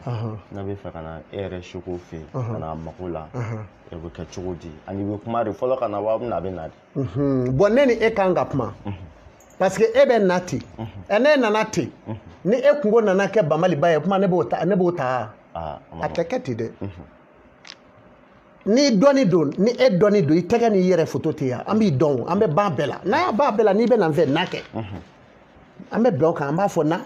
n'a bɛ fɛ ka na e yɛrɛ Soko fɛ yen ka na a mako la e bɛ kɛ cogo di ani i bɛ kuma de fɔlɔ ka na wa a bɛ na de. Bon ne ni e kan ka kuma parce que e bɛ na ten ne nana ten ni e kungo nana kɛ bamaliba ye kuma ne b'o ta a tɛ kɛ ten dɛ. Ni dɔnni don ni e dɔnni don i tɛgɛ n'i yɛrɛ foto tɛ yan an b'i dɔn an bɛ ban bɛɛ la n'a y'a ban bɛɛ la n'i bɛ na n fɛ na kɛ an bɛ bɛn o kan an b'a fɔ na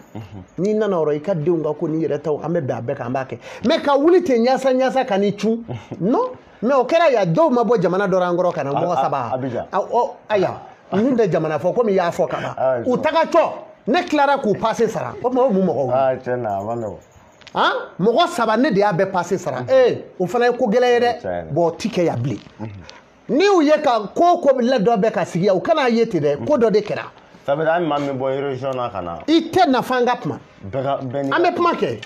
n'i nana o rɔ i ka denw ka ko n'i yɛrɛ taw an bɛ bɛn a bɛɛ kan an b'a kɛ mais ka wuli ten ɲasa ɲasa ka n'i cun non mais o kɛra yan dɔw ma bɔ jamana dɔ la an kɔrɔ ka na mɔgɔ saba ayiwa ninnu tɛ jamana fɔ komi i y'a fɔ ka ban u tagatɔ ne tilara k'u passe sara o tuma o mun mɔgɔw ye. Tiɲɛ na a ma nɔgɔn. Han mɔgɔ saba ne de y'a bɛɛ passe sara o fana ye ko gɛlɛn ye dɛ bon o ti kɛ yan bilen ni u ye ka ko ko la dɔ bɛ ka sigi yan u kana ye ten dɛ ko dɔ de kɛra. Ça veut dire hali maa min bɔ région na ka na. I tɛ nafa an ka kuma. An bɛ kuma kɛ.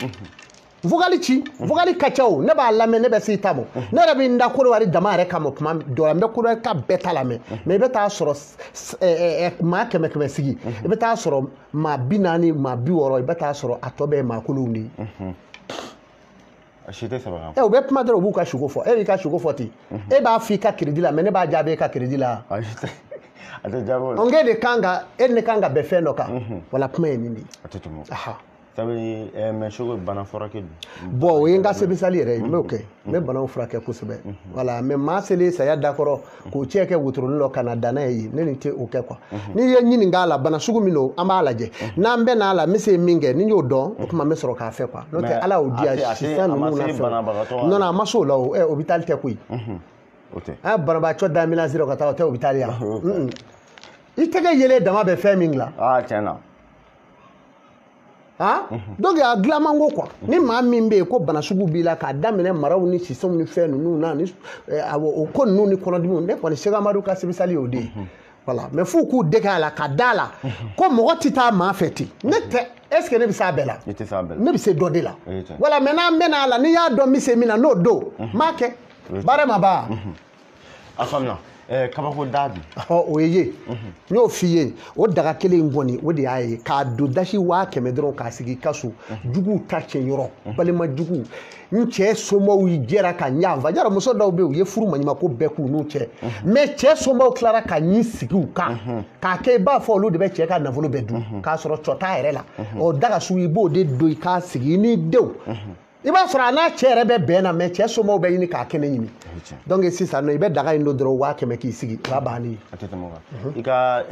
Vocal ci vocal ka ca o ne b'a lamɛn ne bɛ se i ta ma ne yɛrɛ bɛ n da Kodowari dama yɛrɛ kama kuma dɔ la n bɛ Kodowari ka bɛɛ ta lamɛn mais i bɛ taa sɔrɔ maa 100 100 sigi i bɛ taa sɔrɔ maa 40 maa 60 i bɛ taa sɔrɔ a tɔ bɛɛ ye maa kolonw de ye. Si tɛ sɛbɛ kan. U bɛ kuma dɔrɔn u b'u ka sugo fɔ. E b'i ka sugo fɔ ten. E b'a f'i ka crédit la mais ne b'a jaabi e ka crédit la. A tɛ jaabi o la. E de kan ka e ne kan ka bɛn fɛn dɔ kan. Wala kuma ye nin de ye. A tɛ tɛmɛ o kan. Sabu mais Seko bana furakɛ dun. Bon o ye n ka sebisali yɛrɛ ye n b'o kɛ n bɛ banaw furakɛ kosɛbɛ. Voilà mais maa selen saya dakɔrɔ k'o cɛ kɛ wotoronin dɔ ka na dan n'a ye ne nin tɛ o kɛ quoi. N'i ye ɲininka a la bana sugu min don an b'a lajɛ n'an bɛn n'a la n bɛ se min kɛ ni n y'o dɔn o tuma n bɛ sɔrɔ k'a fɛ quoi. N'o tɛ Ala y'o di yan sisan ninnu na fɛn. Non non a ma s'o la o hôpital tɛ koyi. O tɛ. An banabaatɔ da ambulance rɔ ka taa o tɛ hôpital yan. I tɛgɛ yelen dama bɛ fɛn min dilan. Ah tiɲɛ na. Ah? Donc a dilan man go quoi. Ni maa min bɛ yen ko bana sugu b'i la k'a daminɛ maraw ni sisanw ni fɛn ninnu na ni awɔ o ko ninnu ni kɔnɔdimiw ne kɔni Seko Amadu ka sebisali y'o de ye. Voilà mais f'u k'u dege a la ka da la ko mɔgɔ tɛ taa maa fɛ ten. Ne tɛ est ce que ne bɛ s'a bɛɛ la? I tɛ s'a bɛɛ la. Ne bɛ se dɔ de la. Voilà mais n'an bɛn'a la n'i y'a dɔn n bɛ se min na n'o don n m'a kɛ. Baara ma ban. A faamuna. Kabako da bi. O ye n y'o f'i ye o daga kelen in kɔni o de y'a ye k'a don dasi 100 000 dɔrɔn k'a sigi i ka so juguw ta tiɲɛ yɔrɔ balima juguw n cɛ somɔgɔw jɛra ka ɲanfa yarɔ muso dɔw bɛ yen u ye furu maɲumako bɛɛ k'u n'u cɛ mais cɛ somɔgɔw tilara ka ɲi sigi u kan k'a kɛ i b'a fɔ olu de bɛ cɛ ka nafolo bɛɛ dun k'a sɔrɔ cɔ t'a yɛrɛ la o daga sugu i b'o de don i k'a sigi i n'i denw i b'a sɔrɔ a n'a cɛ yɛrɛ bɛ bɛn na mais cɛ somɔgɔw bɛ ɲini k'a kɛnɛ ɲimi donc sisan nɔ i bɛ daga in don dɔrɔn 100 000 k'i sigi o y'a bannen ye. A tɛ tɛmɛ o kan. I ka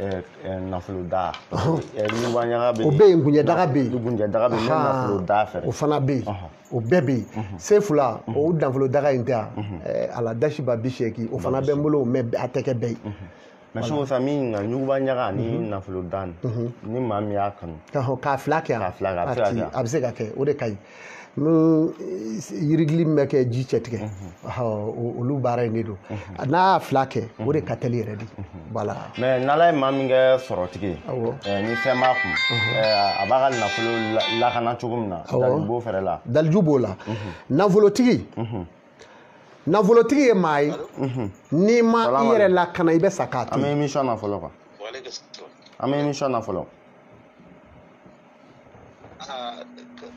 nafolo da. Ɲugubaɲaga bɛ yen. O bɛ yen gunjɛ daga bɛ yen. Gunjɛ daga bɛ yen nafolo da fɛnɛ. O fana bɛ yen o bɛɛ bɛ yen Sefula o nafolo daga in tɛ yan a la dasi ba 80 o fana bɛ n bolo mais a tɛ kɛ bɛɛ ye. Mais Seko sa min ɲininka ɲugubaɲaga ni nafolo da ni maa min y'a kanu. K'a fila kɛ k'a fila kɛ a bɛ se ka kɛ. A bɛ se ka kɛ o de ka ɲi. N'u yirigili min bɛ kɛ ji cɛtigɛ olu baara in de don n'a y'a fila kɛ o de ka teli yɛrɛ de voilà. Mais n'Ala ye maa min kɛ sɔrɔtigi ye ni fɛn b'a kun a b'a ka nafolo lakana cogo min na daliju b'o fɛnɛ la. Daliju b'o la nafolotigi nafolotigi ye maa ye n'i ma i yɛrɛ lakana i bɛ sa k'a to yen. An bɛ émission na fɔlɔ quoi. An bɛ émission na fɔlɔ.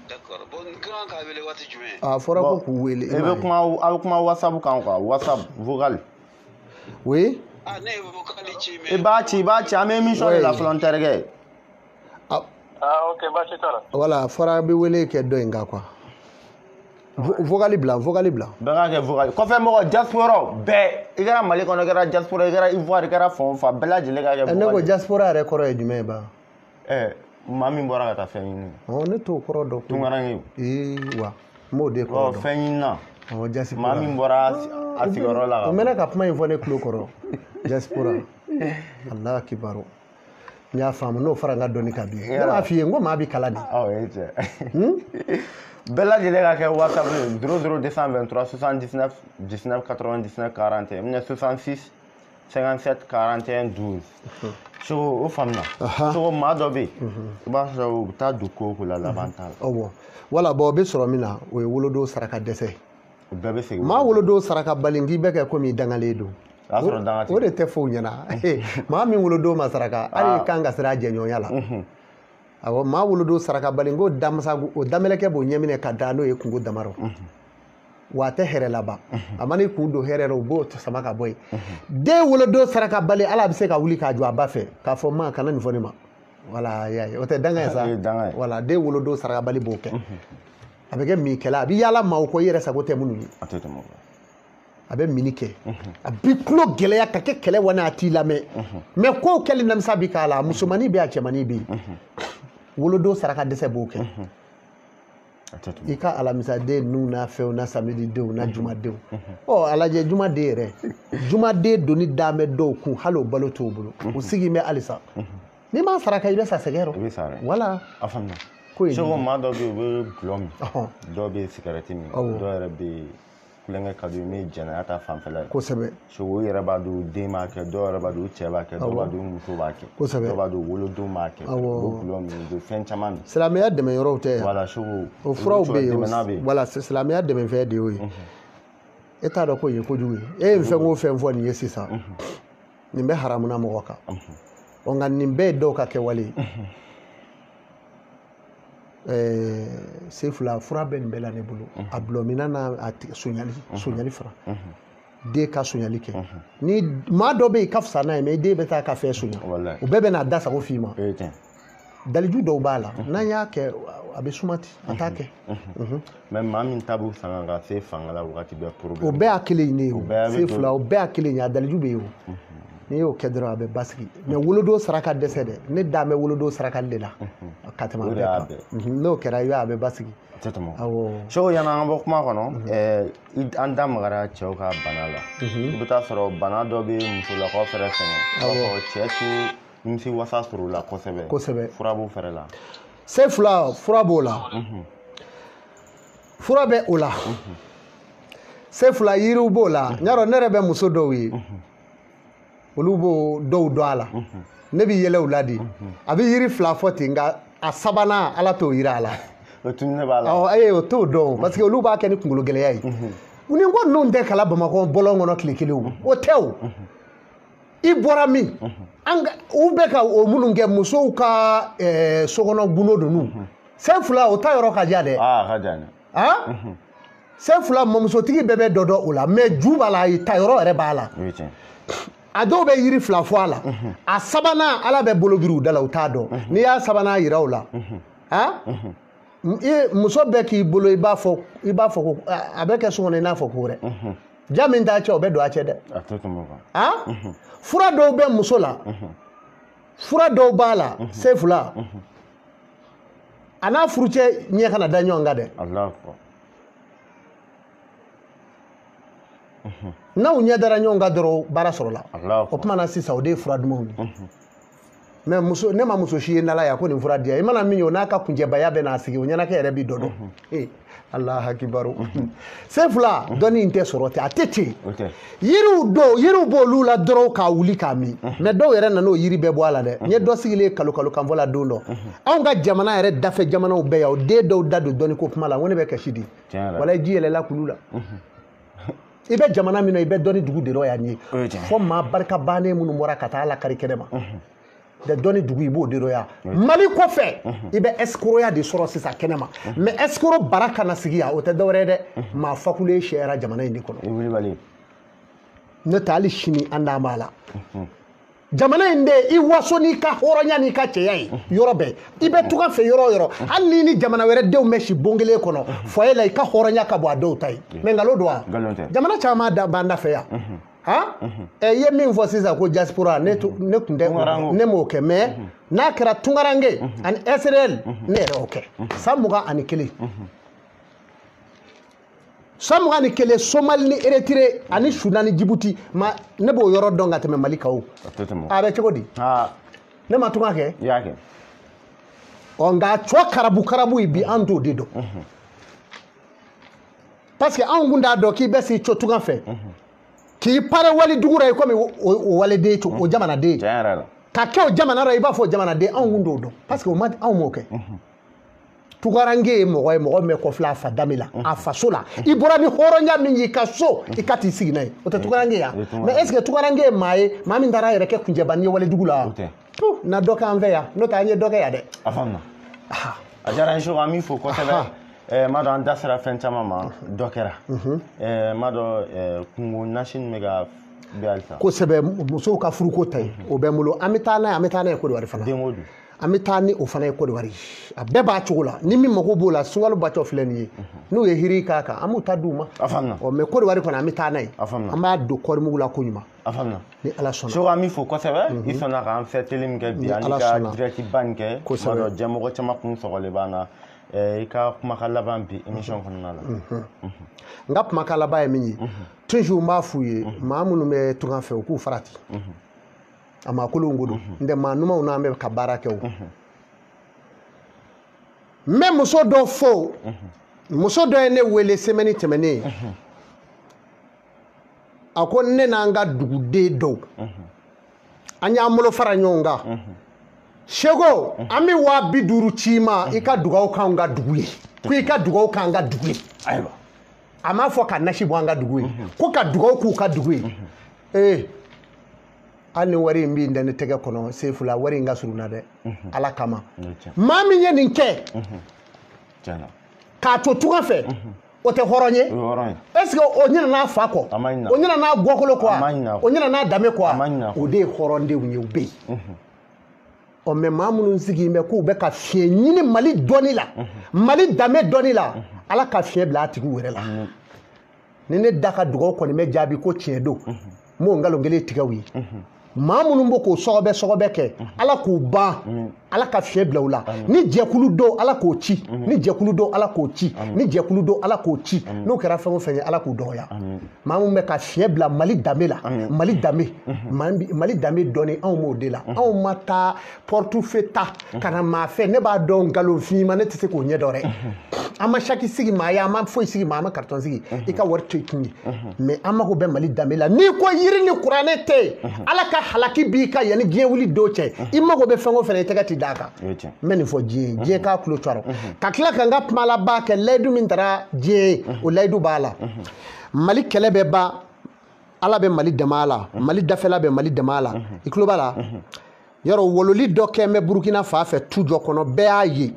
D'accord. Bon, kan k'a wele waati jumɛn? A fɔra ko k'u wele. I bɛ kuma a bɛ kuma WhatsApp kan quoi, WhatsApp vocal. Oui. Ah ne ye vocal ci mais. I b'a ci an bɛ émission de la fɔlɔ n terikɛ. Ah ok baasi t'a la. Voilà a fɔra a bɛ wele kɛ dɔ in kan quoi. Vocal bila vocal bila. Bɛɛ k'a kɛ vocal kɔfɛ mɔgɔ diaspora bɛɛ i kɛra Mali kɔnɔ i kɛra diaspora i kɛra Ivoire i kɛra fan o fan bɛɛ lajɛlen k'a kɛ vocal. Ne ko diaspora yɛrɛ kɔrɔ ye jumɛn ye ba? Maa min bɔra ka taa fɛn ɲini. Ne t'o kɔrɔ dɔn. Tunkaranke. Ee wa n b'o de kɔrɔ dɔn. Fɛn ɲinina. Diaspora. Maa min bɔra a sigiyɔrɔ la. O mɛnna ka kuma in fɔ ne tulo kɔrɔ. Diaspora. Ala kibaru. N y'a faamu n'o fara n ka dɔnni kan bi. Ne b'a f'i ye n ko maa bɛ kalan de. Awɔ o ye tiɲɛ. Bɛɛ lajɛlen ka kɛ WhatsApp ye 00 223 79 19 99 41 minɛ 66 57 41 12. Seko o faamuna. Seko maa dɔ bɛ yen i b'a sɔrɔ u bɛ taa don ko o ko la laban t'a la. Awɔ wala bon o bɛ sɔrɔ min na o ye wolodon saraka dɛsɛ ye. O bɛɛ bɛ segin. Maa wolodon saraka bali k'i bɛ kɛ komi i dangalen don. O y'a sɔrɔ danga tɛ. O de tɛ fɔ u ɲɛna maa min wolodon ma saraka hali i kan ka sira a jɛɲɔgɔnya la. Awɔ maa wolodon saraka bali ko damasa o damɛlɛkɛ b'o ɲɛminɛ ka da n'o ye kungo damarɔ. Wa a tɛ hɛrɛ laban a mana i kun don hɛrɛ la u b'o sama ka bɔ yen den wolodon saraka bali ala bɛ se ka wuli k'a jɔ a ba fɛ k'a fɔ ma kana nin fɔ ne ma wala y'a ye o tɛ danga ye sa wala den wolodon saraka bali b'o kɛ a bɛ kɛ minkɛla a bɛ yaala maaw kɔ i yɛrɛ sago tɛ minnu ye a bɛ mini kɛ a b'i tulo gɛlɛya ka kɛ kɛlɛ wa a t'i lamɛn mais kow kɛli namisa bi k'a la musomanin bɛ yen a cɛmanin bɛ yen wolodon saraka dɛsɛ b'o kɛ. I ka alamisaden ninnu n'a fɛnw n'a samedidenw n'a jumadenw ɔ a lajɛ jumaden yɛrɛ jumaden doni dan bɛ dɔw kun hali o balo t'o bolo o sigi bɛ halisa n'i m'a saraka i bɛ sa sɛgɛn rɔ wala a faamuna Seko maa dɔw bɛ yen u bɛ gulɔ min dɔw bɛ sigarɛti min dɔw yɛrɛ bɛ yen kulonkɛ ka d'u ye min jɛnɛya ta fanfɛla ye kosɛbɛ Seko u yɛrɛ b'a dɔn u den b'a kɛ dɔw yɛrɛ b'a dɔn u cɛ b'a kɛ dɔw b'a dɔn u muso b'a kɛ kosɛbɛ dɔw b'a dɔn u wolodenw b'a kɛ u bɛ gulɔ min u bɛ fɛn caman min silamɛya dɛmɛ yɔrɔw tɛ yan wala Seko o furaw bɛ yen wala silamɛya dɛmɛfɛn de y'o ye e t'a dɔn ko ye kojugu ye e ye fɛn o fɛn fɔ nin ye sisan nin bɛ haramuna mɔgɔ kan ɔ nka nin bɛɛ ye dɔw ka kɛwale ye. Sefula fura bɛ nin bɛɛ la ne bolo a bulɔmina n'a a sonyali fara den ka sonyali kɛ ni maa dɔ bɛ yen ka fisa n'a ye mais den bɛ taa ka fɛn sonya o bɛɛ bɛ n'a da sago f'i ma daliju dɔw b'a la n'an y'a kɛ a bɛ suma ten a t'a kɛ mais maa min ta b'u sanga ka se fanga la wagati bɛɛ problème o bɛɛ y'a kelen ye o Sefula o bɛɛ y'a kelen ye a daliju bɛ yen o n'i y'o kɛ dɔrɔn a bɛ basigi mais wolodon saraka dɛsɛ dɛ ne da bɛ wolodon saraka de la ka tɛmɛ a bɛɛ kan n'o kɛra i b'a a bɛ basigi awɔ Seko yanni an ka bɔ kuma kɔnɔ an da magara cɛw ka bana la i bɛ taa sɔrɔ bana dɔ bɛ musolakaw fɛrɛ sɛgɛn i b'a fɔ cɛ tɛ nimisi wasa sɔrɔ o la kosɛbɛ kosɛbɛ fura b'o fɛrɛ la Sefula fura b'o la fura bɛ o la Sefula yiriw b'o la n y'a dɔn ne yɛrɛ bɛ muso dɔw ye olu b'o dɔw dɔn a la ne bɛ yɛlɛ u la de a bɛ yiri fila fɔ ten nka a sabanan ala t'o yira a la o tunun b'a la ɔ o t'o dɔn parce que olu b'a kɛ ni kunkolo gɛlɛya ye ni ko ninnu tɛ kala Bamakɔ bɔlɔn kɔnɔ tile kelen o tɛ o i bɔra min an u bɛ ka o minnu kɛ musow ka sokɔnɔ gundo ninnu Sefula o ta yɔrɔ ka jan dɛ a ka jan dɛ Sefula mamusotigi bɛɛ bɛ dɔ dɔn o la mais ju b'a la ta yɔrɔ yɛrɛ b'a la a dɔw bɛ yiri fila fɔ a la a sabanan ala bɛ bolo biri u da la u t'a dɔn n'i y'a sabanan yira u la muso bɛɛ k'i bolo i b'a fɔ ko a bɛ kɛ so kɔnɔ i n'a fɔ ko wɛrɛ ja min t'a cɛ o bɛ don a cɛ dɛ fura dɔw bɛ muso la fura dɔw b'a la Sefula a n'a furucɛ ɲɛ kana da ɲɔgɔn kan dɛ n'aw ɲɛ dara ɲɔgɔn kan dɔrɔn baara sɔrɔla o tuma na sisan o de ye fura dumanw ye mais muso ne ma muso si ye n'ala ye ko nin fura diya i mana min ye o n'a ka kunjɛbaya bɛ n'a sigi o ɲɛnakɛ yɛrɛ b'i dɔ dɔn ee Alahu akibaru Sefula dɔnni in tɛ sɔrɔ ten a tɛ ten yiriw dɔw yiriw b'olu la dɔrɔn k'a wuli k'a min mais dɔw yɛrɛ nan'o yiri bɛɛ bɔ a la dɛ n ye dɔ sigilen kalo kalo kanfɔ la don dɔ anw ka jamana yɛrɛ dafɛ jamanaw bɛɛ yan o den dɔw da don dɔnni ko kuma la n ko ne bɛ kasi de walayi ji yɛlɛla kulu la i bɛ jamana min na i bɛ dɔnni dugu de rɔ yan ye fo maa barika bannen minnu bɔra ka taa la kari kɛnɛ ma dɛ dɔnni dugu i b'o de rɔ yan Mali kɔfɛ i bɛ escroya de sɔrɔ sisan kɛnɛ ma mais escro bara kana sigi yan o tɛ dɔwɛrɛ ye dɛ maa fakulen sɛyara jamana in de kɔnɔ n'o tɛ hali sini an d'an b'a la jamana in de i waso n'i ka hɔrɔnya n'i ka cɛya ye yɔrɔ bɛɛ i bɛ tunga fɛ yɔrɔ o yɔrɔ hali n'i ni jamana wɛrɛ denw bɛ si bon kelen kɔnɔ foyer la i ka hɔrɔnya ka bon a dɔw ta ye mais nkalon don wa jamana caman b'an da fɛ yan i ye min fɔ sisan ko diaspora ne tun tɛ ne m'o kɛ mais n'a kɛra tungaranke ani Israël ne yɛrɛ y'o kɛ san 21 san 21 Somali ni Eritrea ani Sudan ni Djibouti ma ne b'o yɔrɔ dɔn ka tɛmɛ Mali kan o a bɛ cogo di ne ma tunga kɛ ɔ nka cɔ karabu karabu ye bi an t'o de dɔn parce que anw kun t'a dɔn k'i bɛ s'i cɔ tunga fɛ k'i pare wali dugu la i komi o waliden o jamanaden ka kɛ o jamana la i b'a fɔ jamanaden anw kun t'o dɔn parce que anw m'o kɛ Tugarange ye mɔgɔ ye mɔgɔ min bɛ kɔfilɛ a fa dami la a faso la i bɔra ni hɔrɔnya min y'i ka so i ka t'i sigi n'a ye o tɛ tugarange ya mais est ce que tugarange ye maa ye maa min taara a yɛrɛ kɛ kunjɛbanin ye waledugu la na dɔ k'an fɛ yan n'o tɛ an ye dɔ kɛ yan dɛ. A faamuna a diyara n ye Seko an b'i fo kosɛbɛ n m'a dɔn an da sera fɛn caman ma dɔ kɛra n m'a dɔn kungo nasi min bɛ ka bɛ halisa. Kosɛbɛ musow ka furuko ta ye o bɛ n bolo an bɛ taa n'a ye an bɛ taa n'a ye Kodowari fana. Denko dun. An bɛ taa ni o fana ye Kodowari a bɛɛ b'a cogo la ni min mago b'o la sunkalo batɔ filɛ nin ye n'u ye hiri k'a kan an b'u ta d'u ma. A faamuna. Ɔ mais Kodowari kɔni an bɛ taa n'a ye. A faamuna. An b'a don kɔɔrimugu la koɲuman. A faamuna. Ni Ala sɔnna. Seko an b'i fo kosɛbɛ i sɔnna k'an fɛ teli min kɛ bi ani ka direct ba nin kɛ. Kosɛbɛ. N b'a dɔn diɲɛmɔgɔ caman kun sɔgɔlen b'an na. I ka kumakan laban bi émission kɔnɔna la. N ka kumakan laban ye min ye toujours n b'a f'u ye maa minnu bɛ tunga fɛ u k'u farati. A maa kolonw ko don n tɛ maa ɲumanw n'an bɛ ka baara kɛ o n bɛ muso dɔ fo muso dɔ ye ne wele semaine tɛmɛnen a ko ne n'an ka duguden dɔw an y'an bolo fara ɲɔgɔn kan Seko an bɛ 50,000 ci i ma i ka dugawu k'anw ka dugu ye ko i ka dugawu k'an ka dugu ye ayiwa a m'a fɔ ka nasi bɔ an ka dugu ye ko ka dugawu k'u ka dugu ye ee hali ni wari in b'i da ne tɛgɛ kɔnɔ Sefula wari in ka surun na dɛ Ala kama maa min ye nin kɛ K'a to tunga fɛ o tɛ hɔrɔn ye. Est-ce que o ɲinɛna fa kɔ, o ɲinɛna gɔkolo kɔ, o ɲinɛna danbe kɔ? O de ye hɔrɔndenw ye, u bɛ yen. Ɔ mɛ maa minnu sigilen bɛ k'u bɛ ka fiɲɛ ɲini Mali dɔnni la, Mali danbe dɔnni la, Ala ka fiɲɛ bila a tigiw yɛrɛ la. Ni ne da ka dugawu kɔni bɛ jaabi ko tiɲɛ don, n b'o nkalon kelen tigɛ u ye. Maa minnu b'o k'o sɔgɔbɛ kɛ, Ala k'u ban, Ala ka fiɲɛ bila u la. Ni jɛkulu dɔw Ala k'o ci, ni jɛkulu dɔw Ala k'o ci, ni jɛkulu dɔw Ala k'o ci. N'o kɛra fɛn o fɛn ye, Ala k'u dɔgɔya. Maa minnu bɛ ka fiɲɛ bila Mali danbe la, Mali danbe, Mali danbe dɔnni anw m'o de la. Anw ma taa portefeuille ta ka na maa fɛ, ne b'a dɔn nkalonfin ma, ne tɛ se k'o ɲɛ dɔn dɛ. An ma saki sigi maa ye, an ma foyi sigi maa, an ma carton sigi, i ka wari to i kun ye. Mais an mago bɛ Mali danbe la. N'i ko yiri ni kuranɛ tɛ yen, Ala ka halaki b'i ka yanni diɲɛ wuli don cɛ. I mago bɛ fɛn o fɛn na, i tɛgɛ ti d'a kan. N bɛ nin fɔ diɲɛ ye, diɲɛ k'a tulo cɔrɔ. Ka tila ka n ka kuma laban kɛ, layidu min taara diɲɛ ye, o layidu b'a la. Mali kɛlɛ bɛ ban, Ala bɛ Mali dɛmɛ a la, Mali dafɛla bɛ Mali dɛmɛ a la. I tulo b'a la? Yɔrɔ wololi dɔ kɛ n bɛ Burukina fan fɛ tu jɔ kɔnɔ, bɛɛ y'a ye.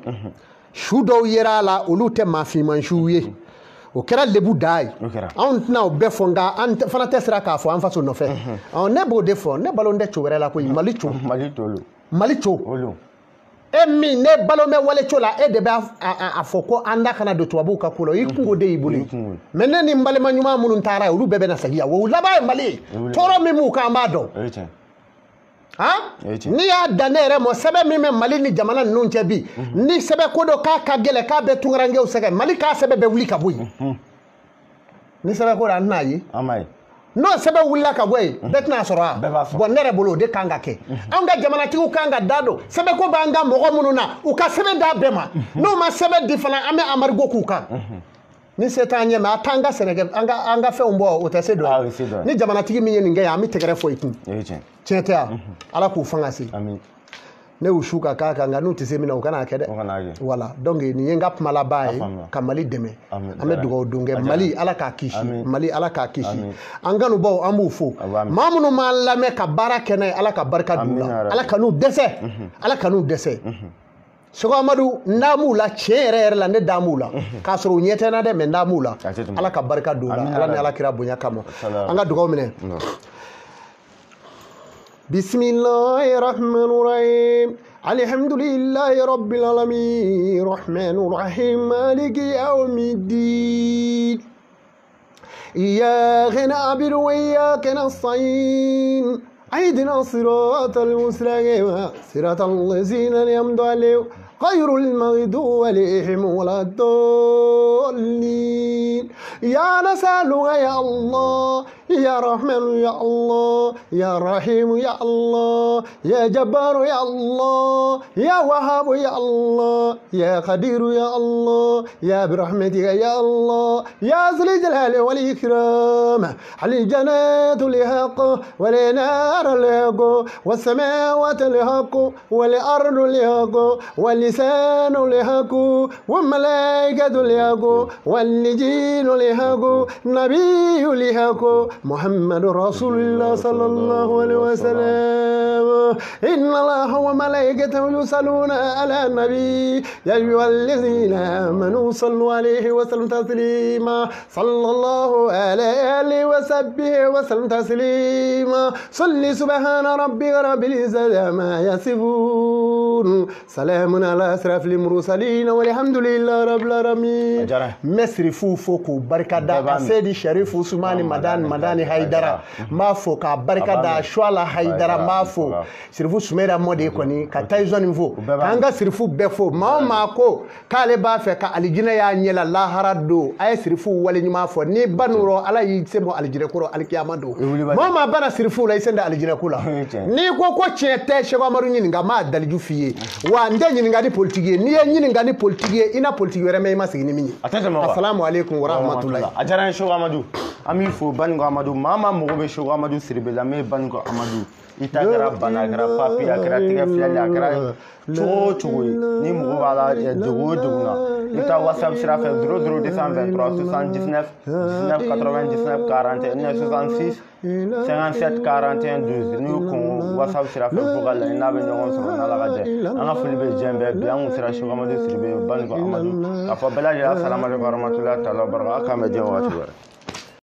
Su dɔw yera a la, olu tɛ maa finmansiw ye. O kɛra lebu da ye. Anw tɛna o bɛɛ fɔ, nka an fana tɛ siran k'a fɔ an faso nɔfɛ. Ne b'o de fɔ, ne balo tɛ co wɛrɛ la koyi, Mali co. Mali co. E min ne balo bɛ wale co la, e de b'a fɔ ko an da kana don tubabuw ka ko la, i kungo de y'i bolo. Mais ne ni n balima ɲuman minnu taara yen, olu bɛɛ bɛ na segin yan. O laban ye Mali ye. Tɔɔrɔ min b'u kan, an b'a dɔn. N'i y'a dan ne yɛrɛ ma, sɛbɛn min bɛ Mali ni jamana ninnu cɛ bi, ni sɛbɛn ko dɔ k'a ka gɛlɛn, k'a bɛ tunkarankew sɛgɛn, Mali k'a sɛbɛn bɛɛ wuli ka bɔ yen. Ni sɛbɛn ko la, an tɛna ye. N'o sɛbɛn wulila ka bɔ yen, bɛɛ tɛna sɔrɔ wa? Bon, ne yɛrɛ bolo o de kan ka kɛ. Anw ka jamanatigiw kan ka da don sɛbɛnko b'an ka mɔgɔ minnu na, u ka sɛbɛn d'a bɛɛ ma. N'u ma sɛbɛn di fana, an bɛ embargo k'u kan. Ni se t'an ɲɛ, mɛ a t'an ka sɛnɛkɛ, an ka fɛnw bɔ, o tɛ se dɔ ye. Ni jamanatigi min ye nin kɛ yan, an bɛ tɛgɛrɛ fɔ i kun. Tiɲɛ tɛ yan? Ala k'u fanga se. Ne y'u su ka k'a kan, nka n'u tɛ se min na, u kana kɛ dɛ. Voilà, donc nin ye n ka kuma laban ye ka Mali dɛmɛ. An bɛ dugawu don kɛ Mali, Ala k'a kisi, Mali Ala k'a kisi. An kanubaw, an b'u fo. Maa minnu m'an lamɛn ka baara kɛ n'a ye, Ala ka barika d'u la, Ala ka n'u dɛsɛ, Ala ka n'u dɛsɛ. Seko Amadu, n da m'u la tiɲɛ yɛrɛ yɛrɛ la, ne da m'u la. K'a sɔrɔ u ɲɛ tɛ n na dɛ, mɛ n da m'u la. Ala ka barika d'u la, Ala ni Ala kira bonya kama. An ka dugawu minɛ. بسم الله الرحمن الرحيم، الحمد لله رب العالمين، الرحمن الرحيم، مالك يوم الدين، إياك نعبد وإياك نستعين، اهدنا الصراط المستقيم، صراط الذين أنعمت عليهم غير المغضوب عليهم ولا الضالين. يا نسألك يا الله، يا رحمن يا الله، يا رحيم يا الله، يا جبار يا الله، يا وهاب يا الله، يا قدير يا الله، يا برحمتك يا الله، يا ذا الجلال والإكرام، الجنات لحق والنار لحق والسماوات لحق والأرض لحق واللسان لحق والملائكة لحق والإنجيل لحق النبي لحق محمد رسول الله صلى الله عليه وسلم. إن الله وملائكته يصلون على النبي يا أيها الذين آمنوا صلوا عليه وسلموا تسليما، صلى الله على آله وصحبه وسلم تسليما. صل سبحان ربك رب العزة عما يصفون، سلام على أشرف المرسلين والحمد لله رب العالمين. Mɛsiri fu fo k'u barika da Seydi Sharif Usumani Madani Madani Hayidara, n b'a fo k'a barika da Suala Hayidara, n b'a fo Sirifu Sumera Mɔden kɔni ka Tyson fo, k'an ka Sirifu bɛɛ fo. Maa o maa ko k'ale b'a fɛ ka alijinɛ y'a ɲɛ la lahara don, a ye Sirifu waleɲuman fɔ. N'i ba n'o rɔ, Ala y'i sen bɔ alijinɛ ko rɔ alikiyama don. Maa o maa banna Sirifu la, i sen da alijinɛ ko la. N'i ko ko tiɲɛ tɛ, Seko Amadu ɲininka, n b'a daliju f'i ye. Wa n tɛ ɲininka ni politiki ye. N'i ye ɲininka ni politiki ye, i na politiki wɛrɛ mɛn i ma sigi ni min ye. Asalamu aleykum wa rahmatulahi. A diyara n ye Seko Amadu. An b'i fo Banikɔ Amadu. Maa maa mago bɛ Seko Amadu Sidibe la, min ye Banikɔ Amadu, i ta kɛra bana, a kɛra papiye, a kɛra tɛgɛ filɛli, a kɛra cogo o cogo ye, ni mago b'a la degun o degun na, i bɛ taa WhatsApp sira fɛ 00 223 79 19 99 41 66 57 41 12. N'i y'o kun WhatsApp sira fɛ vocal la, i n'a bɛ ɲɔgɔn sɔrɔ n'Ala ka jɛ. An ka foli bɛ diɲɛ bɛɛ. Bi an kun sera Seko Amadu Sidibe, Banikɔ Amadu, k'a fɔ bɛɛ lajɛlen asalaamaaleykum warahmatulahi taala wabarakatuh. A k'an bɛn diɲɛ wagati wɛrɛ.